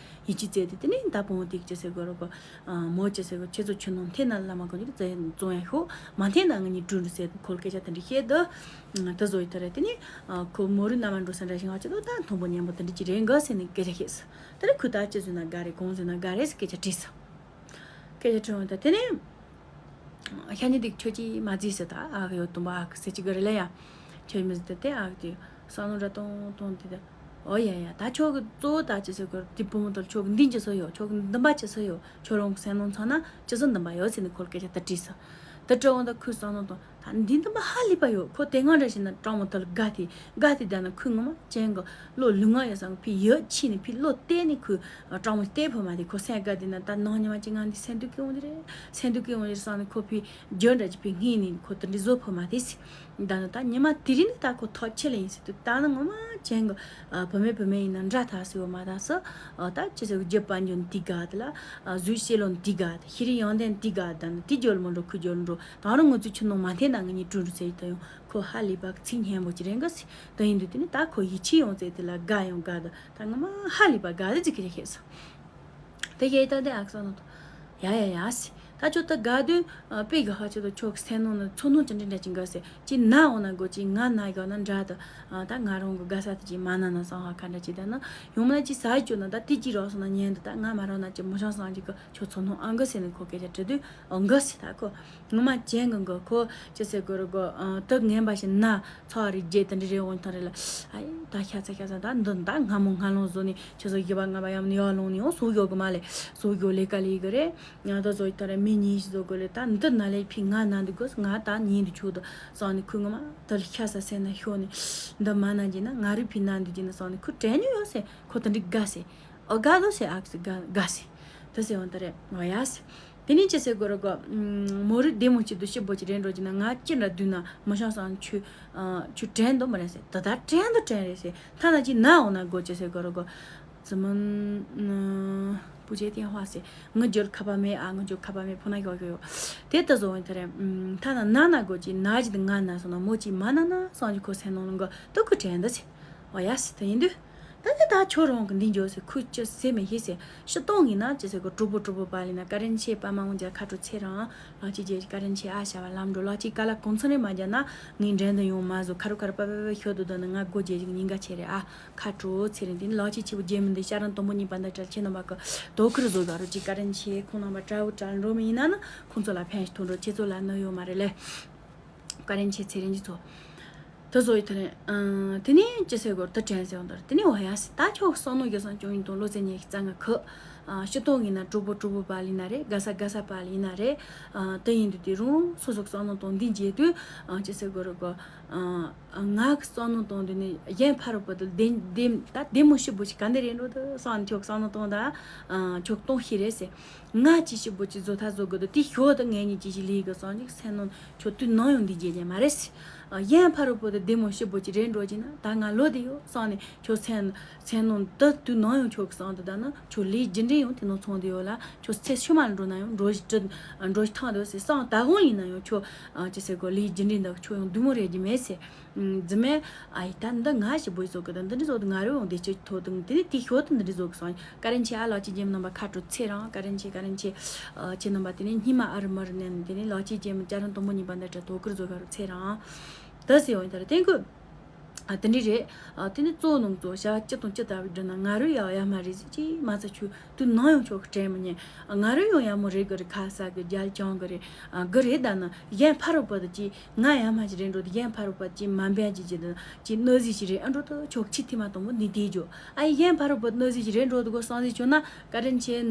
ཡིད་ཆེས་བཙལ་ཏེ་དེ་ནས་ད་བུ་མོ་དེ་ཅི་ཟེར་གོ་རོ་གོ། ཨ་མོ་ཅི་ཟེར་གོ། ཁྱེད་ཚོ་ཆུ་ནང་འཐེན་ན་བླ་མ་གོ་ཅིག་བཙལ་བཙོང་ཡ་ཤོག་མ་འཐེན་ན་ང་གཉིས་གྲོས་འདྲི་ཟེར་ཁོ་ལ་སྐད་ཆ་དེ་འདྲ་བཤད་དུ། ད་བཟོ་ཡི་ད་ར། དེ་ནས་ཨ་ཁོ་མོ་རུ་མནའ་མ་འགྲོ་ས་འདྲ་ཞིག་ང་ཅི་དོ་ད་མཐོང་པོ་ཉན་པོ་དེ་འདྲ་ཅི་རེད་འགའ་ཟེར་ནས་སྐད་ཆ་བཤད་སོ། དེ་ནས་ཁོས་ད་ཅི་བཟོས་ན་དགའ་རེད། གང་བཟོས་ན་དགའ་རེད་ཟེར་སྐད་ཆ་དྲིས་སོ། སྐད་ཆ་དྲི་འོང་ད། དེ་ནས་ཤ་ཉེ་དེ་ཁྱོད་ཀྱིས་མ་བརྩིས་ཟེར། ད་ཨ་གི་ཡོད་དུམ་པ་ཨ་གི་ཟེར་གྱི་གི་རེད་ལ་ཡ། ཁྱོད་མི་ཟེར་ད་དེ་ཨ་གི་དེ་བསམ་བློ་འདྲ་གཏོང་གཏོང་དེ་ད། ཨོ་ཡ་ཡ། ད་ཁྱོད་ཀྱི་གཙོ་བོ་ད་ཅི་ཟེར་གི་རེད། དེ་བུ་མོ་དེར་ཁྱོད་ཀྱི་འདི་ཅི་ཟེར་ཡོད། ཁྱོད་ཀྱི་འདུན་པ་ཅི་ཟེར་ཡོད། ཁྱོད་རང་གི་སེམས་ནང་ཚོ་ན་ཅི་ཟེར་འདུན་པ་ཡོད་ཟེར་ནས་ཁོ་ལ་སྐད་ཆ་ད་དྲིས་སོ། ད་དྲི་འོང་ད་ཁོས་བསམ་བློ་གཏོང་། ད་འདི་འདུན་པ་ཧ་ལས་པ་ཡོད། ཁོ་དེ་སྔ་འདྲ་ཞིག་ན་དྲང་མོ་དེ་ལ་དགའ་སྟེ་དགའ་སྟེ་བསྡད་ན། ཁོས་ངོ་མ་ཅན་གི་བློ་ལུས་ངག་ཡོད་སང་ཕི་ཡོད་ཕྱིན་ནས་ཕི་བློ་གཏད་ནས་ཁོས་དྲང་མོ་གཏད་ཕོད་མ་དེ། ཁོ་སེམས་དགའ་བསྡད་ན་ད་ནང་ཉི་མ་གཅིག་ང་འདི་སེམས་སྡུག་གི་འོང་གི་རེད། སེམས་སྡུག་གི་འོང་གི་རེད་བསམ་ནས་ཁོ་ཕི་རྒྱུ་འདྲ་ཅིག་ཕི་སྔས་ནས་ཁོ་དེ་འདྲ་བཟོ་ཕོད་མ་དེ་སི། ད་ནི་ད་ཉི་མ་དེ་རིང་ནི་ད་ཁོ་ཐོག་ཆེ་ལ་ཡིན་སྲིད་དུ། ད་ནི་ངོ་མ་ཅན་གི་བུད་མེད་བུད་མེད་ཡིན་ན་འདྲ་ཐག་སི་ཡོད་མ་ད་སི། ད་ཅི་ཟེར་གི་རྒྱུ་པ་འཇོན་འདི་དགའ་དེ་ལ་བཟོས་བྱེད་ལོ་འདི་དགའ་དེ། ཤི་རི་ཡང་ལྡན་འདི་དགའ་ད་ནི་དེ་རྒྱུ་ལ་མི་འགྲོ་ཁུ་རྒྱུ་ལ་འགྲོ། ད་རུང་ང་ཚོས་ཆུ་ནང་མ་འཐེན་ན་ང་གཉིས་གྲོས་འདྲི་ཟེར་ཡི་ད་ཡོང་། ཁོ་ཧ་ལས་པ་ཚིག་སྙན་པོ་ཅིག་རེད་འགའ་སི། དེ་ཡིན་དུས་དེ་ནི་ད་ཁོ་ཡིད་ཆེས་ཡོང་ཚེ་དེ་ལ་དགའ་ཡང་དགའ་ད། ད་ངོ་མ་ཧ་ལས་པ་དགའ་དེ་ཅིག་གི་རེད་ཤེས་སོ། དེ་ཡེ་ད་དེ་ཨག་སོ་ནོ་ཏོ། ཡ་ཡ་ཡ་སི། ད་ཁྱོད་ད་དགའ་དུས་དཔེ་གི་ཧ་ཆེ་དོ། ཁྱོད་ཀྱི་སེམས་ནང་ན་ཚོར་སྣང་ཅི་འདྲ་འདྲ་ཅིག་འགའ་སི། ཅི་ན་འོང་ན་གོ་ཅི་ང་ན་གོ་ན་འདྲ་ད། ད་ང་རང་གི་དགའ་ས་དེ་ཅི་མ་ན་ན་སང་ཧ་ཁ་འདྲ་ཅི་ད་ན་ཡོང་མ་ན་ཅི་ས་ཡི་ཅོ་ན་ད་དེ་ཅི་རོགས་སོང་ན་ཉན་དུ། ད་ང་མ་རོགས་ན་ཅི་མི་ཤང་སང་ཅི་གི་ཁྱོད་ཚོར་སྣང་ཨང་གི་སེ་ནི་ཁོ་སྐད་ཆ་དྲི་དུས་ཨང་གི་སི། ད་ཁོ་ངོ་མ་ཅན་གི་གི་ཁོ་ཅི་ཟེར་གི་རུ་གི་དུ་ངན་པ་ཞིག་ན་ཚ་བ་རིག་རྗེས་དེ་འདྲ་རེ་འོང་ཐང་རེ་ལ། ཨ་ཡེ་ད་ཤ་ཚ་ཤ་ཚ་ད་འདི་ད་སྔ་མོ་སྔ་ལོང་བཟོ་ནི་ཁྱེད་ཚོ་ཡི་བ་ང་བ་ཡམ་ནི་ཡོ་ལོང་ནི་ཡོང་སུ་ཡོ་གི་མ་ལེ། སུ་ཡོ་ལེ་ཀ་ལེ་གི་རེ། ང་ད་བཟོ་ཡི་ད་རེ་མི་ཉིས་ཤིག་བཟོ་གི་ལེ། ད་འདི་ན་ལེ་ཕི་ང་ན་འདི་གོ་ང་ད་ཉིན་འདི་ཆུ་ད་སང་ནི་ཁུ་ངོ་མ་ད་ལེ་ཤ་ས་སེ་ན་ཤོ་ནི་འདི་མ་ན་ཇི་ན་ང་རི་ཕི་ན་འདི་ཇི་ན་སང་ནི་ཁུ་དྲན་ཉོ་ཡོ་སེ་ཁོ་ད་འདི་དགའ་སེ། ཨོ་དགའ་དོ་སེ་ཨག་སེ་དགའ་དགའ་སེ། ད་སེ་འོང་ད་རེ་ང་ཡ་སེ། དེ་ནས་ཅི་ཟེར་དགོས་རེད་གོ། མོ་རི་བདེ་མོ་ཅིག་ཏུ་ཤི་བོ་ཅིག་རེད་འགྲོ་ཅིག་ན་ང་ཅི་འདྲ་བསྡུས་ན་མི་ཤང་སང་ཆུ་ཆུ་དྲན་དོ་མ་རེད་ཟེར། ད་ད་དྲན་དོ་དྲན་རེད་ཟེར། ཐ་ན་ཅི་ན་འོང་ན་དགོས་ཅི་ཟེར་དགོས་རེད་གོ། ཙི་མོན་པུ་ཅེ་ཏེན་ཧྭ་ཟེར། ངི་འཇོལ་ཁ་པ་མེད་ཨ། ངི་འཇོལ་ཁ་པ་མེད་ཕོ་ན་ཤོག་ཤོག་ཡོ། དེ་ད་བཟོ་འོང་ད་རེད། ཐ་ན་ན་ན་དགོས་ཅི་ན་ཅི་ད་ང་ན་སོང་ན་མོ་ཅི་མ་ན་ན་སང་ཅི་ཁོ་སེ་ནོ་ནོ་གོ་ཏུ་ཁུ་དྲན་དོ་ཟེར། ཨོ་ཡ་སི་ད་ཡིན་དུས། ད་ནི་ད་ཁྱོད་རང་གི་འདི་འཇོག་སེ་ཁུ་ཅི་ཟེར་མི་ཤེས་ཟེར། ཤི་སྟོང་ཡིན་ན་ཅི་ཟེར་གོ་གྲོགས་པོ་གྲོགས་པོ་པ་ལི་ན་ཀ་རན་ཆེ་པ་མ་འོང་རྒྱ་ཁ་དྲོ་ཚེ་རང་ལག་ཅི་རྗེས་ཀ་རན་ཆེ་ཨ་ཤ་བ་ལམ་འགྲོ་ལག་ཅི་ཀ་ལ་གོང་ཚོ་རེ་མ་རྒྱ་ན་ངའི་འགྲན་དུ་ཡོང་མ་བཟོ་ཁ་རུ་ཁ་རུ་པ་པ་པ་ཤོད་དུ་དོ་ན་ང་སྒོ་རྗེས་ཞིག་ཉིན་ག་ཆེ་རེད་ཨ། ཁ་དྲོ་ཚེ་རིང་དེ་ནི་ལག་ཅི་ཆེ་བོ་རྗེས་མི་འདི་ཤ་རང་དོན་པོ་གཉིས་པ་འདི་བྲལ་ཁྱེད་རྣམ་པ་གི་དོ་ཁུར་བཟོ་ག་རུ་ཅི་ཀ་རན་ཆེ་ཁོང་རྣམ་པ་དྲ་བོ་དྲ་འགྲོ་མི་ཡིན་ན་ནི་ཁོང་ཚོ་ལ་ཕན་ཐོགས་འགྲོ་ཁྱེད་ཚོ་ལ་ནི་ཡོད་མ་རེད་ལེ། ཀ་རན་ཆེ་ཚེ་རིང་གི་ཚོ། དེ་བཟོ་ཡི་དེ་རེད། ཨ་དེ་ནས་ཅི་ཟེར་དགོས་དེ་དྲན་ཟེར་བ་འདིར་དེ་ནས་འོ་ཡ་སི་ད་ཁྱོད་བསམ་བློ་རྒྱག་སང་ཅུང་ཡིན་དང་བློ་རྩེ་ཉེ་ཤི་རྩ་ང་ཁུ། ཨ་ཤི་ཏོང་ཡིན་ན་གྲོགས་པོ་གྲོགས་པོ་པ་ལི་ན་རེད། དགའ་ས་དགའ་ས་པ་ལི་ན་རེད། ཨ་དེ་ཡིན་དུས་དེ་རུང་སོ་སོ་བསམ་བློ་གཏོང་འདི་འཇལ་དུས་ཨ་ཅི་ཟེར་དགོས་རེད་གོ། ཨ་ང་གི་བསམ་བློ་གཏོང་དུས་ནི་གཞན་ཕ་རོལ་པོ་དེ་བདེ་བདེ་ད་བདེ་མོ་ཞིབ་པོ་ཞིག་ག་འདི་རེད་འགྲོ་དུ་སང་ཁྱོད་བསམ་བློ་གཏོང་ད། ཨ་ཁྱོད་གཏོང་ཤི་རེད་ཟེར། ང་ཅི་ཞིབ་པོ་ཅི་བཟོ་ཐ་བཟོ་དགོས་དུ་དེ་ཞོ་དུ་ངེད་གཉིས་ཅི་ཞིག་ལི་གི་སང་ཅིག་སེམས་ནང་ཁྱོད་དུས་ནང་ཡོང་འདི་འཇལ་ཉན་མ་རེད་ཟེར། གཞན་ཕ་རོལ་པོ་དེ་བདེ་མོ་ཞིབ་པོ་ཅིག་རེད་འགྲོ་གྱིན་ན། ད་ང་ལོ་དེ་ཡོད་སོང་ནས་ཁྱོད་སེམས་སེམས་ནང་དུ་དུས་ནམ་ཡང་ཁྱོད་ཀྱི་སང་དུ་ད་ན་ཁྱོད་ལས་རྒྱུ་འབྲས་ཡང་དེ་ནང་ཚང་དུ་ཡོད་ལ། ཁྱོད་ཚེ་ཕྱི་མ་འགྲོ་ན་ཡང་འགྲོ་ཐང་དུ་ཟེར། སང་ད་དགོང་ཡིན་ན་ཡང་ཁྱོད་ཅི་ཟེར་གོ། ལས་རྒྱུ་འབྲས་འདི་ཁྱོད་ཡང་བདེ་མོ་རེད་རྒྱུ་མེད་ཟེར། རྫུན་མས། ཨ་ཡི་ད་འདི་ང་ཞིག་བོད་ཟོ་གི་ད་འདི་འདྲ་ཟོ་དུ་ང་རོ་ཡང་བདེ་སྐྱིད་ཐོག་དང་དེ་ནས་དེ་ཤོད་དུ་འདི་འདྲ་ཟོ་གི་སང་། ཀ་རན་ཆེ་ཨ་ལགས་ཀྱི་རྒྱལ་མོ་རྣམ་པ་ཁ་དྲོ་ཚེ་རིང་། ཀ་རན་ཆེ་ཀ་རན་ཆེ། ཨ་ཁྱེད་རྣམ་པ་དེ་ནས་སྙིང་མ་ཨ་རི་མ་རི་ནས་དེ་ནས་ལགས་ཀྱི་རྒྱལ་མོ་བརྒྱ་རང་དང་པོ་གཉིས་པ་འདི་འདྲ་དོ་ཁུར་ཟོ་ག་རོ་ཚེ་རིང་། ད་ཟེར་ཡོང་ཡིན་ད་ར་དེང་གི། ཨ་དེ་འདྲ་རེད། ཨ་དེ་ནས་གཙོ་བོ་ནང་གཙོ་བོ་བྱ་བ་ཅི་དང་ཅི་ལྟ་བུ་བསྒྲུབས་ན་ང་རོ་ཡག་ཡག་མ་རེད་ཟེར་ཅིག་མ་ཚད་ཁྱོད་དུས་ནམ་ཡང་ཁྱོད་ཀྱི་དྲན་མི་ཉན། ང་རོ་ཡང་ཡག་མོ་རེད་གི་རེད། ཁ་ས་གི་རྒྱལ་ཅང་གི་རེད། ཨ་གི་རེད། ད་ནི་གཞན་ཕ་རོལ་པོ་དེ་ཅིག་ང་ཡག་མ་ཅིག་རེད་འགྲོ་དེ་གཞན་ཕ་རོལ་པོ་ཅིག་མ་འབད་ཅིག་ཅིག་དང་ཅིག་གནོད་ཟིག་ཅིག་རེད། ཨ་འགྲོ་དུ་ཁྱོད་ཆི་ཐི་མ་དང་པོ་འདི་དེ་འཇོག་ཨ་ཡི་གཞན་ཕ་རོལ་པོ་གནོད་ཟིག་ཅིག་རེད་འགྲོ་དུ་གོ་སང་ཟིག་བྱུང་ན། ཀ་རན་ཆེ་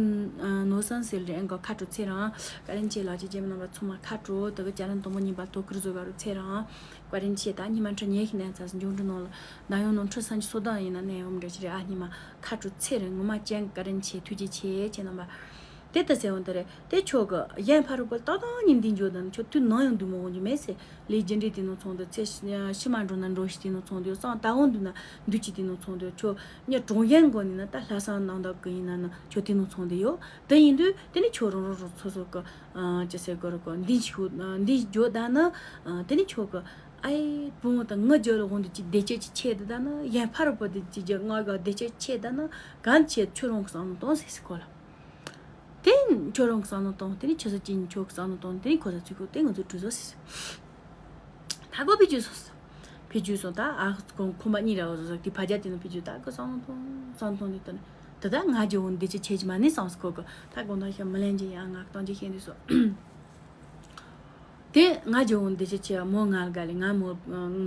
ནོ་སན་སིལ་རེད། ཨ་ག་ཁ་དྲོ་ཚེ་རིང་། ཀ་རན་ཆེ་ལགས་ཀྱི་རྒྱལ་མོ་རྣམ་པ་ཚང་མ་ཁ་དྲོ། དེ་གི་བརྒྱ་རང་དང་པོ་གཉིས་པ་དོ་ཁུར་ཟོ་ག་རོ་ཚེ་རིང་། ཀ་རན་ཆེ་ད་ཉི་མ་ཁྲི་ཉེ་ཤི་ནས་ཚ་སི་འབྱུང་འགྲོ་ནང་ལ་ན་ཡོང་ནང་ཁྲི་སང་ཆུ་སོ་དང་ཡིན་ན་ནས་ཡོང་འདྲ་ཞིག་རེད། ཨ་ཉི་མ་ཁ་དྲོ་ཚེ་རིང་ངོ་མ་ཅན། ཀ་རན་ཆེ་ཐུགས་རྗེ་ཆེ་ཁྱེད་རྣམ་པ། དེ་ལྟ་ཟེར་འོང་དེ་རེད། དེ་ཁྱོད་གི་གཞན་ཕ་རོལ་པོ་ཏག་ཏག་ཉིན་འདི་འཇོག་དང་ཁྱོད་དུས་ནམ་ཡང་འདུག་མ་འོང་རྒྱུ་མེད་ཟེར། ལས་རྒྱུ་འབྲས་དེ་ནང་ཚང་དུ་ཚེ་ཕྱི་མ་འགྲོ་ན་འགྲོ་ཤི་དེ་ནང་ཚང་དུ་སང་ད་འོང་འདུག་ན་འདུག་ཅི་དེ་ནང་ཚང་དུ་ཁྱོད་ཉི་གྲོང་གཞན་གོ་ནི་ན་ད་ལྷ་ས་ནང་དག་གི་ཡིན་ན་ན་ཁྱོད་དེ་ནང་ཚང་དུ་ཡོད། དེ་ཡིན་དུས་དེ་ནི་ཁྱོད་རང་རང་རང་སོ་སོ་གི་ཅི་ཟེར་གོ་ར་གོ་འདི་ཤོད་འདི་འཇོག་ད་ན་དེ་ནི་ཁྱོད་གི་ཨའི་བུ་མོ་དང་ངི་རྒྱུ་ལ་འོང་དུ་ཅི་བདེ་སྐྱིད་ཅི་ཆེ་དུ་ད་ན་གཞན་ཕ་རོལ་པོ་དེ་ཅི་རྒྱུ་ང་ག་བདེ་སྐྱིད་ཆེ་ད་ན་གང་ཆེ་ཁྱོད་རང་གི་བསམ་བློ་གཏོང་ཟེར་ཟེར་གོ་ལ། དེ་ཁྱོད་རང་གི་བསམ་བློ་གཏོང་། དེ་ནི་ཆུ་ཚོད་གཅིག་ཉིན་ཁྱོད་ཀྱི་བསམ་བློ་གཏོང་། དེ་ནི་ཁོ་ཚ་ཚུལ་ཁོ་དེ་ང་ཚོ་གྲོས་བཟོ་ཟེར། ད་གོ་ཕི་ཇུ་སོང་ཟེར། ཕི་ཇུ་སོང་ད་ཨ་ཁོ་ཁོ་མ་གཉིས་ར་བཟོ་ཟེར། དེ་ཕ་རྒྱ་དེ་ནི་ཕི་ཇུ་ད་གི་བསམ་བློ་གཏོང་བསམ་བློ་གཏོང་དེ་ལྟར་ད་ད་ང་རྒྱལ་བོ་འདི་ཅི་བྱེད་ཀྱི་མ་ནི་སོང་ཟེར། ཁོ་གི་ད་དགོང་དག་ཤ་མི་ལེན་གྱི་ཡང་ང་གཏོང་རྒྱུ་ཤེས་འདི་སོ། དེ་ང་རྒྱལ་བོ་འདི་ཅི་བྱེད་མོ་ང་ལ་དགའ་ལེ་ང་མོ་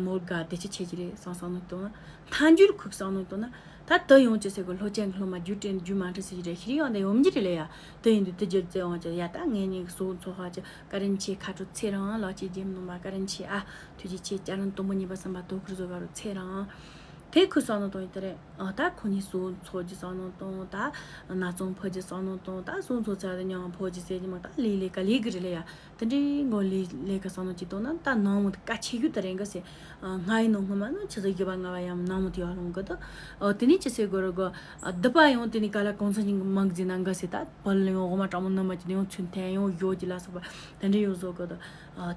མོ་དགའ་དེ་ཅི་བྱེད་ཀྱི་རེད་སོང་བསམ་བློ་གཏོང་ན། ཐལ་འགྱུར་ཁུག་བསམ་བློ་གཏོང་ན། ད་དུ་ཡོང་ཅི་ཟེར་གི་ལྷོ་ཅན་གི་སློབ་མ་རྒྱུ་དྲན་རྒྱུ་མ་འཕྲི་ཟེར་གི་རེད། ཤི་རི་ཡང་དེ་ཡོང་གི་རེད་ལེ་ཡ། དུ་ཡིན་དུས་དུ་རྒྱུ་རྩེ་འོང་ཅི་ཡ། ད་ངེད་གཉིས་ཀྱི་སོ་ཚོ་ཧ་ཅི་ཀ་རན་ཆེ་ཁ་དྲོ་ཚེ་རིང་། ལགས་ཀྱི་རྒྱལ་མོ་ནང་མ་ཀ་རན་ཆེ་ཨ་ཐུགས་རྗེ་ཆེ། བརྒྱ་རང་དང་པོ་གཉིས་པ་གསུམ་པ་དོ་ཁུར་བཟོ་ག་རུ་ཚེ་རིང་། དེ་ཁུག་བསམ་བློ་གཏོང་ཡི་དེ་རེད། ཨ་ད་ཁོ་གཉིས་སོ་ཚོ་རྒྱུ་བསམ་བློ་གཏོང་། ད་ན་ཚོང་ཕོ་རྒྱུ་བསམ་བློ་གཏོང་། ད་སོ་ཚོ་ཚ་དེ་མྱང་ཕོ་རྒྱུ་ཟེར་གྱི་མ་ད་ལས་ལས་ཀ་ལས་གི་རེད་ལེ་ཡ། དེ་འདྲའི་མགོ་ལས་ལས་ཀ་བསམ་བློ་ཅིག་གཏོང་ན་ད་ནང་མོ་དེ་ཀ་ཆེ་རྒྱུ་དེ་རེད་འགའ་ཟེར། སྔ་ཡི་ནང་སྔོན་མ་ནི་ཆུ་ཚོད་བཞི་པ་ལྔ་པ་ཡང་ནང་མོ་དེ་ཡར་ལོངས་གི་འདུག་དེ་ནས་ཅི་ཟེར་དགོས་རེད་གོ། སྡུད་པ་ཡང་དེ་ནས་ག་ལ་གང་ཚ་ཉིན་གི་མང་གི་ཟེར་ན་འགའ་ཟེར། ད་བལ་ཡང་འོ་མ་གྲང་མོ་ནུ་མ་ཅིག་ཡང་ཚུན་ཐན་ཡང་ཡོ་གི་ལ་སོགས་པ་དེ་འདྲའི་ཡོ་བཟོ་གི་འདུག་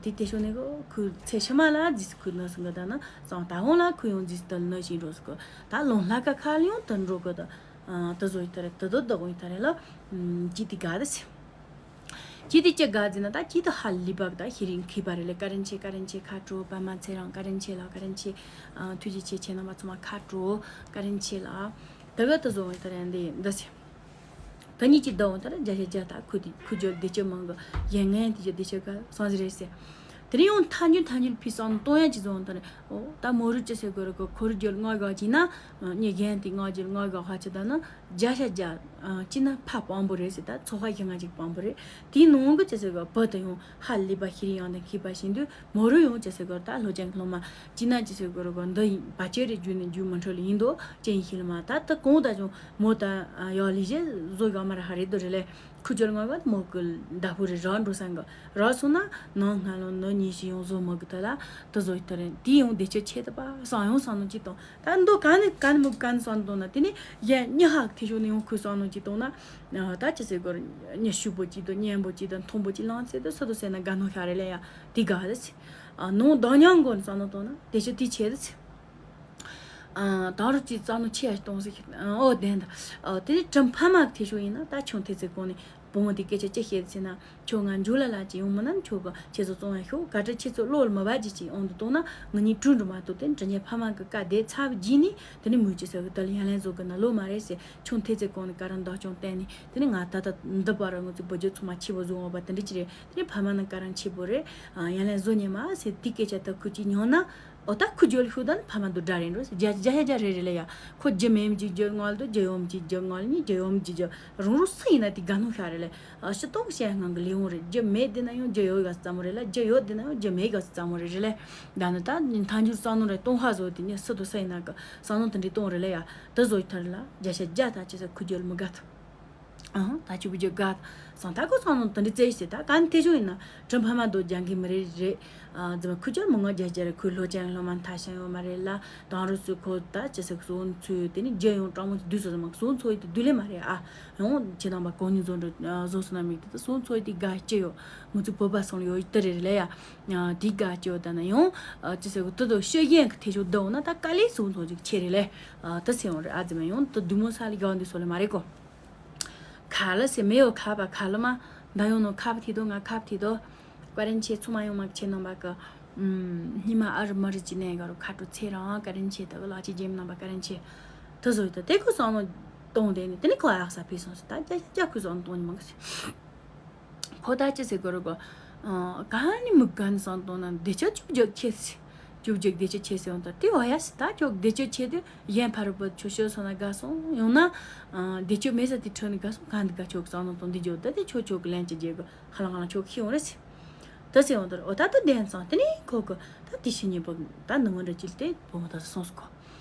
དེ་དེ་ཤོ་ནས་གོ་ཁོའི་ཚེ་ཕྱི་མ་ལ་རྫིས་ཁོའི་ནུ་སོང་གི་ད་ན་སང་ད་འོང་ལ་ཁོ་ཡང་རྫིས་དལ་ནུ་ཞིག་འགྲོ་སོང་གི། ད་ལོང་ལྷ་ཁ་ཁ་ལ་ཡང་དུ་འགྲོ་གི་འདུག་དེ་བཟོ་ཡི་ད་རེད། དེ་དོ་བདག་ཡི་ད་རེད་ལ། ཅི་དེ་དགའ་དེ་ཟེར། ཅི་དེ་ཅི་དགའ་ཟེར་ན་ད་ཅི་དེ་ཧ་ལི་བག་ད་ཤི་རིང་ཁི་པ་རེད་ལེ། ཀ་རན་ཆེ་ཀ་རན་ཆེ་ཁ་དྲོ། པ་མ་ཚེ་རིང་། ཀ་རན་ཆེ་ལ་ཀ་རན་ཆེ། ཨ་ཐུགས་རྗེ་ཆེ། ཁྱེད་རྣམ་པ་ཚང་མ་ཁ་དྲོ། ཀ་རན་ཆེ་ལ། ད་ག་ད་བཟོ་ཡི་ད་རེད། འདི་འདི་ཟེར། ད་གཉིས་ཀྱི་ཟླ་འོང་ད་ར་བརྒྱ་ཆ་བརྒྱ་ད་ཁུ་དེ་ཁུ་རྒྱུ་བདེ་སྐྱིད་མང་གི་ཡན་ངན་དེ་རྒྱུ་བདེ་སྐྱིད་ག་སང་ཟེར་རེད་ཟེར། དེ་རིང་ཡང་ཐལ་འགྱུར་ཐལ་འགྱུར་ཕི་སང་གཏོང་ཡ་ཅི་བཟོ་འོང་ད་ར། ཨོ་ད་མོ་རུ་ཅི་ཟེར་དགོས་རེད་གོ། ཁོ་རུ་རྒྱུ་ལྔ་ག་ཅིག་ན་ཉི་རྒན་དེ་ལྔ་རྒྱུ་ལྔ་ག་ཧ་ཅི་ད་ན་བརྒྱ་ཆ་བརྒྱ་ཅི་ན་ཕ་སྤང་པོ་རེད་ཟེར། ད་ཚོ་ཁ་ཞིག་ང་ཅིག་སྤང་པོ་རེད། དེའི་ནང་གི་ཅི་ཟེར་གོ་བུ་དེ་ཡང་ཧ་ལི་པ་ཤི་རི་ཡང་དང་ཁི་པ་བཞིན་དུ། མོ་རུ་ཡང་ཅི་ཟེར་གོ་ད་ལྷོ་ཅན་གི་སློབ་མ་ཅི་ན་ཅི་ཟེར་གོ་རུ་གོ་འདི་ཡིན་པ་ཅེ་རེ་རྒྱུ་ནི་རྒྱུ་མི་འཕྲོད་ལ་ཡིན་དོ་ཅན་ཡིན་ཤི་ལ་མ། ད་ད་གོང་ད་ཅུང་མོ་ད་ཡོ་ལི་ཞེ་བཟོ་ག་མ་ར་ཧ་རེ་དོ་རེ་ལེ། ཁུ་ཅོལ་ངོ་ག་མོ་གི་ད་ཧུ་རེ་ར་འགྲོ་སང་གི་ར་སོང་ན་ནང་སྔ་ལོ་ནོ་ཉི་ཤི་ཡང་བཟོ་མོ་གི་ད་ལ་ད་བཟོ་ཡི་ད་རེ། དེ་ཡང་བདེ་སྐྱིད་ཆེ་ད་པ་སང་ཡང་སང་ནོ་ཅི་དང་། ད་འདོ་ག་ནི་ག་ནི་མོ་ག་ནི་སང་དང་ན་དེ་ནི་ཡ་ཉི་ཧ་ཐེ་ཤོ་ནི་ཡང་ཁུ་སང་ནོ་ཅི་དང་ན། ད་ཅི་ཟེར་གོ་ཉི་ཤུ་པོ་ཅི་དང་ཉན་པོ་ཅི་དང་མཐོང་པོ་ཅི་ལང་ཚེ་ད་སུ་དུ་སེ་ན་ག་ནོ་ཤ་རེ་ལེ་ཡ། དེ་ག་རེ་སི། ཨ་ནོ་དང་ཉང་གོ་ནི་སང་ནོ་དང་ན་དེ་ཆ་དེ་ཆེ་རེ་སི། ཨ་དང་རུ་ཅི་རྩ་ནོ་ཆེ་ཡ་གཏོང་སི། ཨོ་དེ་འདྲ། ཨ་དེ་ནི་གྲུམ་ཕ་མ་དེ་ཤོ་ཡིན་ན་ད་ཆུང་དེ་ཚེ་གོང་ནས་བུ་མོ་དེ་སྐད་ཆ་ཅི་བཤད་ཟེར་ན། ཁྱོད་ང་འཇུ་ལ་ལ་ཅི་ཡོང་མི་ན་ཁྱོད་གི་ཁྱེད་ཚོ་བཙོང་ཡ་ཤོག་ག་ཏྲ་ཁྱེད་ཚོ་བློ་ལ་མི་བ་ཅི་ཅི་ཡོང་དུ་གཏོང་ན་ང་གཉིས་གྲུ་འགྲོ་མ་གཏོགས་དེ་འདྲ་ཉེ་ཕ་མ་གི་བཀའ་དེ་ཚབ་བགྱིས་ནི་དེ་ནི་མོས་ཅི་ཟེར་གི་དལ་ཡ་ལན་བཟོ་གི་ན་ལོ་མ་རེད་ཟེར། ཆུང་དེ་ཚེ་གོང་ནས་ཀ་རང་བདག་སྐྱོང་བསྟན་ནི་དེ་ནི་ང་ད་ལྟ་འདི་པ་ར་ང་ཚོ་བུ་རྒྱུད་ཚང་མ་ཆེ་བོ་བཟོ་འོང་བ་དེ་འདྲ་ཅི་རེད། དེ་ནི་ཕ་མ་ནི་ཀ་རང་ཆེ་བོ་རེད། ཡ་ལན་བཟོ་ཉེ་མ་ཟེར་དེ་སྐད་ཆ་ད་ཁུ་ཅི་ཉོ་ན། ཨོ་ད་ཁུ་རྒྱུ་ལ་ཤུ་ད་ནི་ཕ་མ་འདུ་འདྲ་རེད་འགྲོ། རྒྱ་རྒྱ་རྒྱ་རེ་རེ་ལེ་ཡ། ཁོ་རྒྱུ་མེད་མི་གཅིག་རྒྱུ་ངལ་དུ་རྒྱུ་ཡོད་མི་གཅིག་རྒྱུ་ངལ་གཉིས་རྒྱུ་ཡོད་མི་གཅིག་རྒྱུ་རང་རུ་སུ་ཡིན་ན་དེ་དགའ་སྣང་ཤ་རེ་ལེ། ཨ་ཕྱི་གཏོང་བཤད་སྔོན་གི་ལས་འོང་རེད། རྒྱུ་མེད་དེ་ན་ཡང་རྒྱུ་ཡོད་ག་ཙམ་རེ་ལ་རྒྱུ་ཡོད་དེ་ན་ཡང་རྒྱུ་མེད་ག་ཙམ་རེ་རེ་ལེ། ད་ནི་ད་ཐལ་འགྱུར་བསམ་ནོ་རེ་གཏོང་ཧ་བཟོ་དེ་ནི་སུ་དུ་སུ་ཡིན་ན་གི་བསམ་ནོ་དེ་འདྲའི་གཏོང་རེ་ལེ་ཡ། དེ་བཟོ་ཡི་ཐར་ལ་རྒྱ་ཤ་རྒྱ་ད་ཅི་ཟེར་ཁུ་རྒྱུ་ལ་མི་དགའ་ཐུབ། ཨང་། ད་ཆུ་བུ་རྒྱུ་དགའ་སང་ད་ཁོ་སང་ནང་དེ་འདྲ་བཙལ་ཞེས་ད་ག་ནས་དེ་བྱུང་ཡིན་ན་དྲི་ཕ་མ་དོ་རྒྱག་གི་མི་རེད་རེད། ཨ་རྫི་མ་ཁུ་ཅག་མི་ངོ་རྒྱ་རྒྱ་རེད། ཁོའི་ལོ་ཅན་སློབ་མ་མཐའ་ཤང་ཡོད་མ་རེད་ལ། དང་རུ་སུ་ཁོ་ད་ཅི་ཟེར་གསོན་ཚུལ་དེ་ནི་རྒྱ་ཡོང་གྲོང་མོ་དུས་སོ་མ་གསོན་ཚོ་ཡི་དེ་དུས་ལས་མ་རེད་ཨ། ཡང་ཁྱེད་རྣམ་པ་གོ་ཉིན་བཟོ་འདྲ་བཟོ་སོང་ན་མིག་དེ་ད་གསོན་ཚོ་ཡི་དེ་དགའ་སྐྱེ་ཡོད། ང་ཚོ་བོད་པ་སོང་ལ་ཡོད་ཡི་དེ་རེད་ལ་ཡ། དེ་དགའ་སྐྱེ་ཡོད་ད་ན་ཡང་ཅི་ཟེར་གོ་དུ་དོ་ཤོད་ཡན་གི་ཐེ་ཆོ་བསྡད་འོང་ན་ད་དཀའ་ལས་གསོན་ཚོ་ཅིག་ཆེ་རེད་ལ། ད་སེ་ཡོང་རེད་ཨ་རྫི་མ་ཡང་ད་དུས་མོ་ས་ལི་གང་དུས་སོ་ལ་མ་རེད་གོ། ཁ་ལ་སེ་མེ་ཡོ་ཁ་པ་ཁ་ལ་མ། ད་ཡོང་ནོ་ཁ་པ་ཐི་དོ་ང་ཁ་པ་ཐི་དོ། བཀའ་དྲིན་ཆེ་ཚོ་མ་ཡོང་མ་ཆེ་ནང་པ་གི་ཉི་མ་ཨ་རི་མ་རི་ཅི་ནས་ག་རུ་ཁ་དྲོ་ཚེ་རང་བཀའ་དྲིན་ཆེ་ད་གི་ལག་ཅི་རྒྱེམ་ནང་པ་བཀའ་དྲིན་ཆེ། ད་བཟོ་ཡི་ད་དེ་ཁོ་སང་ནོ་གཏོང་དེ་ནི་དེ་ནི་ཁོ་ཨག་ས་ཕི་སོང་སི་ད་རྒྱ་རྒྱ་ཁོ་སང་ནོ་གཏོང་ཉི་མ་གི་སི། ཁོ་ད་ཅི་ཟེར་གོ་རུ་གོ། ག་ནི་མི་ག་ནི་སང་གཏོང་ན་འདི་ཆ་ཅུབ་ཅུབ་ཆེ་སི། ཅུབ་ཅུབ་འདི་ཆ་ཆེ་སི་ཡོང་ད་དེ་བ་ཡ་སི་ད་ཅོག་འདི་ཆ་ཆེ་དུ། གཞན་ཕ་རུ་པ་ཆོ་ཤོ་སོང་ན་དགའ་སོང་ཡོང་ན། ཨ་བདེ་སྤྱོད་མེད་ས་དེ་ཁྲོད་ནས་དགའ་སོང་གང་འདི་དགའ་ཆོག་གཙང་ནང་དང་འདི་འཇོག་ད་དེ་ཆོ་ཆོག་གི་ལན་ཅི་རྒྱལ་གི་ཧ་ལང་ཧ་ལང་ཆོག་ཤི་ཡོང་རེད་ཟེར། ད་ཟེར་ཡོང་དར་འོ་ད་ད་བདེན་ཙང་དེ་ནས་ཁོ་གི་ད་དེ་ཤི་ཉེ་པ་ད་ནང་འདྲ་ཅིལ་ཏེ་བུ་མོ་ད་སོང་སོང་ཁོ།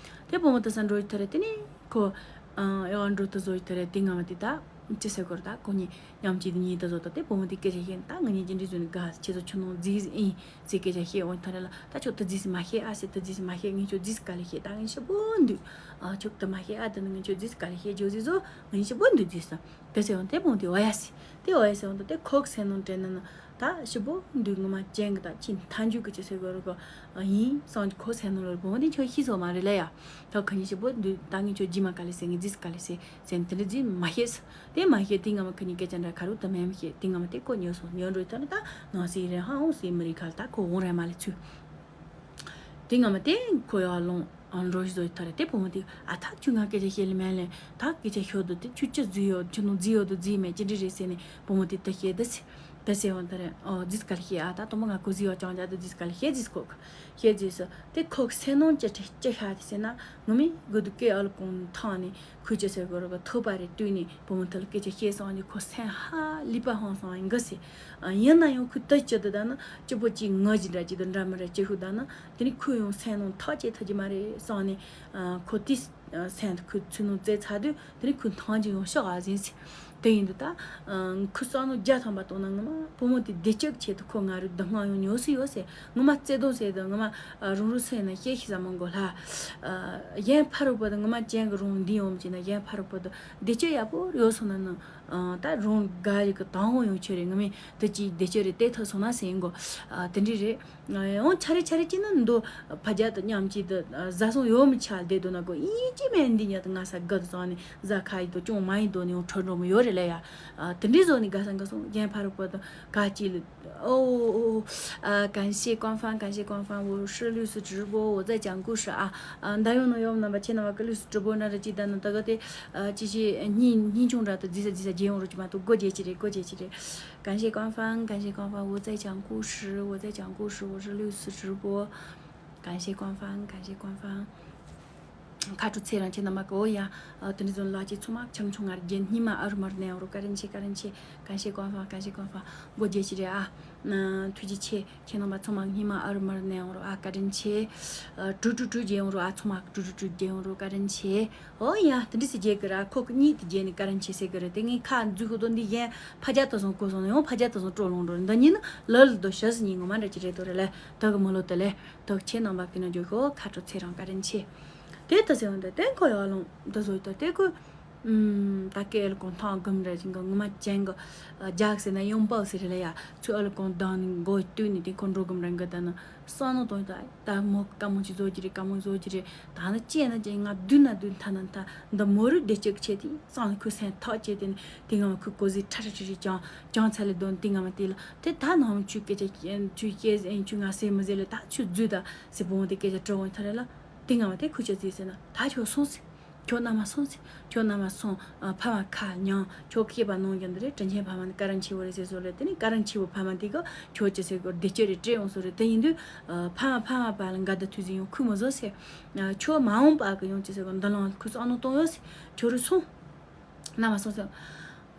དེ་བུ་མོ་ད་ས་འགྲོ་ཡི་ཐ་རེད་དེ་ནས་ཁོ། ཨ་ཡོ་འགྲོ་ད་བཟོ་ཡི་ཐ་རེད་དེ་ང་མ་དེ་ད་ཅི་ཟེར་གོ་ར་ད་ཁོ་གཉིས་མཉམ་གཅིག་ཏུ་གཉིས་ད་བཟོ་ད་དེ་བུ་མོ་དེ་སྐད་ཆ་བཤད་ད་ང་གཉིས་ཅི་འདྲི་བཟོ་ནི་དགའ་ཁྱེད་ཚོ་ཆུ་ནང་རྫིས་ཨིན། ཟེར་སྐད་ཆ་བཤད་འོང་ཐ་རེ་ལ་ད་ཆོག་ཏུ་རྫིས་མ་བཤད་ཨ་ཟེར་ཏུ་རྫིས་མ་བཤད་ངས་ཆོག་རྫིས་ག་ལེ་བཤད་ད་ངས་ཞིབ་པོ་འདུག་ཨ་ཆོག་ཏུ་མ་བཤད་ཨ་ད་ནི་ངས་ཆོག་རྫིས་ག་ལེ་བཤད་ཇོ་ཟི་ཟོ་ངས་ཞིབ་པོ་འདུག་རྫིས་སམ་དེ་ཟེར་འོང་དེ་བོང་དེ་བ་ཡ་སི་དེ་བ་ཡ་སི་འོང་ད་དེ་ཁོག་སེ་ནང་དྲན་ན་ན་ད་ཞིབ་པོ་འདུག་ངོ་མ་ཅན་གི་ད་ཅི་མཐའ་མཇུག་གི་ཅི་ཟེར་གོ་རུ་གོ་ཡིན་སང་ཁོ་སེ་ནང་ལོར་བོང་དེ་ཆོག་ཤི་སོ་མ་རེད་ལ་ཡ་ད་ཁ་ཉིན་ཞིབ་པོ་འདུག་ད་ངས་ཆོག་རྫིས་མ་ག་ལེ་ཟེར་ངས་རྫིས་ག་ལེ་ཟེར་ཟེར་དེ་འདྲ་རྫིས་མ་བཤད་སི། དེ་མ་ཤེས་དེ་སྔ་མ་ཁ་ཉིན་སྐད་ཆ་འདྲ་ཁ་རུ་དུ་མེམ་ཤེས་དེ་སྔ་མ་དེ་ཀོ་ཉོ་སོང་ཉོ་འགྲོ་ཐ་ན་ད་ནང་སི་རེ་ཧ་འོང་སི་མི་རི་ཁ་ལ་ད་ཁོ་འོང་རེ་མ་ལེ་ཚུ། དེ་སྔ་མ་དེ་ཁོ་ཡ་ལོང་ཨང་འགྲོ་ཞིག་ཟོ་ཐ་རེ་དེ་བུ་མོ་དེ་ཨ་ཐག་ཆུ་ང་སྐད་ཆ་བཤད་ལེ་མེ་ལེ་ད་སྐད་ཆ་ཤོད་དུ་དེ་ཆུ་ཅི་ཟི་ཡོད་ཆུ་ནང་ཟི་ཡོད་དུ་ཟི་མེ་ཅི་འདྲི་རེ་ཟེར་ནས་བུ་མོ་དེ་ད་བཤད་དུ་སི་ད་ཟེར་བ་ད་རེ་ཨོ་ཟིས་ག་ལ་བཤད་ཨ་ད་དོ་མོ་ང་ཁོ་ཟི་ཡོད་ཅང་ཅ་དུ་ཟིས་ག་ལ་བཤད་ཟིས་ཁོ་བཤད་ཟིས་སི་དེ་ཁོ་སེ་ནོང་ཅི་ཁྲི་ཅི་ཤ་དེ་ཟེར་ན་ངུ་མི་གུ་དུ་ཀེ་ཨལ་གོང་ཐང་ནས། ཁོས་ཅི་ཟེར་གོ་ར་ག་ཐོད་པ་རེ་བཏུས་ནས་བུ་མོ་དེ་ལ་སྐད་ཆ་བཤད་སོང་ནས་ཁོ་སེམས་ཧ་ལི་པ་ཧང་སོང་ཡིན་གི་ཟེར། ཡིན་ན་ཡང་ཁོས་ད་ཅི་དུ་ད་ན་སྐྱིད་པོ་ཅིག་ངུ་ཅི་འདྲ་ཅིག་དུ་འདྲ་མི་འདྲ་ཅི་ཤུགས་ད་ན་དེ་ནི་ཁོས་ཡང་སེམས་ནང་ཐག་བཅད་ཐུབ་ཀྱི་མ་རེད་སོང་ནས་ཁོ་དེ་སེམས་དུ་ཁོས་ཚུར་ནང་བཙལ་ཚར་དུས་དེ་ནི་ཁོས་ཐང་ཅིག་ཡང་ཤོག་ཨ་ཟིན་ཟེར། དེ་ཡིན་དུས་ད་ཁོས་བསམ་བློ་བརྒྱ་ཐམ་པ་གཏོང་ན་ངོ་མ་བུ་མོ་དེ་བདེ་སྐྱིད་ཆེད་དུ་ཁོ་ང་རུ་སྡུག་བསྔལ་ཡང་མྱོང་སྲིད་ཡོད་ཟེར། ངོ་མ་བརྩེ་དུང་ཟེར་དུས་ངོ་མ་རང་རང་སེམས་ནང་བཤད་ཤེས་ས་མང་གོ་ལ། གཞན་ཕ་རོལ་པོ་དང་ངོ་མ་ཅན་གི་རང་འདི་ཡོང་བྱས་ན་གཞན་ཕ་རོལ་པོ་དང་བདེ་སྐྱིད་ཡག་པོ་ཡོད་སོང་ན་ནི། ད་རང་དགའ་ཡི་གི་དང་བོ་ཡོང་ཆེ་རེད་ངོ་མས་དུ་ཅིག་བདེ་སྐྱིད་རེད་དེ་ཐོབ་སོང་ན་ཟེར་ཡིན་གོ། དེ་འདྲ་རེད། ཡང་ཆ་རེ་ཆ་རེ་ཅིག་ནི་འདུག་ཕ་རྒྱ་དང་མཉམ་གཅིག་ཏུ་བཟའ་སོང་ཡོད་མི་ཆ་བསྡད་འདུག་ན་གོ་ཡིན་གཅིག་མེད་འདི་ཉག་ཏུ་ང་ས་དགའ་དུ་སོང་ནས་བཟའ་ཁ་ཡི་དུ་ཅུང་མ་ཡིན་དོ་ནས་ཡང་ཁྲོ་འགྲོ་མི་ཡོད་རེད་ལ་ཡ། དེ་འདྲའི་བཟོ་ནས་དགའ་ས་དགའ་སོང་གཞན་ཕ་རོལ་པོ་དང་ག་ཅིག་ལ། 哦哦哦，啊，感谢官方，感谢官方，我是绿色直播，我在讲故事啊。嗯，大家呢，有那么前那么个绿色直播那个记得呢，这个的，呃，这些你你中着的，这些这些节目就嘛都过节去的，过节去的。感谢官方，感谢官方，我在讲故事，我在讲故事，我是绿色直播。感谢官方，感谢官方。 ཁ་དྲོ་ཚེ་རིང་ཁྱེད་རྣམ་པ་གི་འོ་ཡ། དེ་འདྲ་ཚོ་ལ་ཅི་ཚོ་མ་ཆང་ཆུང་ངར་རྒྱན་སྙིང་མ་ཨ་རུ་མར་ནས་འོང་རོ་བཀའ་དྲིན་ཆེ་བཀའ་དྲིན་ཆེ། 感谢官方，感谢官方། སྒོ་རྒྱལ་ཞིག་རེད་ཨ། ཐུགས་རྗེ་ཆེ། ཁྱེད་རྣམ་པ་ཚང་མ་སྙིང་མ་ཨ་རུ་མར་ནས་འོང་རོ་ཨ་བཀའ་དྲིན་ཆེ། དྲུག་དྲུག་དྲུག་རྒྱལ་འོང་རོ་ཨ་ཚང་མ་དྲུག་དྲུག་དྲུག་རྒྱལ་འོང་རོ་བཀའ་དྲིན་ཆེ། འོ་ཡ་དེ་འདྲ་ཞིག་རྒྱལ་གི་ར་ཁོ་གི་གཉིད་དེ་རྒྱལ་ནས་བཀའ་དྲིན་ཆེ་ཟེར་གི་རེད་དེ་ངས་ཁ་འཛུལ་ཁོ་དོ་འདི་གཞན་ཕ་རྒྱ་ཐོ་སོང་གོ་སོང་ནས་འོང་ཕ་རྒྱ་ཐོ་སོང་སྤྲོ་ལོང་འགྲོ་རེད་འདི་གཉིས་ནི་ལ་ལ་དོ་ཞག་སི་གཉིས་ངོ་མ་འདྲ་ཅི་རེད་དོ་རེད་ལ་དག་གི་མི་ལོ་དེ་ལས། དག་ཆེ་རྣམ་པ་ཀུན་ན་འཇོག་ཤོག་ཁ་དྲོ་ཚེ་རིང་བཀའ་དྲིན་ཆེ། དེ་ལྟ་ཟེར་བ་འདི་བསྟན་ཁོ་ཡག་ལོང་འདི་བཟོ་ལྟ་དེ་ཁོ། ད་སྐད་ལ་གོང་ཐང་སྒམ་ར་ཅིང་གི་ངུ་མ་ཅན་གི་རྒྱག་ཟེར་ན་ཡོང་པའོ་ཟེར་ལ་ཡ་ཚུ་ཨ་ལ་གོང་དང་ནི་མགོ་བཏུད་ནས་དེ་ཁོ་འགྲོ་གམ་རང་གི་ད་ནི་བསམ་ནོ་དོན་ད་ད་མོ་དཀའ་མོ་ཅི་བཟོ་གི་རེད་དཀའ་མོ་བཟོ་གི་རེད་ད་ནི་ཅེ་ན་ཅེ་ང་བསྡུས་ན་བསྡུས་མཐའ་ན་མཐའ་འདི་མོ་རུ་བདེ་སྐྱིད་ཆེ་དེ་བསམ་ནི་ཁོ་སེམས་ཐག་བཅད་དེ་ནི་དེ་ང་མ་ཁོ་གོ་ཟི་ཁྲ་ཁྲ་ཁྲི་ཁྲི་ཅང་ཅང་ཚ་ལེ་དོན་དེ་ང་མ་དེ་ལ་དེ་ད་ནང་ཆུ་སྐད་ཆ་ཆུ་སྐད་ཆུ་ང་སེ་མི་ཟེ་ལེ་ད་ཆུ་རྫུས་ད་སེ་བོང་དེ་སྐད་ཆ་དྲི་འོང་ཐ་རེ་ལ་དེ་ང་མ་དེ་ཁུ་ཆ་ཟི་ཟེར་ན་ད་ཁྱོད་སོང་སི། ཁྱོད་ན་མ་སོང་སི། ཁྱོད་ན་མ་སོང་། ཕ་མ་ཁ་ཉང་ཁྱོད་ཁེ་པ་ནོང་ཀྱང་འདི་རེད་དྲིན་ཆེན་ཕ་མ་ནི་ཀ་རན་ཆེ་བོ་རེད་ཟེར་སོ་རེད་དེ་ནི་ཀ་རན་ཆེ་བོ་ཕ་མ་དེ་གི་ཁྱོད་ཅི་ཟེར་གོ་བདེ་སྐྱིད་རེད་སྤྲད་ཡོང་སོ་རེད་དེ་ཡིན་དུས། ཕ་མ་ཕ་མ་པ་ལ་འགའ་ད་ཐུགས་ཟིན་ཡོང་ཁུ་མོ་བཟོ་སེ། ཁྱོད་མ་འོངས་པ་གི་ཡོང་ཅི་ཟེར་གོ་འདི་ལང་ཁུ་སོང་ནོ་གཏོང་ཡོད་སེ། ཁྱོད་རུ་སོང་། ན་མ་སོང་སེ།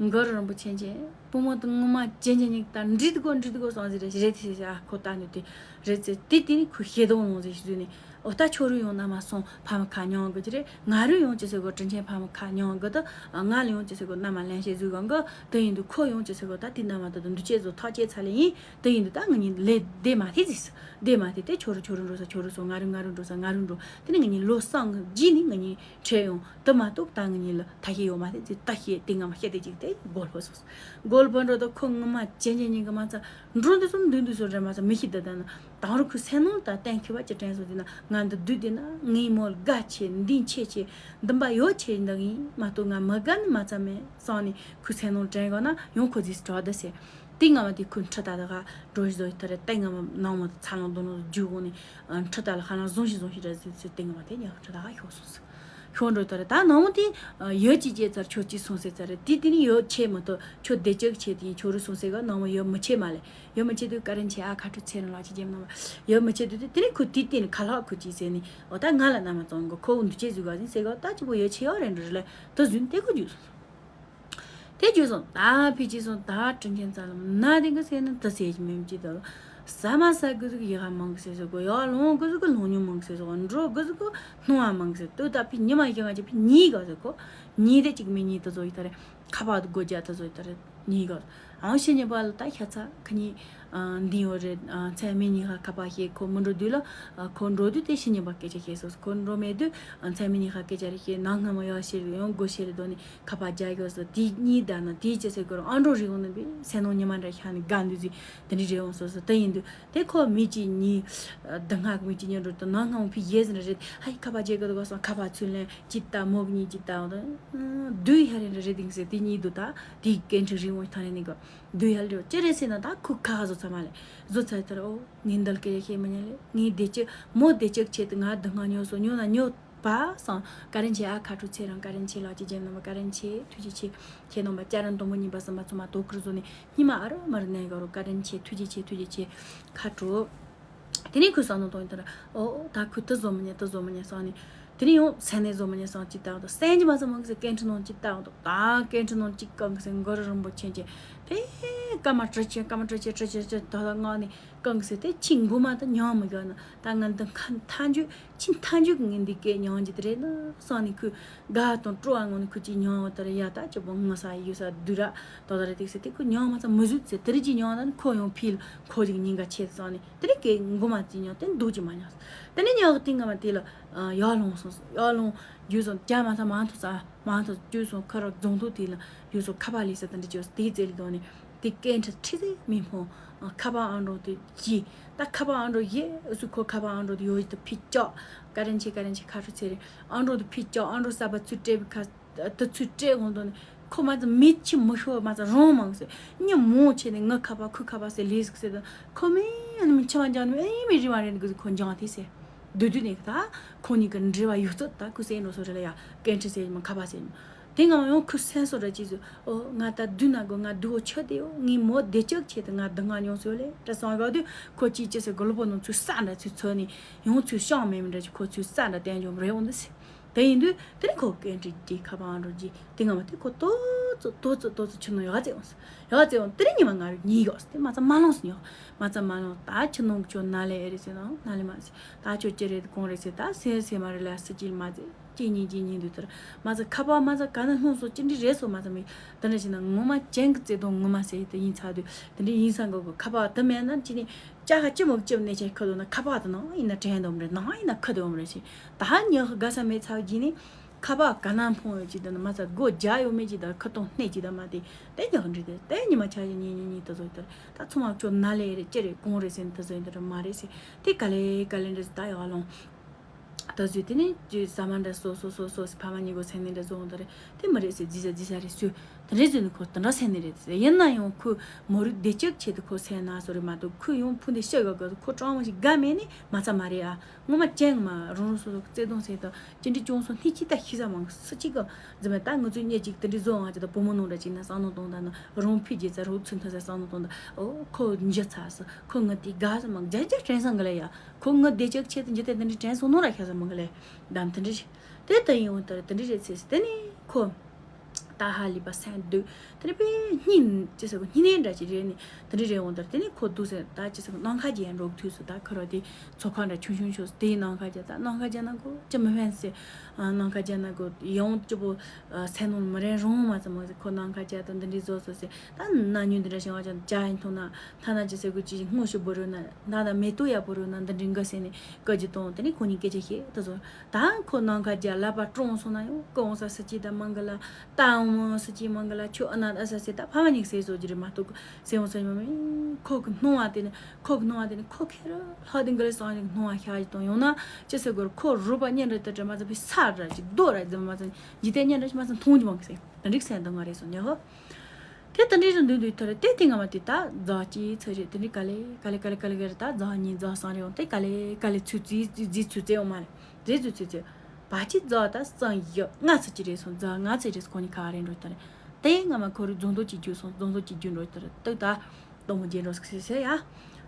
མགར་རིན་པོ་ཆེ་ཅེ། བུ་མོ་དང་ངོ་མ་ཅན་ཅན་ཉིད་དང་འདྲིས་དགོ་འདྲིས་དགོ་སོང་ཟེར་རེད་རེད་ཟེར་ཨ་ཁོ་ལྟ་ནི་དེ་རེད་ཟེར་དེ་དེ་ནི་ཁོ་ཤེས་དོང་ལོང་ཟེར་ཞུས་ནས་ཨོ་ད་ཁྱོད་རུ་ཡོང་ན་མ་སོང་ཕ་མ་ཁ་ཉོང་གི་ཅི་རེད། ང་རུ་ཡོང་ཅི་ཟེར་གོ་དྲིན་ཆེན་ཕ་མ་ཁ་ཉོང་གི་ད་ང་ལ་ཡོང་ཅི་ཟེར་གོ་མནའ་མ་ལེན་ཤེས་ཟུག་གང་གི་དེ་ཡིན་དུ་ཁོ་ཡོང་ཅི་ཟེར་གོ་ད་དེ་མནའ་མ་ད་དུ་འདུ་ཆེ་བཟོ་ཐག་ཆེ་ཚ་ལེ་ཡིན་དེ་ཡིན་དུ་ད་ང་གཉིས་ལས་བདེ་མ་ཐེ་ཟིག་བདེ་མ་ཐེ་དེ་ཁྱོད་རུ་ཁྱོད་རུ་འགྲོ་ས་ཁྱོད་རུ་སོང་ང་རུ་ང་རུ་འགྲོ་ས་ང་རུ་འགྲོ་དེ་ནི་ང་གཉིས་ལོ་སང་རྗེས་ནི་ང་གཉིས། ཁྲེལ་ཡོང་དུ་མ་གཏོགས་ད་ངི་ཉིད་ལ་ཐ་ཤེས་ཡོད་མ་རེད་ཅེས་ད་ཤེས་དེ་ང་མ་བཤད་དེ་ཅིག་དེ་སྒོར་ཕོ་སོང་། སྒོར་ཕོ་འགྲོ་དུ་ཁོ་ངི་མ་ཅན་ཅན་ཉིན་གི་མ་ཚ་འགྲོ་འདི་སོང་འདུག་འདུག་སོང་རེད་མ་ཚ་མི་ཤི་ད་ད་ན་དང་རུ་ཁུ་སེ་ནོ་ད་གཏན་ཁེ་བ་ཅི་དྲན་སོང་དེ་ན་ང་འདི་དུས་དེ་ན་ངའི་མོ་དགའ་ཆེ་འདི་ཆེ་ཆེ་འདི་འབའ་ཡོད་ཆེ་འདི་ངི་མ་གཏོགས་ང་མི་དགའ་ནི་མ་ཚ་མེད་སང་ནི་ཁུ་སེ་ནོ་དྲན་གོ་ན་ཡོང་ཁོ་ཟིས་གྲོགས་ད་སེ། དེ་ང་མ་དེ་ཁུ་ཁྲི་ད་ད་ག་འགྲོ་བཞི་དོ་ཐ་རེ་ཏེ་ང་མ་ནང་མ་ཚ་ལང་དོ་ནོ་རྒྱུ་གོ་ནི་ཁྲི་ད་ལ་ཧ་ལང་བཟུང་ཞིག་བཟུང་ཞིག་ར་ཟིག་ཟིག་ཏེ་ང་མ་དེ་ཉག་ཁྲི་ད་ག་ཤོག་སོང་ཟིག་ཤོག་འགྲོ་ཐ་རེ་ད་ནང་མ་དེ་ཡོད་ཅི་ཅེ་ཚར་ཁྱོད་ཅི་སོང་ཟེ་ཚར་རེ་དེ་དེ་ནི་ཡོད་ཆེ་མ་ཐོ་ཁྱོད་བདེ་ཅག་ཆེ་དེ་ཁྱོད་རུ་སོང་ཟེ་ག་ནང་མ་ཡོད་མི་ཆེ་མ་ལེ་ཡོད་མི་ཆེ་དུས་ཀ་རན་ཆེ་ཨ་ཁ་ཁྲུ་ཚེ་རིང་ལགས་ཅི་ཇེམ་ནང་མ་ཡོད་མི་ཆེ་དུས་དེ་དེ་ནི་ཁུ་དེ་དེ་ནི་ཁ་ལག་ཁུ་ཅི་ཟེ་ནི་འོ་ད་ང་ལ་ན་མ་ཙོང་གོ་ཁོ་འདུ་ཆེ་ཟུག་ག་ཟིན་ཟེ་ག་ད་ཅི་བོ་ཡོད་ཆེ་ཡོད་རེ་འགྲོ་རེ་ལེ་དུ་ཟུན་དེ་ཁུ་རྒྱུ་སོང་། དེ་བརྗོད་སོང་ད་ཕི་ཅི་སོང་ད་དྲིན་ཆེན་ཚ་ལམ་ན་དེ་གི་སེ་ནི་དུ་ཟེར་གྱི་མིན་ཅི་དུ་ཟ་མ་ཟ་གི་ཟིག་ཡི་ཧ་མང་གི་སེ་ཟིག་གོ་ཡ་ལོང་གི་ཟིག་ལོང་ཉུང་མང་གི་སེ་ཟིག་འགྲོ་གི་ཟིག་སྣང་བ་མང་གི་སེ་དུ་ད་ཕི་ཉི་མ་ཡི་ང་ཅི་ཕི་ཉི་ག་ཟིག་གོ་ཉི་དེ་ཅིག་མི་ཉི་དུ་ཟོ་ཡི་ད་རེ་ཁ་པ་དུ་གོ་རྒྱ་དུ་ཟོ་ཡི་ད་རེ་ཉི་ག་ཨང་ཤི་ཉི་པ་ལ་ད་ཤ་ཚ་ཁ་ཉི་འདི་ཡོད་རེད། མཚན་མི་ཉི་ཧ་ཁ་པ་ཤེས་ཁོ་མི་འགྲོ་དུས་ལ་ཁོ་འགྲོ་དུས་དེ་ཤི་ཉི་པ་སྐད་ཆ་ཤེས་སོ་ཁོ་འགྲོ་མེད་དུས་མཚན་མི་ཉི་ཧ་སྐད་ཆ་རེ་ཤེས་ནང་སྔ་མ་ཡོད་ཤེས་རེ་ཡོང་དགོས་ཤེས་རེ་དོ་ནི། ཁ་པར་རྒྱག་གི་སོ་དེ་གཉིས་ད་ན་དེའི་ཅི་ཟེར་གོ་ར་ཨ་འགྲོ་རི་འོང་ནི་བི་སེ་ནོ་ཉི་མ་འདྲ་ཤ་ནི་དགའ་འདུག་ཟི་དེ་འདྲི་རེ་འོང་སོ་སོ་དེ་ཡིན་དུས་དེ་ཁོ་མི་གཅིག་གཉིས་ད་ང་གི་མི་གཅིག་གཉིས་འགྲོ་དུ་ན་ང་འོང་ཕི་ཡེ་ཟི་འདྲ་རེད་ཧ་ཡི་ཁ་པར་རྒྱག་གི་འདུག་ག་སོང་ཁ་པར་ཚུར་ལེན་ཅི་ད་མོ་གཉིས་ཅི་ད་འོང་དུ་དུས་ཧ་རེ་འདྲ་རེད་དིང་ཟེར་དེ་གཉིས་འདུག་ད་དེའི་སྐད་འཕྲིན་རི་འོང་ཐང་རེ་ནི་ག་དུས་ཧ་རེ་ཅི་རེད་ཟེར་ན་ད་ཁུ་ཁ་ཁ་བཟོ་ཚ་མ་ལེ་བཟོ་ཚ་ཡི་ཐ་ར་ཨོ་ངའི་འདལ་སྐད་ཤེས་མི་ཉན་ལེ་ངའི་བདེ་ཅིག་མོ་བདེ་ཅིག་ཆེད་དུ་ང་ད་ང་ཉོ་སོ་ཉོ་ན་ཉོ། པ་སང་ཀ་རན་ཆེ་ཨ་ཁ་ཁྲོ་ཚེ་རང་ཀ་རན་ཆེ་ལགས་ཀྱི་རྒྱབ་ནང་པ་ཀ་རན་ཆེ་ཐུགས་རྗེ་ཆེ། ཁྱེད་རྣམ་པ་ལྕགས་རན་དུམ་བུ་གཉིས་པ་གསུམ་པ་ཚོ་མ་དོ་ཁུར་བཟོ་ནས་ཉི་མ་ཨ་རོ་མ་རུ་ནས་ག་རོ་ཀ་རན་ཆེ་ཐུགས་རྗེ་ཆེ་ཐུགས་རྗེ་ཆེ། ཁ་དྲོ། དེ་ནས་ཁོས་བསམ་བློ་གཏོང་ཡིན་ད་ར་ཨོ་ད་ཁོས་དུ་བཟོ་མི་ཉན་དུ་བཟོ་མི་ཉན་བསམ་ནས་དེ་ནས་ཡང་སེམས་ནས་བཟོ་མི་ཉན་བསམ་ཅིག་བཏང་དང་སེམས་ཀྱི་མ་བཟོ་མི་གི་སྐད་འཕྲིན་ནང་ཅིག་བཏང་དང་ད་སྐད་འཕྲིན་ནང་ཅིག་བཀང་གི་སེ་མགོ་རུ་རིན་པོ་ཆེན་ཅན་དེ་སྐར་མ་དྲུག་ཅུ་སྐར་མ་དྲུག་ཅུ་དྲུག་ཅུ་དྲུག་ཅུ་ད་ལྟ་ངག་ནས། གང་གི་ཟེར་ཏེ་ཁྱི་མགོ་མ་དང་མྱང་མི་དགོས་ན་ད་ང་འདི་ཁ་མཐའ་མཇུག་ཁྱི་མཐའ་མཇུག་ངས་འདི་སྐད་མྱང་རྒྱུ་དེ་རེད་ན་བསམ་ནས་ཁོས་དགའ་དང་སྤྲོ་བ་ངང་ནས་ཁོས་ཅིག་མྱང་བ་དེ་རེད་ཡ་ད་ཅི་པོ་ངུ་ས་ཡོད་ས་སྡུག་ར་ད་ད་རེད་དེ་ཟེར་ཏེ་ཁོས་མྱང་མ་ཚ་མི་བཟོད་ཟེར་དེ་རེད་ཅིག་མྱང་ད་ནི་ཁོ་ཡང་ཕིལ་ཁོ་ཅིག་ཉིན་ག་ཆེ་བསམ་ནས་དེ་རེད་སྐད་མགོ་མ་ཅིག་མྱང་དེ་འདུག་ཅིག་མ་མྱང་དེ་ནས་མྱང་གི་སྟེང་ང་མ་དེ་ལ་ཡར་ལོངས་སོང་ཡར་ལོངས་རྒྱུ་སོང་རྒྱ་མ་ཚ་མ་ཐུག་ས་མ་ཐུག་རྒྱུ་སོང་ཁ་ར་རྫོང་ཐུག་དེ་ལ་རྒྱུ་སོང་ཁ་པ་ལས་ས་དེ་འདྲ་ཅིག་དེའི་རྩེ་ལ་དོན་ནས། དེ་སྐད་འཕྲིན་ཁྲི་ཟིག་མི་ཕོང་། ཁ་པར་ཨང་གྲངས་དེ་གྱིས། ད་ཁ་པར་ཨང་གྲངས་ཡེ་ཨུ་སུ་ཁོ་ཁ་པར་ཨང་གྲངས་དེ་ཡོད་ཡིད་དུ་ཕི་ལྕོག་ཀ་རན་ཆེ་ཀ་རན་ཆེ་ཁ་ཧྲུ་ཚེ་རིང་ཨང་གྲངས་དེ་ཕི་ལྕོག་ཨང་གྲངས་གསར་པ་ཚུར་སྤྲད་པའི་ཁ་དེ་ཚུར་སྤྲད་འོང་དོན་ནི་ཁོ་མ་ཚད་མི་ཆི་མི་ཤོར་མ་ཚད་རང་མང་ཟེར་སྙི་མོ་ཆེ་ནས་ངའི་ཁ་པར་ཁོའི་ཁ་པར་ཟེར་ལས་ཟིག་ཟེར་དོན་ཁོ་མི་ཨ་ནི་མི་ཆི་མ་འཇང་ནི་ཨེ་མི་རི་མ་རེད་འདུག་ཟེར་ཁོ་འཇང་དེ་ཟེར། བསྡུས་བསྡུས་ནས་ད་ཁོང་གཉིས་ཀྱི་འབྲེལ་བ་ཡོད་ཚད་ད་ཁོས་ཟེར་འགྲོ་སོ་རེད་ལ་ཡ་སྐད་འཕྲིན་ཟེར་གྱི་མ་ཁ་པར་ཟེར་གྱི་མ་དེ་ངམ་ཡང་ཁོས་སེམས་སོ་ར་ཅིག་ཟེར་ཨོ་ང་ད་བསྡུས་ན་དགོས་ང་བསྡུ་བོ་ཆོད་དེ་ཡོད་ངའི་མོ་བདེ་ཅག་ཆེད་དུ་ང་བསྡུ་ང་མྱོང་སོ་ལེ་དྲ་སང་ག་དུས་ཁོ་ཅིག་ཅི་ཟེར་གོ་ལོ་པོ་ནང་ཚུར་ས་འདྲ་ཚུར་ཚོད་ནས་ཡང་ཚུར་ཤང་མེད་མི་འདྲ་ཅིག་ཁོ་ཚུར་ས་འདྲ་བསྟན་འཇོག་རེད་འོང་འདི་ཟེར་དེ་ཡིན་དུས་དེ་ནི་ཁོ་སྐད་འཕྲིན་གྱི་ཁ་པར་ཨང་གྲངས་ཀྱི་དེ་ངམ་དེ་ཁོ་ཏོ་ཙོ་ཏོ་ཙོ་ཏོ་ཙོ་ཆུ་ནང་ཡག་ཙེ་འོང་ཟེར་ཡག་ཙེ་འོང་དེ་རིང་ཉི་མ་ང་རུ་ཉིན་ཡོག་ཟེར་དེ་མ་ཚ་མ་ལོངས་ཟེར་ཉོག་མ་ཚ་མ་ལོངས་ད་ཆུ་ནང་གི་ཆུ་ན་ལེ་ཨེ་རེད་ཟེར་ན་ན་ལེ་མ་ཟེར་ད་ཆོ་ཅི་རེད་གོང་རེད་ཟེར་ད་སེ་སེ་མ་རེད་ལ་སི་ཅིལ་མ་ཟེར་ཅི་ཉིན་ཅི་ཉིན་དུ་དར་མ་ཚ་ཁ་པར་མ་ཚ་ག་ན་ལྷུང་སོ་ཅི་འདྲི་རེད་སོ་མ་ཚ་མི་དེ་འདྲ་བྱས་ན་ངོ་མ་ཅན་གི་བརྩེ་དུང་ངོ་མ་ཟེར་དེ་ཡིན་ཚ་དུས་དེ་འདྲ་ཡིན་ས་གོ་གི་ཁ་པར་དེ་མེད་ན་ཅི་ནི་ཅ་ཧ་ཅི་མོ་ཅི་མ་ནས་ཅན་ཁ་དོ་ན་ཁ་པར་དེ་ནང་ཡིན་ན་དྲན་དོམ་རེད་ནང་ཡིན་ན་ཁ་དོམ་རེད་ཅི་ད་ཉག་ག་ས་མེད་ཚ་གི་ནི། ཁ་པར་ག་ན་འཕོང་ཡོད་ཅིག་དང་མ་ཚ་སྒོ་རྒྱག་ཡོད་མེད་ཅིག་དང་ཁ་ཏོང་སྣེ་ཅིག་དང་མ་དེ་དེ་ཉག་འདྲི་དེ་དེ་ཉི་མ་ཆ་ཞིག་ཉིན་ཉིན་ཉིན་དུ་བཟོ་ཡི་དར་ད་ཚོ་མ་ཁྱོད་ན་ལེ་རེད་ཅི་རེད་གོང་རེད་ཟེར་ནས་དུ་བཟོ་ཡི་དར་མ་རེད་ཟེར་དེ་ག་ལེ་ག་ལེ་འདྲི་ད་ཡག་ལོང་ད་བཟོས་དེ་ནས་ཀྱི་ཟ་མ་འདྲ་སོ་སོ་སོ་སོ་ཕ་མ་གཉིས་གོ་སེམས་ནས་འདྲ་བཟོ་འོང་དར་དེ་མ་རེད་ཟེར་རྫི་ས་རྫི་ས་རེད་ཟོས་དེ་འདྲས་ཟོས་ནས་ཁོ་དེ་འདྲ་སེམས་ནས་རེད་ཟེར་ཡིན་ན་ཡང་ཁོས་མོ་རུ་བདེ་ལྕག་ཆེད་དུ་ཁོ་སེམས་ན་སོ་རེད་མ་གཏོགས་ཁོས་ཡང་ཕུ་འདི་ཤ་ག་ག་ཁོ་གྲང་མོ་ཞིག་དགའ་མེད་ནི་མ་ཚ་མ་རེད་ཨ། ངོ་མ་ཅན་མ་རང་རང་སོ་སོ་བརྩེ་དུང་ཟེར་དང་ཅི་འདྲི་ཅུང་སོང་སྣེ་གཅིག་ད་ཤི་ས་མང་སུ་གཅིག་གི་འཛི་མ་ད་ང་ཚོའི་གཉེན་གཅིག་དེ་འདྲི་བཟོ་ཨང་ཅི་ད་བུ་མོ་ནང་འདྲ་ཅིག་ན་བསམ་བློ་གཏོང་ད་ན་རང་ཕི་རྗེ་ཚ་རོགས་ཚུན་ཐ་ས་བསམ་བློ་གཏོང་ད་ཨོ་ཁོ་འཇི་ཚ་སི་ཁོ་ང་དེ་དགའ་ས་མང་རྒྱ་རྒྱ་དྲན་སང་གི་ལ་ཡ་ཁོ་ང་བདེ་ལྕག་ཆེད་དུ་འཇི་དེ་དེ་འདྲི་དྲན་སོང་ནོ་ར་ཤ་ས་མང་གི་ལ་ཡ་དམ་དེ་འདྲི་དེ་ད་ཡིན་འོང་ད་དེ་འདྲི་རེད་ཚེ་སི་དེ་ནི་ཁོ། ད་ཧ་ལས་པ་སེམས་སྡུག་དེ་ནས་པས་སྙིང་ཅི་ཟེར་གོ་སྙིང་ནད་འདྲ་ཅིག་རེད་ནས་དེ་འདྲ་རེད་འོང་དར་དེ་ནས་ཁོ་སྡུག་ཟེར་ད་ཅི་ཟེར་གོ་ནམ་མཁའ་རྒྱལ་འགྲོ་དུས་སུ་ད་ཁོ་ར་དེ་ཚོ་ཁ་འདྲ་ཆུང་ཆུང་ཆུང་དེའི་ནམ་མཁའ་རྒྱལ་ད་ནམ་མཁའ་རྒྱལ་ན་གོ་ཅི་མི་ཕན་ཟེར། ནམ་མཁའ་རྒྱལ་ན་གོ་ཡང་ཅི་པོ་སེམས་ནང་མི་རན་རུང་མ་ཙམ་མ་ཟེར་ཁོ་ནམ་མཁའ་རྒྱལ་ད་འདི་འདྲའི་བཟོ་བཟོ་ཟེར་ད་ན་ཉུང་འདི་འདྲ་བྱུང་བ་ཅང་ཅ་ཡིན་མཐོང་ན་ཐ་ན་ཅི་ཟེར་གོ་ཅི་སྔོ་ཞིག་བོ་རུ་ན་ད་ད་མེ་ཏོག་ཡག་པོ་རུ་ན་འདི་འདྲའི་འགའ་ཟེར་ནས་བཀའ་ཅི་གཏོང་དེ་ནས་ཁོ་གཉིས་སྐད་ཆ་བཤད་ད་བཟོ། ད་ཁོ་ནམ་མཁའ་རྒྱལ་ལག་པ་ཀྲོང་སོང་ན་ཡང་ཀོང་ས་སི་ཅི་ད་མང་གི་ལ་ཏང་མོ་སི་ཅི་མང་གི་ལ་ཁྱོད་ཨ་ན་ཨ་ས་སི་ད་ཕ་མ་གཉིས་སེ་བཟོ་རྒྱུ་རེད་མ་གཏོགས་སེ་འོང་ས་ཡོང་མིན་ཁོ་གི་སྣང་བ་དེ་ནི་ཁོ་གི་སྣང་བ་དེ་ནི་ཁོ་ཁེ་རུ་ལྷག་དེ་འགི་ལ་སང་ནི་སྣང་བ་ཤ་ཞིག་དང་ཡང་ན་ཅི་ཟེར་དགོས་རེད་ཁོ་རུས་པ་གཉན་རེད་དེ་དྲན་མ་ཚད་པའི་ས་ར་ཅིག་རྡོ་ར་ཟེར་མ་ཚད་འཇིག་རྟེན་གཉན་རེད་ཅིག་མ་ཚད་མཐོང་རྒྱུ་མང་གི་སེ་ད་འགྲིག་སེ་འདི་ང་རེད་སོང་ཉེ་ཧོ། དེ་ལྟ་འདྲའི་རིང་འདུག་འདུག་ཐར་དེ་སྟེང་ང་མ་དེ་ད་རྫ་གཅིག་ཚོད་རེད་དེ་འདྲའི་ག་ལེ་ག་ལེ་ག་ལེ་ག་ལེ་ག་ལེ་ད་རྫ་གཉིས་རྫ་གསུམ་རེད་འོང་དེ་ག་ལེ་ག་ལེ་ཚུད་རྫི་རྫི་ཚུད་རྫི་འོང་མ་རེད་རྫི་ཚུད་ཚུད་ཚུད་བ་གཅིག་རྫ་ད་གསུམ་བཞི་ལྔ་ཚོད་ཀྱི་རེད་སོང་རྫ་ལྔ་ཚོད་རེད་སོང་ཁོ་གཉིས་ག་རེད་འགྲོ་ཐར་དེ་སྔ་མ་ཁོ་རུ་རྫོང་དོ་གཅིག་རྒྱུ་སོང་རྫོང་དོ་གཅིག་རྒྱུ་འགྲོ་ཐར་དུ་ད་སྟོན་མོ་རྒྱན་འགྲོ་ཟེར་ཟེར་ཡ།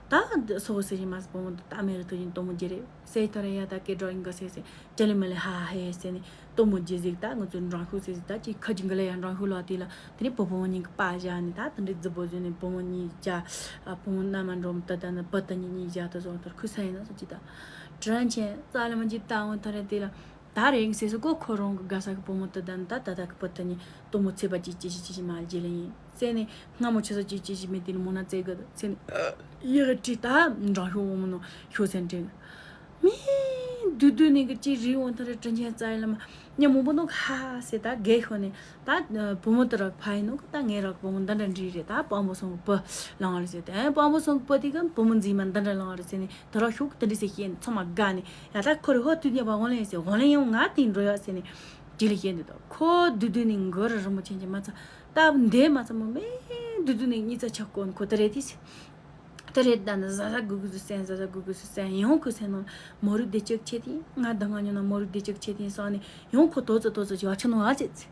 ད་སོ་ཟེར་ཡིན་མ་སོང་བུ་མོ་དེ་ད་མེ་རུ་ཐུག་ཡིན་སྟོན་མོ་རྒྱན་རེད་ཟེར་ཐར་ཡ་ད་སྐད་སྒྲོག་ཡིན་ག་ཟེར་ཟེར། ཅ་ལི་མ་ལི་ཧ་ཧེ་ཟེར་ནས་སྟོན་མོ་རྒྱལ་ཟིག་ད་ང་ཚོའི་འབྲང་ཤུགས་ཟེར་ཟིག་ད་ཅིག་ཁ་ཅིག་འགི་ལ་ཡང་འབྲང་ཤུགས་ལོག་དེ་ལ་དེ་ནས་བུ་བུ་མོ་གཉིས་ཀྱི་པ་བཞག་ནས་ད་དེ་འདྲའི་རྫི་བོ་བཟོས་ནས་བུ་མོ་གཉིས་བྱ་བུ་མོ་མནའ་མ་འགྲོ་མི་ད་ད་ནི་བུ་ད་གཉིས་གཉིས་བཞག་ད་བཟོ་ལྟར་ཁུ་ས་ཡིན་ན་སོ་ཅི་ད་དྲན་ཆེན་རྩ་ལ་མ་ཅི་ད་འོང་ཐ་རེ་དེ་ལ་ད་རེ་ཡིན་ཟེར་སོ་གོ་ཁོ་རང་གི་དགའ་ས་གི་བུ་མོ་ད་ད་ནི་ད་ད་ད་གི་བུ་ད་གཉིས་སྟོན་མོ་ཚེ་པ་ཅི་ཅི་ཞིག་ཅི་ཞིག་མ་རྒྱལ་ཡིན་ཟེར་ནས་སྔ་མོ་ཆུ་ཚོད་ཅི་ཅི་ཞིག་མི་དེ་ནི་མོ་ན་བཙལ་གི་ཟེར་ནས་ཡི་གི་ཁྲི་ད་འབྲང་ཤུགས་བུ་མོ་ནོ་ཤུགས་ཟེར་དྲན། མི་བདུད་བདུད་ནི་གི་ཅི་རི་འོང་ཐ་རེ་དྲིན་ཆེན་རྩ་ཡི་ལ་མ་ཉ་མོ་པོ་ནོ་ཧ་ཟེར་ད་རྒས་ཤོ་ནི་ད་བུ་མོ་དེ་རག་ཕ་ཡི་ནོ་གི་ད་ངའི་རག་བུ་མོ་འདི་འདྲ་འདྲི་རེད་ད་སྤང་པོ་སོང་གི་བུ་ལང་རེད་ཟེར་ད་སྤང་པོ་སོང་གི་བུ་དེ་གི་བུ་མོ་འཛིན་མ་འདི་འདྲ་ལང་རེད་ཟེར་ནི་དེ་རག་ཤུག་དེ་འདྲི་ཟེར་ཤེས་ནི་ཚང་མ་དགའ་ནི་ཡ་ད་ཁོ་རི་ཧོ་དུས་ཉ་པ་འོང་ལེན་ཟེར་འོང་ལེན་ཡང་ང་དེ་འགྲོ་ཡ་ཟེར་ནི་དྲི་ལི་ཤེས་འདི་ད་ཁོ་བདུད་བདུད་ནི་མགོ་ར་རི་མོ་ཆེན་གྱི་མ་ཚ་ད་འདས་མ་ཚ་མོ་མེ་བདུད་བདུད་ནི་གཉིས་ཚ་ཆག་གོ་ནི་ཁོ་དེ་རེད་དེ་ཟེར། དེ་རེད་ད་ནི་ཟ་ཟ་གུ་གུ་སུ་སེན་ཟ་ཟ་གུ་གུ་སུ་སེན་ཡང་ཁུ་སེན་ནོ་མོ་རུ་བདེ་ཅག་ཆེ་ཏི་ང་ད་ང་ཉོ་ན་མོ་རུ་བདེ་ཅག་ཆེ་ཏི་སོང་ནི་ཡང་ཁོ་དོ་ཙི་དོ་ཙི་ཡ་ཆ་ནོ་ཨ་ཙི་ཙི་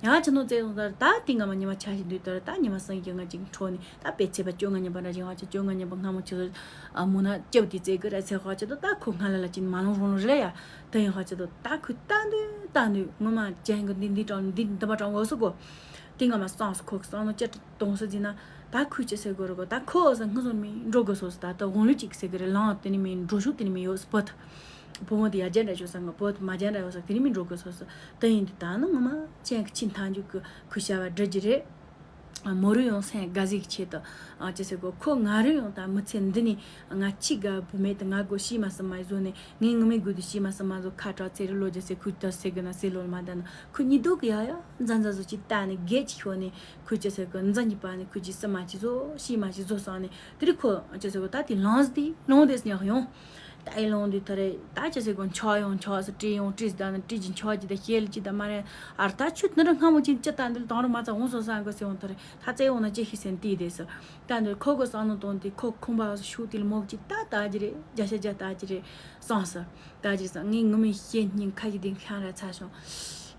ཡ་ཆ་ནོ་ཙེ་ཡོང་ད་ད་ཏི་ང་མ་ཉི་མ་ཆ་ཞིག་འདུག་ད་ད་ཉི་མ་སང་གི་ང་ཅིག་འཕྲོ་ནི་ད་པེ་ཚེ་པ་བཅོ་ལྔ་ཉི་མ་ར་ཅིག་ཧ་ཅི་བཅོ་ལྔ་ཉི་མ་སྔ་མོ་ཆ་ལ་མོ་ན་ཅབ་ཏི་ཙེ་གི་ར་ཚེ་ཧ་ཅི་དོ་ད་ཁོ་ང་ལ་ལ་ཅིག་མ་ལོང་རོང་རེ་ལ་ཡ་ད་ཡང་ཧ་ཅི་དོ་ད་ཁུ་ད་འདུ་ད་འདུ་ངོ་མ་ཅན་གི་འདི་འདི་དྲང་འདི་འདི་པ་དྲང་འོ་སུ་གོ་ཏི་ང་མ་སང་སུ་ཁོ་གི་སང་ནོ་ཅ་གཏོང་ས་ཟིན་ན་ད་ཁོས་ཅི་ཟེར་དགོས་རེད་གོ་ད་ཁོ་འོ་ས་ངུ་ཟོ་མི་འགྲོ་དགོས་སོ་སོ་ད་ད་དགུང་ལོ་གཅིག་ཟེར་གི་རེད་ལང་དེ་ནི་མི་འགྲོ་ཤུགས་དེ་ནི་མི་ཡོད་སྤོ་ད་བུ་མོ་དེ་ཡ་རྒྱན་འདྲ་ཡོད་ས་ང་སྤོ་ད་མ་རྒྱན་འདྲ་ཡོད་ས་དེ་ནི་མི་འགྲོ་དགོས་སོ་སོ་ད་ཡིན་དུས་ད་ནི་ངོ་མ་ཅན་གི་ཕྱི་མཐའ་མཇུག་གི་ཁོས་བྱ་བ་འགྲུབ་ཀྱི་རེད། མོ་རུ་ཡང་སེམས་དགའ་ཟིག་ཆེད་དུ་ཅི་ཟེར་གོ་ཁོ་ང་རུ་ཡང་ད་མི་ཚེ་འདི་ནི་ང་ཅི་དགའ་བུ་མེད་དུ་ང་དགོས་ཤི་མ་སི་མ་བཟོ་ནས་ངའི་ངུ་མའི་དགོས་དུ་ཤི་མ་སི་མ་བཟོ་ཁ་གྲག་ཚེ་རི་ལོ་རྒྱུ་ཟེར་ཁོས་ད་ཟེར་གི་ན་ཟེར་ལོ་མ་ད་ན་ཁོས་གཉིད་སྡུག་གི་ཡ་ཡ་མཛའ་མཛའ་བཟོ་ཅིག་ལྟ་ནས་སྒེར་གྱི་ཤོར་ནས་ཁོས་ཅི་ཟེར་གི་མཛའ་གཉིས་པ་ནས་ཁོས་ཅི་སི་མ་ཅི་བཟོ་ཤི་མ་ཅི་བཟོ་སོང་ནས་དེ་རིང་ཁོ་ཅི་ཟེར་གི་ད་དེ་ལངས་ཟི་དེ་ལངས་དེ་སྙག་ཡོང་། ད་ཨེ་ལོང་དུས་ད་རེ་ད་ཅི་ཟེར་གོ་འཆོག་ཡོང་འཆོག་སུ་བྲིས་ཡོང་བྲིས་ད་ནི་བྲིས་ཀྱི་འཆོག་ཀྱི་ད་ཤེལ་ཀྱི་ད་མ་རེད་ཨར་ད་ཆུ་ནི་ར་སྔ་མོ་ཅིག་ཅི་ད་འདི་དང་རུ་མ་ཚ་འོང་སོང་ས་གོ་ཟེར་འོང་ད་རེ་ད་བཙལ་འོང་ན་ཅི་ཤི་ཟེར་དེ་དེ་སུ་ད་འདི་ཁོ་གོ་བསམ་ནོ་དོན་དེ་ཁོ་ཁོང་པ་ཤུགས་དེ་ལ་མོག་ཅིག་ད་ད་ཅི་རེད་བརྒྱ་ཆ་བརྒྱ་ད་ཅི་རེད་བསམ་སོ་ད་ཅི་བསམ་ངའི་ངུ་མའི་ཤེད་སྙིང་ཁ་ཞིག་དེ་ཤང་ར་ཚ་བྱུང་།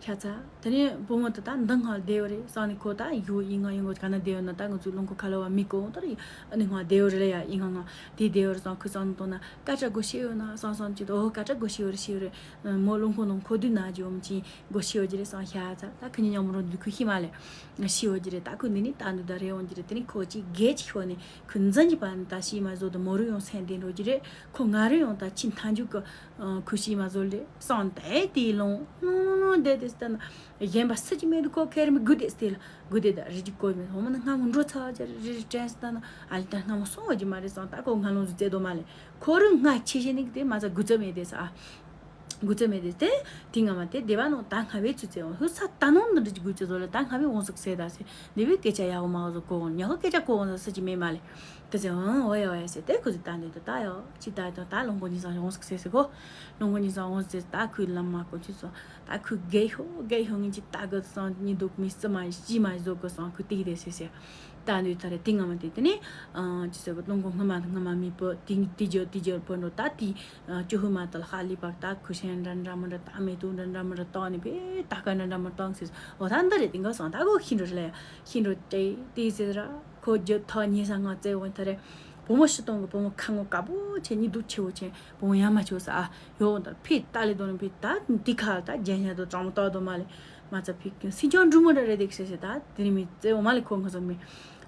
ཤ་ཚ། དེ་ནས་བུ་མོ་དེ་དག་འདི་སྔ་བསྡད་ཡོད་རེད་བསམ་ནས་ཁོ་ད་ཡུ་ཡིན་ང་ཡོང་གོ་ག་ན་བསྡད་ཡོད་ན་ད་ང་ཚོའི་རླུང་འཁོར་ཁ་ལོ་བ་མི་གོ་འོང་ད་རེད་ཨ་ནི་སྔ་བསྡད་ཡོད་རེད་ལ་ཡ་ཡིན་ང་ང་དེ་བསྡད་ཡོད་རེད་བསམ་ཁོས་བསམ་བློ་གཏོང་ན་སྐད་ཆ་གོ་ཤེས་ཡོད་ན་བསམ་བསམ་ཅི་ད་ཨོ་སྐད་ཆ་གོ་ཤེས་ཡོད་རེད་ཤེས་ཡོད་རེད་མོ་རླུང་འཁོར་ནང་འཁོར་དུས་ན་ཇི་འོམ་ཅི་གོ་ཤེས་ཡོད་ཀྱི་རེད་བསམ་ཤ་ཚ་ད་ཁོ་གཉིས་མཉམ་རུ་འདུག་ཁོས་ཤེས་མ་ལེ་ཤེས་ཡོད་ཀྱི་རེད་ད་ཁོས་འདི་ནི་ད་འདུག་ད་རེད་འོང་ཀྱི་རེད་དེ་ནི་ཁོ་ཅི་སྒེར་གྱི་ཤོར་ནས་ཁོས་འཛིན་གྱི་པ་ནི་ད་ཤེས་མ་བཟོ་དུ་མོ་རུ་ཡོང་སེམས་བདེ་འགྲོ་ཀྱི་རེད་ཁོ་ང་རུ་ཡོང་ད་ཕྱི་མཐའ་མཇུག་གི་ཁུ་ཤི་མ་བཟོ་ལེ་སང་དེ་དེ་ལོང་ལོང་ལོང་ལོང་དེ་དེ་སྟན་གཞན་པ་སུ་ཅི་མེད་དུ་ཁོ་ཁེར་མི་དགུ་དེ་སྟེ་ལ་དགུ་དེ་ད་རི་ཅི་ཀོ་མེད་ཧོ་མ་ན་སྔ་མོ་འགྲོ་ཚར་ཅེ་རི་རི་དྲན་སྟན་ཨ་ལི་ད་སྔ་མོ་སོང་བ་ཅི་མ་རེད་སང་ད་ཁོ་ང་ལོང་ཟུ་བཙལ་དོ་མ་ལེ་ཁོ་རུ་ང་ཆེ་ཤེ་ནི་དེ་མ་ཚ་དགུ་ཚ་མེད་དེ་ས་ཨ་དགུ་ཚ་མེད་དེ་དེ་དེ་ང་མ་དེ་སྡེ་བ་ནང་ད་ང་བའི་ཚུ་ཚེ་འོང་ཧུ་ས་ད་ནང་འདི་འདྲི་ཅི་དགུ་ཚ་བཟོ་ལ་ད་ང་བའི་འོང་ཟུག་ཟེ་ད་སེ་སྡེ་བའི་སྐད་ཆ་ཡག་པོ་མ་བཟོ་ཀོ་འོང་ཉ་ཧོ་སྐད་ཆ་ཀོ་འོང་ཟ་སུ་ཅི་མེད་མ་ལེ། དེ་ཚེ་ཨང་འོ་ཡ་འོ་ཡ་ཟེར་དེ་ཁོ་ཚོས་ད་འདི་དུ་ད་ཡོ་ཅི་ད་དང་ད་ལོང་གོ་ཉི་ཟ་འོང་ཟིག་ཟེར་ཟེར་གོ། ལོང་གོ་ཉི་ཟ་འོང་ཟེར་ད་ཁོའི་ལམ་མ་གོ་ཅི་སོང་ད་ཁོའི་རྒས་ཤོ་རྒས་ཤོ་ངན་ཅི་ད་གི་སང་ཉི་འདུག་མི་སི་མ་ཤི་མ་བཟོ་གི་སང་ཁོའི་ཏིག་དེ་ཟེར་ཟེར། ད་འདི་ད་རེ་ཏིག་ང་མ་དེ་དེ་ནས་ཅི་ཟེར་གོ་ལོང་གོ་སྔ་མ་སྔ་མ་མི་པོ་ཏིག་ཏིག་ཇོ་ཏིག་ཇོ་པོ་འགྲོ་ད་ཏིག་ཅོ་ཧུ་མ་ད་ལ་ཧ་ལི་པ་ད་ཁུ་ཤན་འདྲ་འདྲ་མི་འདྲ་ད་མེ་ཏོག་འདྲ་འདྲ་མི་འདྲ་ད་ནི་པེ་ད་ཀ་འདྲ་འདྲ་མི་འདྲ་ད་ཟེར་འོ་ད་འདི་རེད་ཏིག་ང་སང་ད་གོ་ཤི་འགྲོ་རེ་ལ་ཡ་ཤི་འགྲོ་ཏེ་ཏིག་ཟེར་ར། ཁོ་རྒྱུ་ཐོག་ཉེ་ས་ང་བཙལ་འོང་ཐ་རེ། བུ་མོ་ཕྱི་གཏོང་གི་བུ་མོ་ཁ་ངོ་དཀར་པོ་ཆེ། གཉིད་སྡུག་ཆེ་བོ་ཆེ། བུ་མོ་ཡ་མ་ཆོ་ས་ཨ། ཡོ་ད་ཕི་ཏ་ལི་དོ་ནི་ཕི་ད་འདི་ཁ་ད་རྒྱན་ཡ་དོ་གྲང་མོ་ཏོ་དོ་མ་ལེ། མ་ཚ་ཕི་སི་ཅང་འབྲུ་མོ་འདྲ་རེད་དེ་ཟེར་ཟེར། ད་དེ་ནི་མི་བཙལ་བ་མ་ལེ། ཁོ་ང་ཚོ་མི་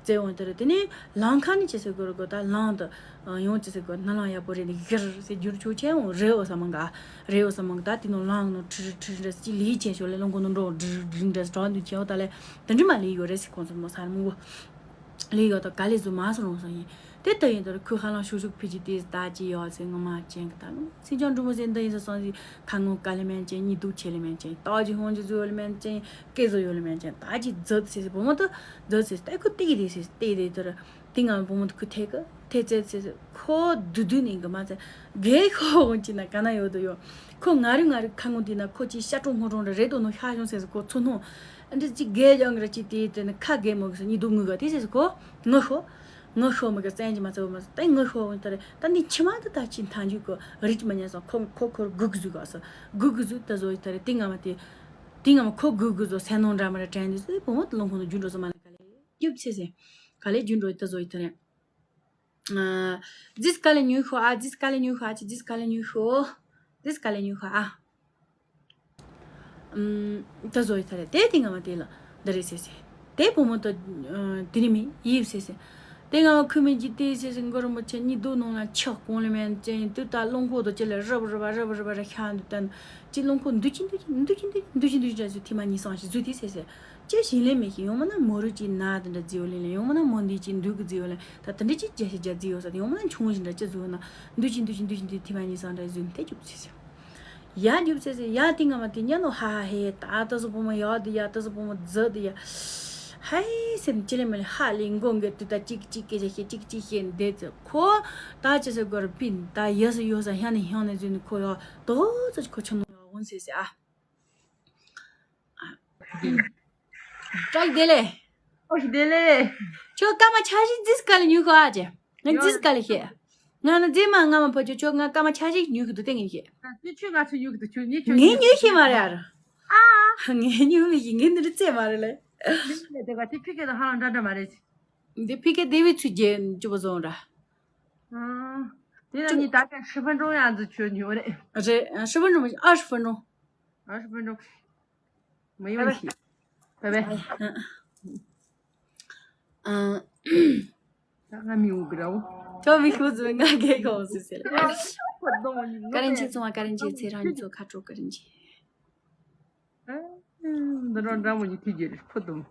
བཙལ་བ་དེ་རེད། དེ་ནི་ལང་ཁ་ནི་ཅི་ཟེར་དགོས་རེད་གོ། ད་ལང་དུ་ཡོང་ཅི་ཟེར་དགོས། ནི་ལང་ཡག་པོ་རེད། ནི་གིར་ཟེར་རྒྱུར་ཆོ་ཆེ་འོང་རེད། འོ་ས་མང་ག་རེད། འོ་ས་མང་ག་ད་དེ་ནོ་ལང་ནོ་ཁྲི་ཁྲི་འདྲ་ཅི་ལི་ཆེ་ཤོ་ལེ། ལོང་གོ་ནོ་འགྲོ་འདྲི་འདྲ་གྲོགས་འདུ་ཆེ་འོ། ད་ལེ་དེ་འདྲི་མ་ལི་ཡོད་རེད་ཟེར། ཁོང་ཚོ་མོ་སར་མོ་གོ་ལས་ཡོད་དོ་ག་ལས་བཟོ་མ་སོང་རུང་སོང་ཡིན། དེ་ལྟ་ཡིན་དོ་ཁོས་ཧ་ལམ་ཤུག་ཤུག་ཕི་ཅི་དེ་ད་ཅི་ཡོད་ཟེར། ངོ་མ་ཅན་གི་ད་སི་ཅང་འབྲུ་མོ་ཟེར་འདི་ཡིན་ས་སོང་ཟིག་ཁ་ངོ་དཀར་ལས་མན་ཅན། གཉིད་སྡུག་ཆེ་ལས་མན་ཅན། ཏོག་ཅིག་ཧོང་ཅིག་བཟོ་ལས་མན་ཅན། སྐད་བཟོ་ཡོད་ལས་མན་ཅན། ད་ཅི་མཛད་ཟེར་ཟེར། བུ་མོ་དོ་མཛད་ཟེར། ད་ཁོ་ཏིག་དེ་ཟེར་ཏིག་དེ་དོ་ར། དེ་ང་བུ་མོ་དོ་ཁོ་ཐད་ཀི་ཐད་ཙེ་ཟེར་ཟེར། ཁོ་དུ་དུ་ནི་གི་མ་ཚད་རྒས་ཁོ་ཧོང་ཅི་ན་ག་ན་ཡོད་དོ་ཡོད། ཁོ་ང་རུ་ང་རུ་ཁ་ངོ་དེ་ན་ཁོ་ཅི་ཤ་ཀྲོང་སྔོ་ཀྲོང་ར་རེད་དོ་ནོ་ཤ་ཞོང་ཟེར་ཟེར། ཁོ་ཚོ་ནོ། འདི་ཅི་རྒས་ཀྱང་ར་ཅི་དེ་དེ་ནི་ཁ་རྒས་མོ་གི་སོ་གཉིད་སྡུག་ངུ་ག་དེ་ཟེར་ཟེར། ཁོ་ངུ་ཤོ་ངུ་ཤོ་མི་ག་བཙན་གྱི་མ་ཚོ་མ་ཚོ་ད་ངུ་ཤོ་ངུ་ད་རེ། ད་འདི་ཕྱི་མ་ད་ད་ཅི་མཐའ་མཇུག་གི་རིག་མ་ཉན་སོང་། ཁོ་ཁོ་ཁོར་སྒུག་གི་ཟུག་ག་སོ་སྒུག་གི་ཟུག་ད་བཟོ་ཡི་ད་རེ། དེ་ང་མ་དེ་དེ་ང་མ་ཁོ་སྒུག་གི་ཟོ་སེ་ནོ་འདྲ་མ་རེ་དྲན་དུ་སོ་བུ་མོ་ལོང་ཁོ་ནོ་རྒྱུ་འགྲོ་སོ་མ་ལ་ག་ལེ་རྒྱུབ་ཆེ་ཟེར། ག་ལེ་རྒྱུ་འགྲོ་ད་བཟོ་ཡི་ད་རེ། ཨ། ཛིས་ག་ལེ་ཉུ་ཤོ་ཨ། ཛིས་ག་ལེ་ཉུ་ཤོ་ཨ། ཅི་ཛིས་ག་ལེ་ཉུ་ཤོ། ཛིས་ག་ལེ་ཉུ་ཤོ་ཨ། ཨམ། ད་བཟོ་ཡི་ད་རེ། དེ་དེ་ང་མ་དེ་ལ་འདི་རེད་ཟེར་ཟེར། དེ་བུ་མོ་ད་དེ་རིང་མི་ཡིབ་ཟེར་ཟེར། དེ་ང་མ་ཁུ་མི་ཇི་དེ་ཟེར་ཟེར། མགོ་རིན་པོ་ཆེ་གཉིད་སྡུག་ནང་ལ་ཆག་གོང་ལ་མན་ཅན་དུ་ད་ལོང་ཁོ་དོ་ཅི་ལ་རབ་རབ་རབ་རབ་ར་ཤ་འདུག་ད་ཅི་ལོང་ཁོ་འདུ་ཅི་འདུ་ཅི་འདུ་ཅི་འདུ་ཅི་འདུ་ཅི་འདུ་ཅི་ཟེར་ཐི་མ་ཉི་སང་ཞིག་ཟུ་དེ་ཟེར་ཟེར། ཅི་ཞིག་ལས་མེད་ཞིག་ཡོང་མ་ན་མོ་རུ་ཅི་ན་དེ་འདྲ་ཟིའོ་ལེ་ལེ། ཡོང་མ་ན་མོ་འདི་ཅི་འདུག་གི་ཟིའོ་ལེ། ད་དེ་འདྲ་ཅི་རྒྱ་ཞིག་རྒྱ་ཟིའོ་ས་དེ་ཡོང་མ་ན་ཆུང་ཞིག་འདྲ་ཅི་ཟིའོ་ན་འདུ་ཅི་འདུ་ཅི་འདུ་ཅི་འདུ་ཐི་མ་ཉི་སང་འདྲ་ཟུ་དེ་ཅུག་ཟེར་ཟེར། ཡ་རྒྱུབ་ཟེར་ཟེར། ཡ་དེ་ང་མ་དེ་ཉན་ནོ་ཧ་ཧ་ཧེ། ད་ད་སོ་བུ་མོ་ཡ་དེ་ཡ་ད་སོ་བུ་མོ་ཛ་དེ་ཡ། ཧའི་སེམས་ཅི་ལེ་མ་ལེ་ཧ་ལེ་མགོ་འགེ་དུ་ད་ཅིག་ཅིག་སྐད་ཆ་བཤད་ཅིག་ཅིག་བཤད་འདེད་ཚེ་ཁོ་ད་ཅི་ཟེར་གོ་ར་པིན་ད་ཡ་སོ་ཡོ་ས་ཧྱང་ནས་ཧྱང་ནས་ཟུ་ནི་ཁོ་ཡ་དོ་ཚོ་ཁོ་ཆུ་ནོ་ཡ་འོང་ཟེར་ཟེར་ཨ། བཀྲ་ཤིས་བདེ་ལེགས། ཨོ་ཤི་བདེ་ལེགས། ཁྱོད་སྐར་མ་ཆ་ཞིག་ཛིས་ག་ལེ་ཉུལ་ཤོག་ཨ་ཅེ། ང་ཡོ་ཛིས་ག་ལེ་ཤེས། ང་ནི་ཛི་མ་ང་མ་ཕ་ཆོ་ཁྱོད་ང་སྐར་མ་ཆ་ཞིག་ཉུལ་གི་འདུག་སྟེ་ངས་ཤེས། ད་དེ་ཁྱོད་ང་ཚོ་ཉུལ་གི་འདུག་ཁྱོད་ངས་ཁྱོད་ངས་ཉུལ་ཤེས་མ་རེད་ཨ་ར། ཨ། ངས་ཉུལ་མི་ཤེས། ངས་འདི་རྩེ་མ་རེད་ལེ། དེ་ག་དེ་ཕི་ཀེ་དང་ཧ་ལམ་འདྲ་འདྲ་མ་རེད། འདི་ཕི་ཀེ་དེ་བི་ཚུ་རྒྱན་བཅུ་པོ་བཟོ་འདྲ། ཨ། དེ་ལ་ནི་ད་ཀ་ཧྲི་ཕན་ཀྲོང་ཡང་འཛུ་ཆོད་ཉོ་རེད། རེད། ཧྲི་ཕན་ཀྲོང་མ་ཨ་ཧྲི་ཕན་ཀྲོང་། ཨ་ཧྲི་ཕན་ཀྲོང་། མ་ཡོང་ཤི། བེ་བེ། ཨ། ད་ང་མི་འུ་གི་ར་འུ། ཁྱོད་མི་ཁུ་ཟུ་ང་གེ་གོ་སི་སི་ལ། ཀ་རན་ཆེ་ཚོང་བ་ཀ་རན་ཆེ་ཚེ་རང་ཚོ་ཁ་དྲོ་ཀ་རན་ཆེ། འདི་རང་འདྲ་མོ་ཡི་ཐིག་གི་རེད་ཕུ་དུམ།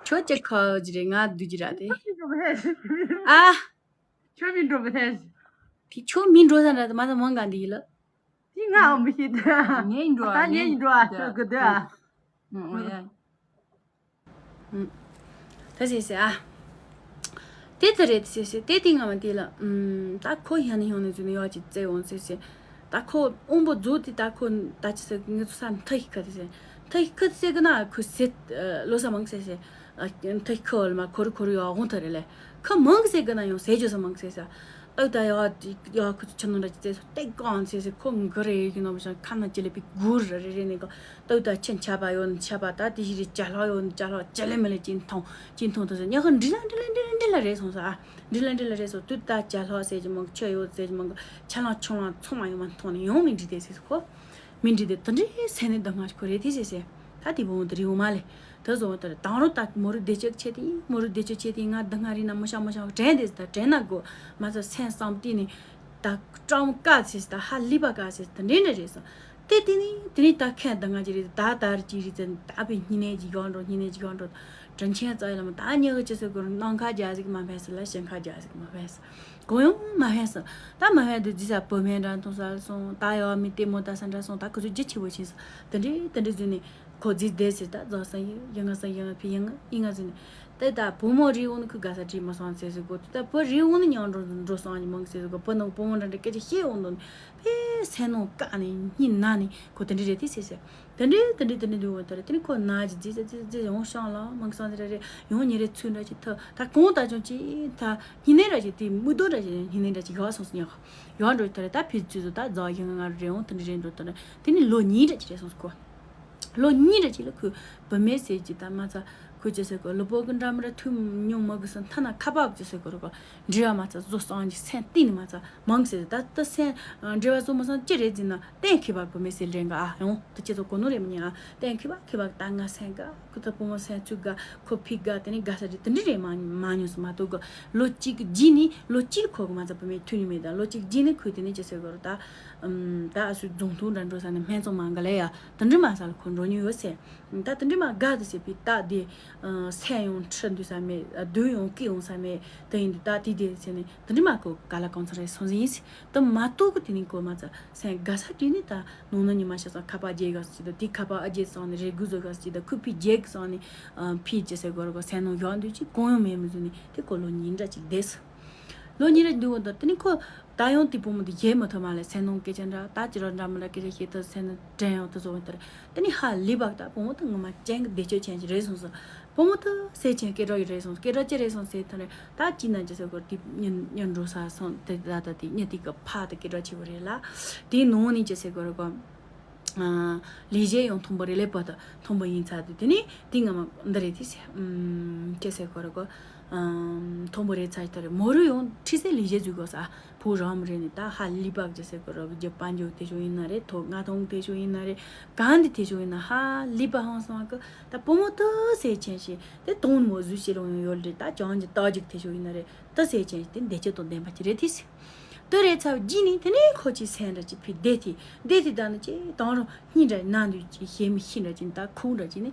ཁྱོད་ཀྱི་ཁ་ཇི་རེད་ང་བསྡུ་ཇི་ར་དེ། ཨ། ཁྱོད་མི་འགྲོ་བས། དེ་ཁྱོད་མི་འགྲོ་ས་འདྲ་དེ་མ་ད་མང་ག་འདི་ཡི་ལ། དེ་ང་འོ་མི་ཤེས་དེ། ངས་འགྲོ་ཨ། ངས་འགྲོ་ཨ་ཁྱོད་གི་དེ་ཨ། ཨོ་ཡ། ད་ཟེར་ཟེར་ཨ། དེ་ལྟ་རེད་ཟེར་ཟེར། དེ་དེ་ང་མ་དེ་ལ་ད་ཁོ་ཧྱང་ནས་ཧྱང་ནས་ཟུ་ནས་ཡོག་ཅིག་བཙལ་འོང་ཟེར་ཟེར། ད་ཁོ་དབོན་པོ་རྫོགས་དེ་ད་ཁོ་ད་ཅི་ཟེར་ངེད་ཚོ་ས་མཐའ་ཞིག་ཁ་དེ་ཟེར། མཐའ་ཞིག་ཁ་དེ་ཟེར་གི་ན་ཁོ་ཟེར་ལོ་ས་མང་ཟེར་ཟེར། མཐའ་ཞིག་ཁ་འོལ་མ་ཁོ་རུ་ཁོ་རུ་ཡོག་འོང་ཐ་རེད་ལེ། ཁ་མང་གི་ཟེར་གི་ན་ཡང་ཟེར་རྒྱུ་ས་མང་ཟེར་ཟེར། ཨོ་ད་ཡ་ཡ་ཁུ་ཚུར་ཆ་ནང་འདྲ་ཅི་ཙེ་སོ་ཏེ་ཀང་ཙེ་སེ་ཁོ་འགུ་རེ་ཡོད་ཀྱི་ནོ་བྱང་ཁ་ན་ཅི་ལེ་པི་གུ་ར་རེ་རེ་ནི་གོ། ཏོ་ད་ཆེན་ཆ་པ་ཡོད་ནི་ཆ་པ་ད་དེ་ཞི་རི་ཅ་ལྷག་ཡོད་ནི་ཅ་ལྷག་ཅི་ལེ་མི་ལེ་ཅིན་ཐོང་ཅིན་ཐོང་ཏོ་སེ་ཉ་ཁ་འདྲི་ལ་འདྲི་ལ་འདྲི་ལ་འདྲི་ལ་རེ་སོང་ས་ཨ། འདྲི་ལ་འདྲི་ལ་རེ་སོ་ཏུ་ད་ཅ་ལྷག་ཟེར་གྱི་མང་ཆོས་ཡོད་ཟེར་གྱི་མང་ཆ་ལང་ཆུང་ལང་ཚོང་མ་ཡོད་མ་ཐོང་ནི་ཡོང་མི་འདྲི་དེ་སེ་ཁོ། མི་འདྲི་དེ་དེ་འདྲའི་སེ་ནི་ད་ང་ཁོ་རེ་དེ་སེ་སེ། ད་དེ་བོང་དེ་རི་བོ་མ་ལེ། ད་བཟོ་བ་ལྟར་དང་རོ་ད་མོ་རུ་བདེ་སྤྱོད་ཆེ་དེ་མོ་རུ་བདེ་སྤྱོད་ཆེ་དེ་ང་ད་ང་རི་ན་མོ་ཤ་མོ་ཤ་དྲན་དེ་ད་དྲན་ན་གོ། མ་ཚ་སེམས་བསམ་དེ་ནི་ད་སྤྲང་ཀ་ཚེ་ད་ཧ་ལི་པ་ཀ་ཚེ་ད་འདྲེ་འདྲ་རེད་སོ། དེ་དེ་ནི་དེ་ནི་ད་ཁན་ད་ང་ཅི་རེད་ད་ད་རི་ཅི་རི་ཚེ་ད་པའི་ཉི་ནས་ཅི་གང་འགྲོ་ཉི་ནས་ཅི་གང་འགྲོ། དྲིན་ཆེན་རྩ་ཡི་ལ་མ་ད་ཉི་གི་ཅི་སེ་གོ་རུ་ནང་ཁ་རྒྱ་ཟིག་མ་ཕན་སི་ལ་ཞེན་ཁ་རྒྱ་ཟིག་མ་ཕན་སི། གོ་ཡོང་མ་ཕན་སོང་། ད་མ་ཕན་དུ་ཇི་ས་བུ་མེད་འདྲ་མཐོང་ས་སོང་། ད་ཡོ་མི་ལྟད་མོ་ལྟ་ས་འདྲ་སོང་། ད་ཁོ་ཚོ་རྒྱུ་ཆེ་བོ་ཕྱིན་སོང་། དེ་འདྲའི་དེ་འདྲའི་བཟོས་ནས་ཁོ་རྫིས་བསྡད་ཟེར། ད་རྫོགས་ས་ཡི་ཡི་ང་ས་ཡི་ང་ཕི་ཡི་ང་ཡི་ང་བཟོས་ནས། དེ་ད་བུ་མོ་རི་འོང་ནི་ཁོ་དགའ་ས་བྲིས་མ་སོང་ཟེར་ཟེར་གོ། ད་བུ་རི་འོང་ནི་ཉང་འགྲོ་འགྲོ་སོང་ཨ་ནི་མང་ཟེར་ཟེར་གོ། བུ་ནང་བུ་མོ་འདྲ་འདྲ་སྐད་ཆ་བཤད་འོང་དོ་ནི་ཕེ་སེ་ནོ་ཀ་ནས་སྙིང་ན་ནས་ཁོ་དེ་འདྲའི་རེད་དེ་ཟེར་ཟེར། དེ་འདྲའི་དེ་འདྲའི་དེ་འདྲའི་འདུག་བ་དེ་རེད། དེ་ནི་ཁོ་ན་ཇི་རྫི་རྫི་རྫི་ཡོང་ཤང་ལ་མང་སང་དེ་རེད་ཡོང་ཉེ་རེད་ཚུལ་འདྲ་ཅིག་ཐ་ད་གོང་ད་ཅུང་ཅིག་ད་ཉི་ནས་ར་ཅིག་དེ་མི་ལྡོག་འདྲ་ཅིག་ཉི་ནས་འདྲ་ཅིག་ཡོག་སོང་སོང་ཡོག་ཡོག་འགྲོ་དེ་རེད། ད་ཕི་ཚུལ་དུ་ད་རྫོགས་ཡོང་ང་རེ་ཡོང་དེ་འདྲ་རེད་འགྲོ་དེ་རེད། དེ་ནི་ལོ་གཉིས་འདྲ་ཅིག་རེད་སོང་སོང་ཁོ། ལོ་གཉིས་འདྲ་ཅིག་ལ་ཁོས་བུད་མེད་ཟེར་ཅིག་ད་མ་ཚ་ ཁོས་ཅི་ཟེར་གོ་ལུ་པོ་གི་འདྲ་མི་འདྲ་ཐུབ་མྱོང་མ་གི་སོང་། ཐ་ན་ཁ་པར་ཅི་ཟེར་གོ་ར་གོ་འབྲེལ་བ་མ་ཚ་བཟོ་སོང་གི་སེམས་གཏིང་ནས་མ་ཚ་མང་ཟེར། ད་ད་སེམས་འབྲེལ་བ་བཟོ་མ་སོང་ཅི་རེད་ཟེར་ན་གཏན་འཁེལ་བ་གི་མི་ཟེར་འདྲེན་ག་ཨ་ཡོང་ད་ཅི་ཚོ་གོ་ནོ་རེད་མི་ཉན་ཨ། གཏན་འཁེལ་བ་འཁེལ་བ་ད་ང་སེམས་དགའ་ཁོ་ད་བུ་མོ་སེམས་ཚུགས་དགའ་ཁོ་ཕི་དགའ་དེ་ནི་དགའ་ས་རེད། དེ་འདྲ་རེད་མ་མ་མྱོང་སོང་མ་གཏོགས་གི་ལོ་གཅིག་གི་རྗེས་ནས་ལོ་གཅིག་ཁོ་གི་མ་ཚ་བུ་མོ་ཐུག་ནི་མེད། ད་ལོ་གཅིག་རྗེས་ནས་ཁོས་དེ་ནི་ཅི་ཟེར་གོ་ར་ད་ད་ཨ་སུ་རྫོང་ཐུང་འདྲ་འགྲོ་ས་ནས་སྨན་ཚོང་མ་འགའ་ལས་ཡ་དེ་འདྲ་མ་ས་ལ་ཁོ་འགྲོ་མྱོང་ཡོད་ཟེར། ད་དེ་འདྲ་མ་དགའ་དེ་ཟེར་བའི་རྟགས་དེ། སེམས་ཡང་ཁྲི་འདུག་ས་མེད། སྡུག་ཡང་སྐྱིད་ཡོང་ས་མེད། དེ་ཡིན་དུས་ད་དེ་དེ་ཟེར་ནས་དེ་འདྲ་མ་གོ་ག་ལ་གང་ཚོད་རེད་སོང་ཟིན་ཡིན་ཟེར། དེ་མ་གཏོགས་གི་དེ་ནི་གོ་མ་ཚ་སེམས་དགའ་ས་དུས་ནི་ད་ནང་ན་ཉི་མ་ཤ་ཚང་ཁ་པར་རྒྱག་ག་ཟེར་ད་དེ་ཁ་པར་ཨ་རྒྱག་སོང་ནི་རེ་སྒུག་བཟོ་ག་ཟེར་ད་ཁུ་ཕི་རྒྱག་གི་སོང་ནི་ཕི་ཅི་ཟེར་གོ་ར་གོ་སེམས་ནང་ཡོང་དུས་ཅི་གང་ཡང་མེད་མི་བཟོ་ནི་དེ་གོ་ལོ་ཉིན་འདྲ་ཅིག་བསྡད་སོང་། ལོ་གཉིས་རེ་འདུག་འོ་ད་དེ་ནི་ཁོ་ད་ཡང་དེ་བུ་མོ་དེ་བརྗེད་མ་ཐུབ་མ་ལས་སེམས་ནང་སྐད་ཆ་འདྲ་ད་ཅི་ར་འདྲ་མི་འདྲ་སྐད་ཆ་བཤད་ཐུབ་སེམས་ནང་དྲན་ཡང་དེ་བཟོ་འོ་ད་དེ་ནི་ཧ་ལས་པ་ད་བུ་མོ་དེ་ངོ་མ་ཅན་གི་བདེ་སྤྱོད་ཅན་ཞིག་རེད་སོང་ཟེར། བུ་མོ་དེ་སེམས་ཅན་སྐད་གྲགས་ཡོད་རེད་སོང་ཟེར། སྐད་གྲགས་ཅི་རེད་སོང་ཟེར་ཐོན་རེད། ད་ཅི་ན་ཅི་ཟེར་གོ་དེ་ཉིན་ཉིན་འགྲོ་ས་སོང་དེ་ད་ད་དེ་ཉིན་དེ་གི་ཕ་དེ་སྐད་གྲགས་ཆེ་བོ་རེད་ལ། དེའི་ནང་ནས་ཅི་ཟེར་གོ་རེད་གོ་ལས་བྱེད་ཡང་མཐོན་པོ་རེད་ལས་པ་དང་མཐོན་པོ་ཡིན་ཚར་དུས་དེ་ནས་དེ་སྔ་མ་འདི་རེད་དེ་ཟེར། ཅི་ཟེར་གོ་རེད་གོ་མཐོན་པོ་རེད་ཚར་དེ་རེད། མོ་རུ་ཡང་ཁྲི་སེ་ལས་བྱེད་འཛུལ་དགོས་ས་བུ་རང་མི་རེད་ནི་ད་ཧ་ལི་པག་ཅི་ཟེར་གོ་རེད་གོ་རྒྱ་དཔལ་འབྱོར་དེ་ཚོ་ཡིན་ན་རེད། ཐོག་ང་ཐོང་དེ་ཚོ་ཡིན་ན་རེད། གང་འདི་དེ་ཚོ་ཡིན་ན་ཧ་ལི་པ་ཧང་སང་གི་ད་བུ་མོ་དུ་སེ་ཆེན་ཞིག་དེ་དོང་མོ་བཟོས་ཤེས་རུང་ཡོད་རེད། ད་ཅང་གི་རྟགས་ཅིག་དེ་ཚོ་ཡིན་ན་རེད། ད་སེ་ཆེན་ཞིག་དེ་འདེ་ཆེ་དང་ལྡན་པ་ཅི་རེད་དེ་ཟེར། དེ་རེད་ཚར་རྗེས་ནས་དེ་ནས་ཁོ་ཅི་སེམས་འདྲ་ཅིག་ཕི་བདེ་ཐི་བདེ་ཐི་ད་ནི་ཅི་དང་རུང་སྙིང་འདྲ་ན་འདུག་ཅི་ཤེས་མི་ཤེས་འདྲ་ཅིག་ད་ཁུང་འདྲ་ཅིག་ནི་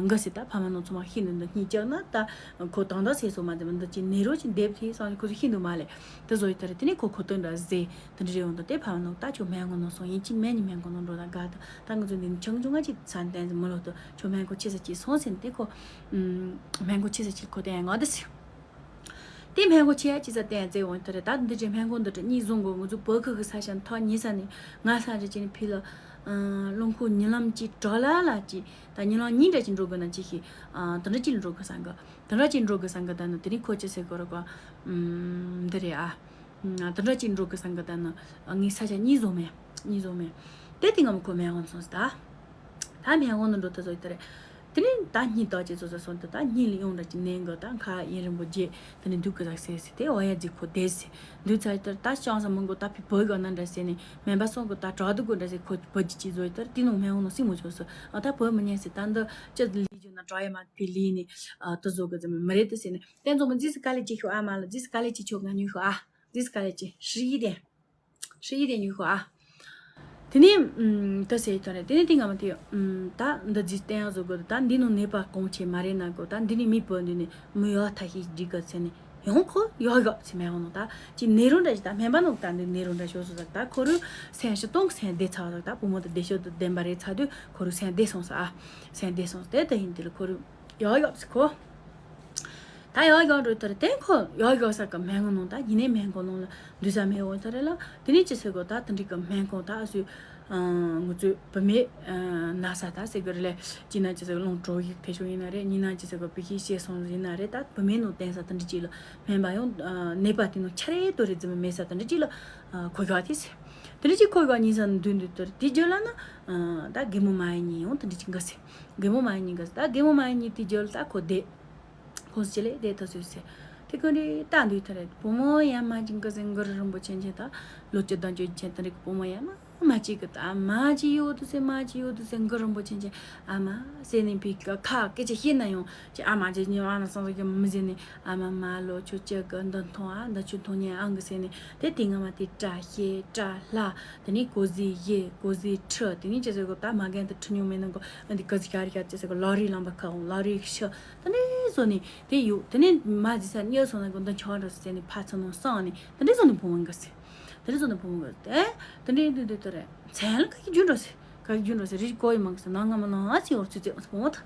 འགའ་སི་ད་ཕ་མ་ནང་ཚོ་མ་ཤེས་འདུག་འདི་སྙིང་བཅག་ན་ད་ཁོ་དང་ད་སེ་སོ་མ་དེ་མ་འདི་ཅི་ནེ་རོ་ཅི་འདེབས་ཐི་སང་ཁོ་ཚོ་ཤེས་འདུག་མ་ལས་དེ་བཟོ་ཡི་ད་རེད། དེ་ནས་ཁོ་ཁོ་ཏོན་འདྲ་ཟེ་དེ་འདྲ་རེ་ཡོང་ད་དེ་ཕ་མ་ནང་ད་ཁྱོད་སྨན་ཁང་ནང་སོང་ཡིན་ཅི་སྨན་ནི་སྨན་ཁང་ནང་འགྲོ་ད་དགའ་ད་ད་ང་ཚོ་འདི་ནི་ཆུང་ཆུང་ང་ཅི་ཚན་ཏན་ཟི་མི་ལོ་ད་ཁྱོད་སྨན་ཁང་ཆེ་ས་ཅི་སོང་ཟིན་དེ་ཁོ་སྨན་ཁང་ཆེ་ས་ཅི་ཁོ་དེ་ཡང་ང་ད་སི། དེ་སྨན་ཁང་ཆེ་ཡ་ཅི་ས་བསྟན་བཙལ་འོང་དེ་རེད། ད་འདི་འདྲའི་སྨན་ཁང་འདི་འདྲ་གཉིས་བཟུང་དགོས། ང་ཚོ་བོད་ཁུལ་གི་ས་ཆ་ཐག་ཉེ་ས་ནས་ང་ས་རེ་ཅི་ནས་ཕི་ལ་རླངས་འཁོར་ཉི་ལམ་གཅིག་དྲག་ལ་ལ་གཅིག་ད་ཉི་ལམ་གཉིས་འདྲ་ཅིག་འགྲོ་དགོས་ན་ཅི་ཞིག་དེ་འདྲ་ཅིག་འགྲོ་དགོས་ས་འགའ་དེ་འདྲ་ཅིག་འགྲོ་དགོས་ས་འགའ་ད་ནི་དེ་རིང་ཁོ་ཅི་ཟེར་དགོས་རེད་གོ་འདི་རེད་ཨ། དེ་འདྲ་ཅིག་འགྲོ་དགོས་ས་འགའ་ད་ནི་ངའི་ས་ཆ་གཉིས་བཟུང་མེད་གཉིས་བཟུང་མེད། དེ་དེ་ང་མ་ཁོ་སྨན་ཁང་སོང་ཟེར་ད། ད་སྨན་ཁང་ནང་འགྲོ་ད་བཟོ་ཡི་དེ་རེད། དེ་ནས་ད་སྙིང་ཏོག་ཅིག་བཟོ་བཟོ་སོང་དུ་ད་སྙིང་ལ་ཡོང་འདྲ་ཅིག་ནན་གི་ད་ཁ་ཡུན་རིང་པོ་རྗེས་དེ་ནས་འདུག་གི་ཟག་ཟེར་ཟེར་དེ་འོ་ཡ་ཟིག་ཁོ་བསྡད་ཟེར་འདུག་ཚར་ཡི་དེ་ད་ཅང་ས་མང་གོ་ད་ཕི་བོད་གི་ན་འདྲ་ཟེར་ནས་སྨན་པ་སོང་གི་ད་དྲག་འདུག་གོ་འདྲ་ཟེར་ཁོ་བོད་ཀྱི་ཅིག་བཟོ་ཡི་དེ་དེ་ནང་སྨན་ཁང་ནང་སྲིང་མོ་བྱོས་སོ་ཨ་ད་བོད་མི་ཉན་ཟེར་ད་འདི་ཅི་ལི་རྒྱུ་ན་དྲག་ཡ་མ་ཕི་ལི་ནས་ཨ་དུ་བཟོ་གི་ཟེར་མི་རེད་དུ་ཟེར་ནས་དེ་ཚོ་མི་རྫིས་སུ་དཀའ་ལས་ཅིག་ཤོག་ཨ་མ་ལ་རྫིས་སུ་དཀའ་ལས་ཅིག་ཆོག་ང་ཉོས་ཤོག་ཨ། རྫིས་སུ་དཀའ་ལས་ཅིག་ཧྲི་ཡི་དེ། ཧྲི་ཡི་དེ་ཉོས་ཤོག་ཨ། དེ་ནས་ཨུམ་ད་ཟེར་ཡི་ཐོན་རེད། དེ་ནས་དེ་སྔ་མ་དེ་ཨུམ་ད་འདི་རྫིས་བསྟན་ཡག་བཟོ་དགོས་ད་འདི་ནང་ནད་པ་གང་ཆེ་མ་རེད་ན་དགོས་ད་འདི་ནས་མི་བུ་འདི་ནས་མི་ཡག་ཐ་ཤི་འགྲིག་གི་ཚེ་ནས་ཡང་ཁོ་ཡག་ཡག་ཚེ་མེད་འོང་ནོ་ད་ཅི་ནེ་རོ་འདྲ་ཞིག་ད་སྨན་པ་ནང་ད་འདི་ནེ་རོ་འདྲ་ཞོ་བཟོ་ད་ད་ཁོ་རུ་སེམས་ཤི་སྟོང་གི་སེམས་བདེ་ཚར་ད་བུ་མོ་དེ་བདེ་ཤོད་དུ་བདེན་པ་རེད་ཚར་དུས་ཁོ་རུ་སེམས་བདེ་སོང་ས་ཨ། སེམས་བདེ་སོང་ས་དེ་ད་ཡིན་དེ་ལ་ཁོ་རུ་ཡག་ཡག་ཚེ་ཁོ། ད་ཡག་ཡག་འགྲོ་དེར་དེ་ཁོ་ཡག་ཡག་ས་གི་སྨན་ཁང་ནང་ད་ཉི་ནས་སྨན་ཁང་ནང་ལ་འདུས་ས་མེད་འོང་ད་རེད་ལ། དེ་ནས་ཅི་ཟེར་གོ་ད་དེ་འགྲིག་གི་སྨན་ཁང་ད་སུ་ང་ཚོའི་བུད་མེད་ན་ས་ད་ཟེར་གི་རེད་ལ། ཅི་ན་ཅི་ཟེར་གི་རླུང་གྲོ་ཡིག་ཐེ་ཤོ་ཡིན་ན་རེད། ཉི་ན་ཅི་ཟེར་གི་བི་ཤི་ཤེས་སོང་ཡིན་ན་རེད། ད་བུད་མེད་ནང་བསྟན་ས་དེ་འགྲིག་ཅིག་ལ་སྨན་པ་ཡང་ནད་པ་དེ་ནང་ཆ་རེ་ཏོ་རེ་རྫི་མ་མེད་ས་དེ་འགྲིག་ཅིག་ལ་ཁོ་ཡག་དེ་ཟེར། དེ་འགྲིག་ཅིག་ཁོ་ཡག་ཉིན་ས་ནང་འདུས་འདུས་དེར་དེ་རྒྱུ་ལ་ན་ད་རྒན་མོ་མ་ཡིན་ཉིན་ཡང་དེ་འགྲིག་ཅིག་འགའ་ཟེར། རྒན་མོ་མ་ཡིན་ཉིན་འགའ་ཟེར་ད་རྒན་མོ་མ་ཡིན་ཉིན་དེ་རྒྱུ་ལ་ད་ཁོ་བསྡད། ཁོང་ཚོ་ལས་བསྡད་ཐུབ་ཚོད་ཟེར། དེ་ཀུན་རེ་ལྟ་འདུག་ཐ་རེད། བུ་མོ་ཡ་མ་ཅིག་འགའ་ཟེར་འགུ་རུ་རིན་པོ་ཆེན་ཆེན་དང་ལོ་བཅུ་དང་བཅུ་ཆེན་དེ་རིགས་བུ་མོ་ཡ་མ་མ་ཅིག་གི་ད་མ་ཅིག་ཡོད་དུ་ཟེར་མ་ཅིག་ཡོད་དུ་ཟེར་འགུ་རིན་པོ་ཆེན་ཆེན་ཨ་མ་ཟེར་ནས་བི་ཁ་སྐད་ཆ་བཤད་ན་ཡང་ཅི་ཨ་མ་ཅིག་ཉོ་ཨ་ན་སང་ཟེར་གི་མི་ཟེར་ནས་ཨ་མ་མ་ལོ་ཆུ་ཅི་གི་འདི་མཐོང་ཨ་འདི་ཆུ་མཐོང་ཉན་ཨང་གི་ཟེར་ནས་དེ་དེ་སྔ་མ་དེ་བཀྲ་ཤིས་བཀྲ་ལྷ་དེ་ནས་གོ་ཟི་ཡེ་གོ་ཟི་ཁྲི་དེ་ནས་ཅི་ཟེར་གི་ད་མ་རྒན་དུ་ཁྲི་ཉུང་མེད་ནང་གི་འདི་ག་ཟི་ཤ་རི་ཤ་ཅི་ཟེར་གི་ལོ་རི་ལམ་པ་ཁ་འོང་ལོ་རི་ཤི། དེ་འདྲའི་བཟོ་ནས་དེ་ཡོད། དེ་ནས་མ་ཇི་ས་གཉེར་སོང་ན་གོ་འདི་ཆང་འགྲོ་ཟེར་ནས་ཕ་ཚོ་ནང་སང་ནས་དེ་འདྲའི་བཟོ་ནས་བུ་མོ་འགའ་ཟེར། དེ་འདྲའི་བཟོ་ནས་བུ་མོ་འགའ་ཟེར། དེ་འདྲའི་འདི་འདི་ལྟར་མཚན་ལ་ག་གི་རྒྱུ་འགྲོ་ཟེར། ག་གི་རྒྱུ་འགྲོ་ཟེར་རིགས་གོ་ཡི་མང་ཟེར་ནང་ང་མ་ནང་ཨ་ཚི་འོར་ཚི་ཚི་འོང་ཟེར་བུ་མོ་ད།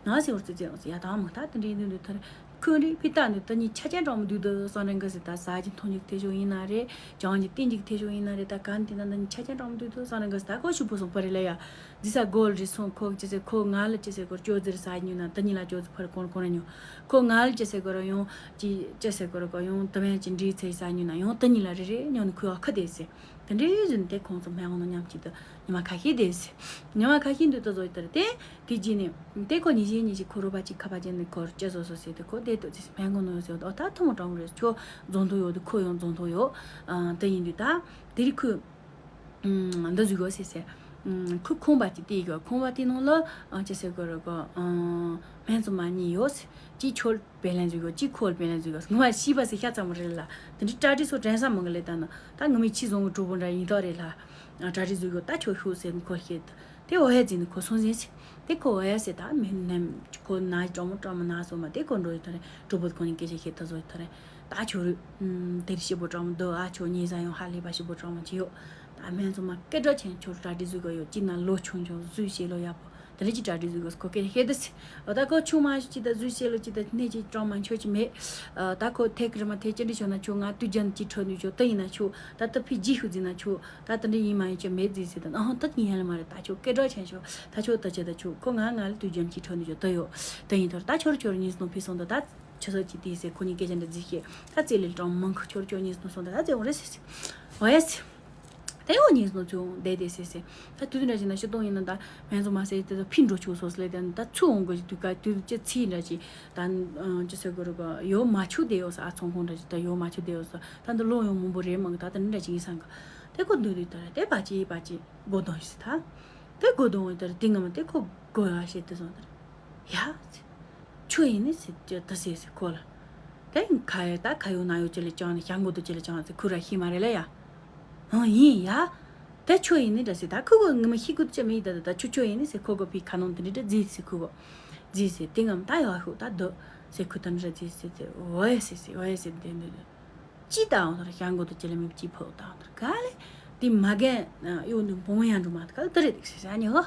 ནང་ཨ་ཚི་འོར་ཚི་ཚི་འོང་ཟེར་ཡ་དང་མང་ད་དེ་འདྲའི་འདི་འདི་ལྟར། ཁོས་རེད་ཕི་ཏ་འདི་ད་ནི་ཆ་ཅན་གྲོགས་མོ་འདུག་འདུག་སང་རེ་འགའ་ཟེར་ད་ཟ་གི་འཐུང་གི་ཐེ་ཤོ་ཡིན་ན་རེད། ཅང་གི་བསྟན་གི་ཐེ་ཤོ་ཡིན་ན་རེད། ད་ག་འདི་ན་ད་ནི་ཆ་ཅན་གྲོགས་མོ་འདུག་འདུག་སང་རེ་འགའ་ཟེར་ད་ཁོ་ཤུ་པོ་སོང་པ་རེད་ལ་ཡ། འདི་ས་གོལ་རེད་སོང་ཁོ་ཅི་ཟེར་ཁོ་ང་ལ་ཅི་ཟེར་གོ་ཅོ་ཟེར་ས་ཉུ་ན་ད་ཉི་ལ་ཅོ་ཟེར་ཕར་གོང་གོང་ར་ཉུ། ཁོ་ང་ལ་ཅི་ཟེར་གོ་ར་ཡོང་ཅི་ཅི་ཟེར་གོ་ར་གོ་ཡོང་ད་བན་ཅི་འདྲི་ཚེ་ས་ཉུ་ན་ཡོང་ད་ཉི་ལ་རེ་རེ་ཉོ་ནི་ཁོ་ཡ་ཁ་དེ་ཟེར། ད་ དེ་འདྲའི་བཞིན་དེ་ཁོང་ཚོ་སྨན་ཁང་ནང་མཉམ་གཅིག་ཏུ་ཉི་མ་ཁ་ཤས་བསྡད་ཟེར། ཉི་མ་ཁ་ཤས་འདུག་ད་བཟོ་ཡི་དེར་དེ་དེ་རྗེས་ནས་དེ་ཁོ་ཉི་ཤུ་ཉི་ཤུ་ཁོ་རོ་པ་གཅིག་ཁ་པར་བྱས་ནས་ཁོར་ཅི་བཟོ་བཟོ་ཟེར་དེ་ཁོ་བསྡད་འདུག་ཟེར། སྨན་ཁང་ནང་ཡོད་ཟེར། ཨོ་ད་ཐུ་མོ་དྲང་མོ་རེད། ཁྱོད་རྫོང་ཐོག་ཡོད་དུ་ཁོ་ཡང་རྫོང་ཐོག་ཡོད། ཨ་དེ་ཡིན་དུས་ད་དེ་རིང་ཁོས་འདི་བཟོས་གོ་ཟེར་ཟེར། ཁོས་ཁང་པ་གཅིག་བལྟས་གོ། ཁང་པ་དེ་ནང་ལ་ཅི་ཟེར་གོ་རེད་གོ། སྨན་བཙུན་མ་གཉིས་ཡོད་ཟེར། གཅིག་ཁྱོད་པེ་ལན་བཟོས་གོ། གཅིག་ཁོལ་པེ་ལན་བཟོས་གོ། ངོ་མ་ཤེས་པ་ཟེར་ཤ་ཚ་མོ་རེད་ལ། དེ་འདྲའི་གྲ་སྒྲིག་སོགས་དྲན་ས་མང་གི་ལས་ད་ནི་ད་ངོ་མའི་ཆེས་བཟང་གི་གྲོགས་པོ་འདྲ་ཡིན་དོ་རེད་ལ། གྲ་སྒྲིག་བཟོས་གོ། ད་ཁྱོད་ཤོག་ཟེར་ནས་ཁོ་བཤད། དེ་འོ་ཡ་ཟེར་ནས་ཁོ་སོང་ཟིན་ཟེར། དེ་ཁོ་འོ་ཡ་ཟེར། ད་མི་རྣམས་ཁོ་ན་སྤྲང་མོ་སྤྲང་མོ་ན་སོང་མ་དེ་ཁོ་འགྲོ་ཡི་དོ་རེད། གྲོགས་པོ་ཁོ་ནི་སྐད་ཆ་བཤད་ད་བཟོ་ཡི་དོ་རེད། ད་ཁྱོད་རུ་དེ་རིགས་ཞིབ་པོ་སྤྲང་མོ་འདུག་ཨ། ཁྱོད་ཉེ་ས་ཡང་ཧ་ལས་པ་ཞིབ་པོ་སྤྲང་མོ་ཅི་ཡོད། ད་སྨན་བཙུན་མ་སྐད་གྲགས་ཆེན་ཁྱོད་གྲ་སྒྲིག་བཟོས་གོ་ཡོད། གཅིག་ན་ལོ་ཆུང་ཆུང་བཟོས་བྱེད་ལོ་ཡག་པོ། དེ་འདྲ་ཅིག་གྲ་སྒྲིག་བཟོས་གོ་ཁོ་སྐད་བཤད་དུས། འོ་ད་ཁོ་ཆུང་མ་ཞིག་ཅིག་ད་བཟོས་བྱེད་ལོ་ཅིག་ད་གནས་ཅིག་སྤྲང་མ་ཆོག་ཅིག་མེད། ཨ་ད་ཁོ་ཐད་ཀར་མ་ཐད་ཅི་འདྲ་བྱུང་ན་ཆོག་ང་དུས་རྒྱུན་ཅིག་ཁྲོད་ནས་ཆོག་དེ་ཡིན་ན་ཆོག་ད་ད་ཕི་ཇི་ཤུ་ཟིན་ན་ཆོག་ད་དེ་འདྲ་ཡིན་མ་ཡིན་ཅི་མེད་ཟིན་ཟིན་ད་ཨ་ད་ཡིན་ཡ་ལ་མ་རེད། ད་ཆོག་སྐད་གྲགས་ཆེན་ཆོག་ད་ཆོག་ད་ཅི་ད་ཆོག་ཁོ་ང་ང་ལ་དུས་རྒྱུན་ཅིག་ཁྲོད་ནས་ཆོག་ད་ཡོད་ད་ཡིན་དོར་ད་ཆོར་ཆོར་ཉིས་སྣོ་ཕི་སོང་ད་ད་ཆོ་ས་ཅིག་དེ་ཟེར། ཁོ་གཉིས་སྐད་ཆ་འདྲ་ཟིག་བཤད། ད་རྩེ་ལེ་སྤྲང་མང་ཁོ་ཆོར་ཆོར་ཉིས་སྣོ་སོང་ད་ད་རྩེ་འོང་རེད་ཟེར་ཟེར། འོ་ཡ་ཟེར། དེ་འོ་ཉིས་སྣོ་ཚུར་འོང་བསྡད་དེ་ཟེར་ཟེར། ད་དུས་དུས་འདྲ་ཅིག་ན་ཤི་སྟོང་ཡིན་ན་ད་སྨན་བཙུན་མ་ཟེར་དེ་ད་ཕི་འགྲོ་ཆུག་སོ་སོ་ལས་དེ་ད་ཚུར་འོང་དགོས་ཀྱི་དུས་ཀ་དུས་ཅི་ཚིག་འདྲ་ཅིག་ད་ཅི་ཟེར་དགོས་རེད་ག་ཡོད་མ་ཆུག་བསྡད་ཡོད་ས། ཨ་ཚོང་ཁང་འདྲ་ཅིག་ད་ཡོད་མ་ཆུག་བསྡད་ཡོད་ས། ད་འདི་ལོ་ཡང་མང་པོ་རེད་མང་གི་ད་དེ་འདྲ་ཅིག་ཡིན་སང་གི། དེ་ཁོ་འདུག་དུས་ད་ར་དེ་བ་ཅི་བ་ཅི་སྒོ་གདོང་ཞིག་ད། དེ་སྒོ་གདོང་འོང་དེར་དེ་ངམ་དེ་ཁོ་སྒོ་ཡ་ཞེས་དེ་སོང་དེར། ཡ། ཆོ་ཡིན་ནི་ཟེར་ད་ཟེར་ཟེར་ཁོ་ལ། དེ་ཁ་ཡ་ད་ཁ་ཡོད་ན་ཡོད་ཅི་ལ་ཅང་ནི་ཞང་མགོ་དུ་ཅི་ལ་ཅང་ཟེར་ཁོ་ར་ཤི་མ་རེད་ལ་ཡ། ཨང་ཡིན་ཡ། དེ་ཆོ་ཡིན་ནི་འདྲ་ཟེར་ད་ཁོ་གོ་ངི་མ་ཤི་ཁུ་ཅི་མི་ཡི་ད་ད་ཆོ་ཆོ་ཡིན་ནི་ཟེར་ཁོ་གོ་ཕི་ཁ་ནང་དེ་འདྲ་འདྲ་ཟེར་ཟེར་ཁོ་གོ། ཟེར་ཟེར་དེ་ངམ་ད་ཡ་ཤོག་ད་འདུག་ཟེར་ཁོ་ད་འདྲ་ཟེར་ཟེར་ཟེར་འོ་ཡ་ཟེར་ཟེར་འོ་ཡ་ཟེར་དེ་འདྲ། ཅི་ད་འོང་དོར་ཞང་མགོ་དུ་ཅི་ལ་མི་ཅི་ཕོག་ད་འོང་དོར་ག་ལེ། དེ་མ་རྒན་ཡོད་འདུག་བུ་མོ་ཡང་འགྲོ་མ་ཐུབ་ག་ལེ་དེ་རེད་ཟེར་ཟེར་ཨ་ནི་ཧོ།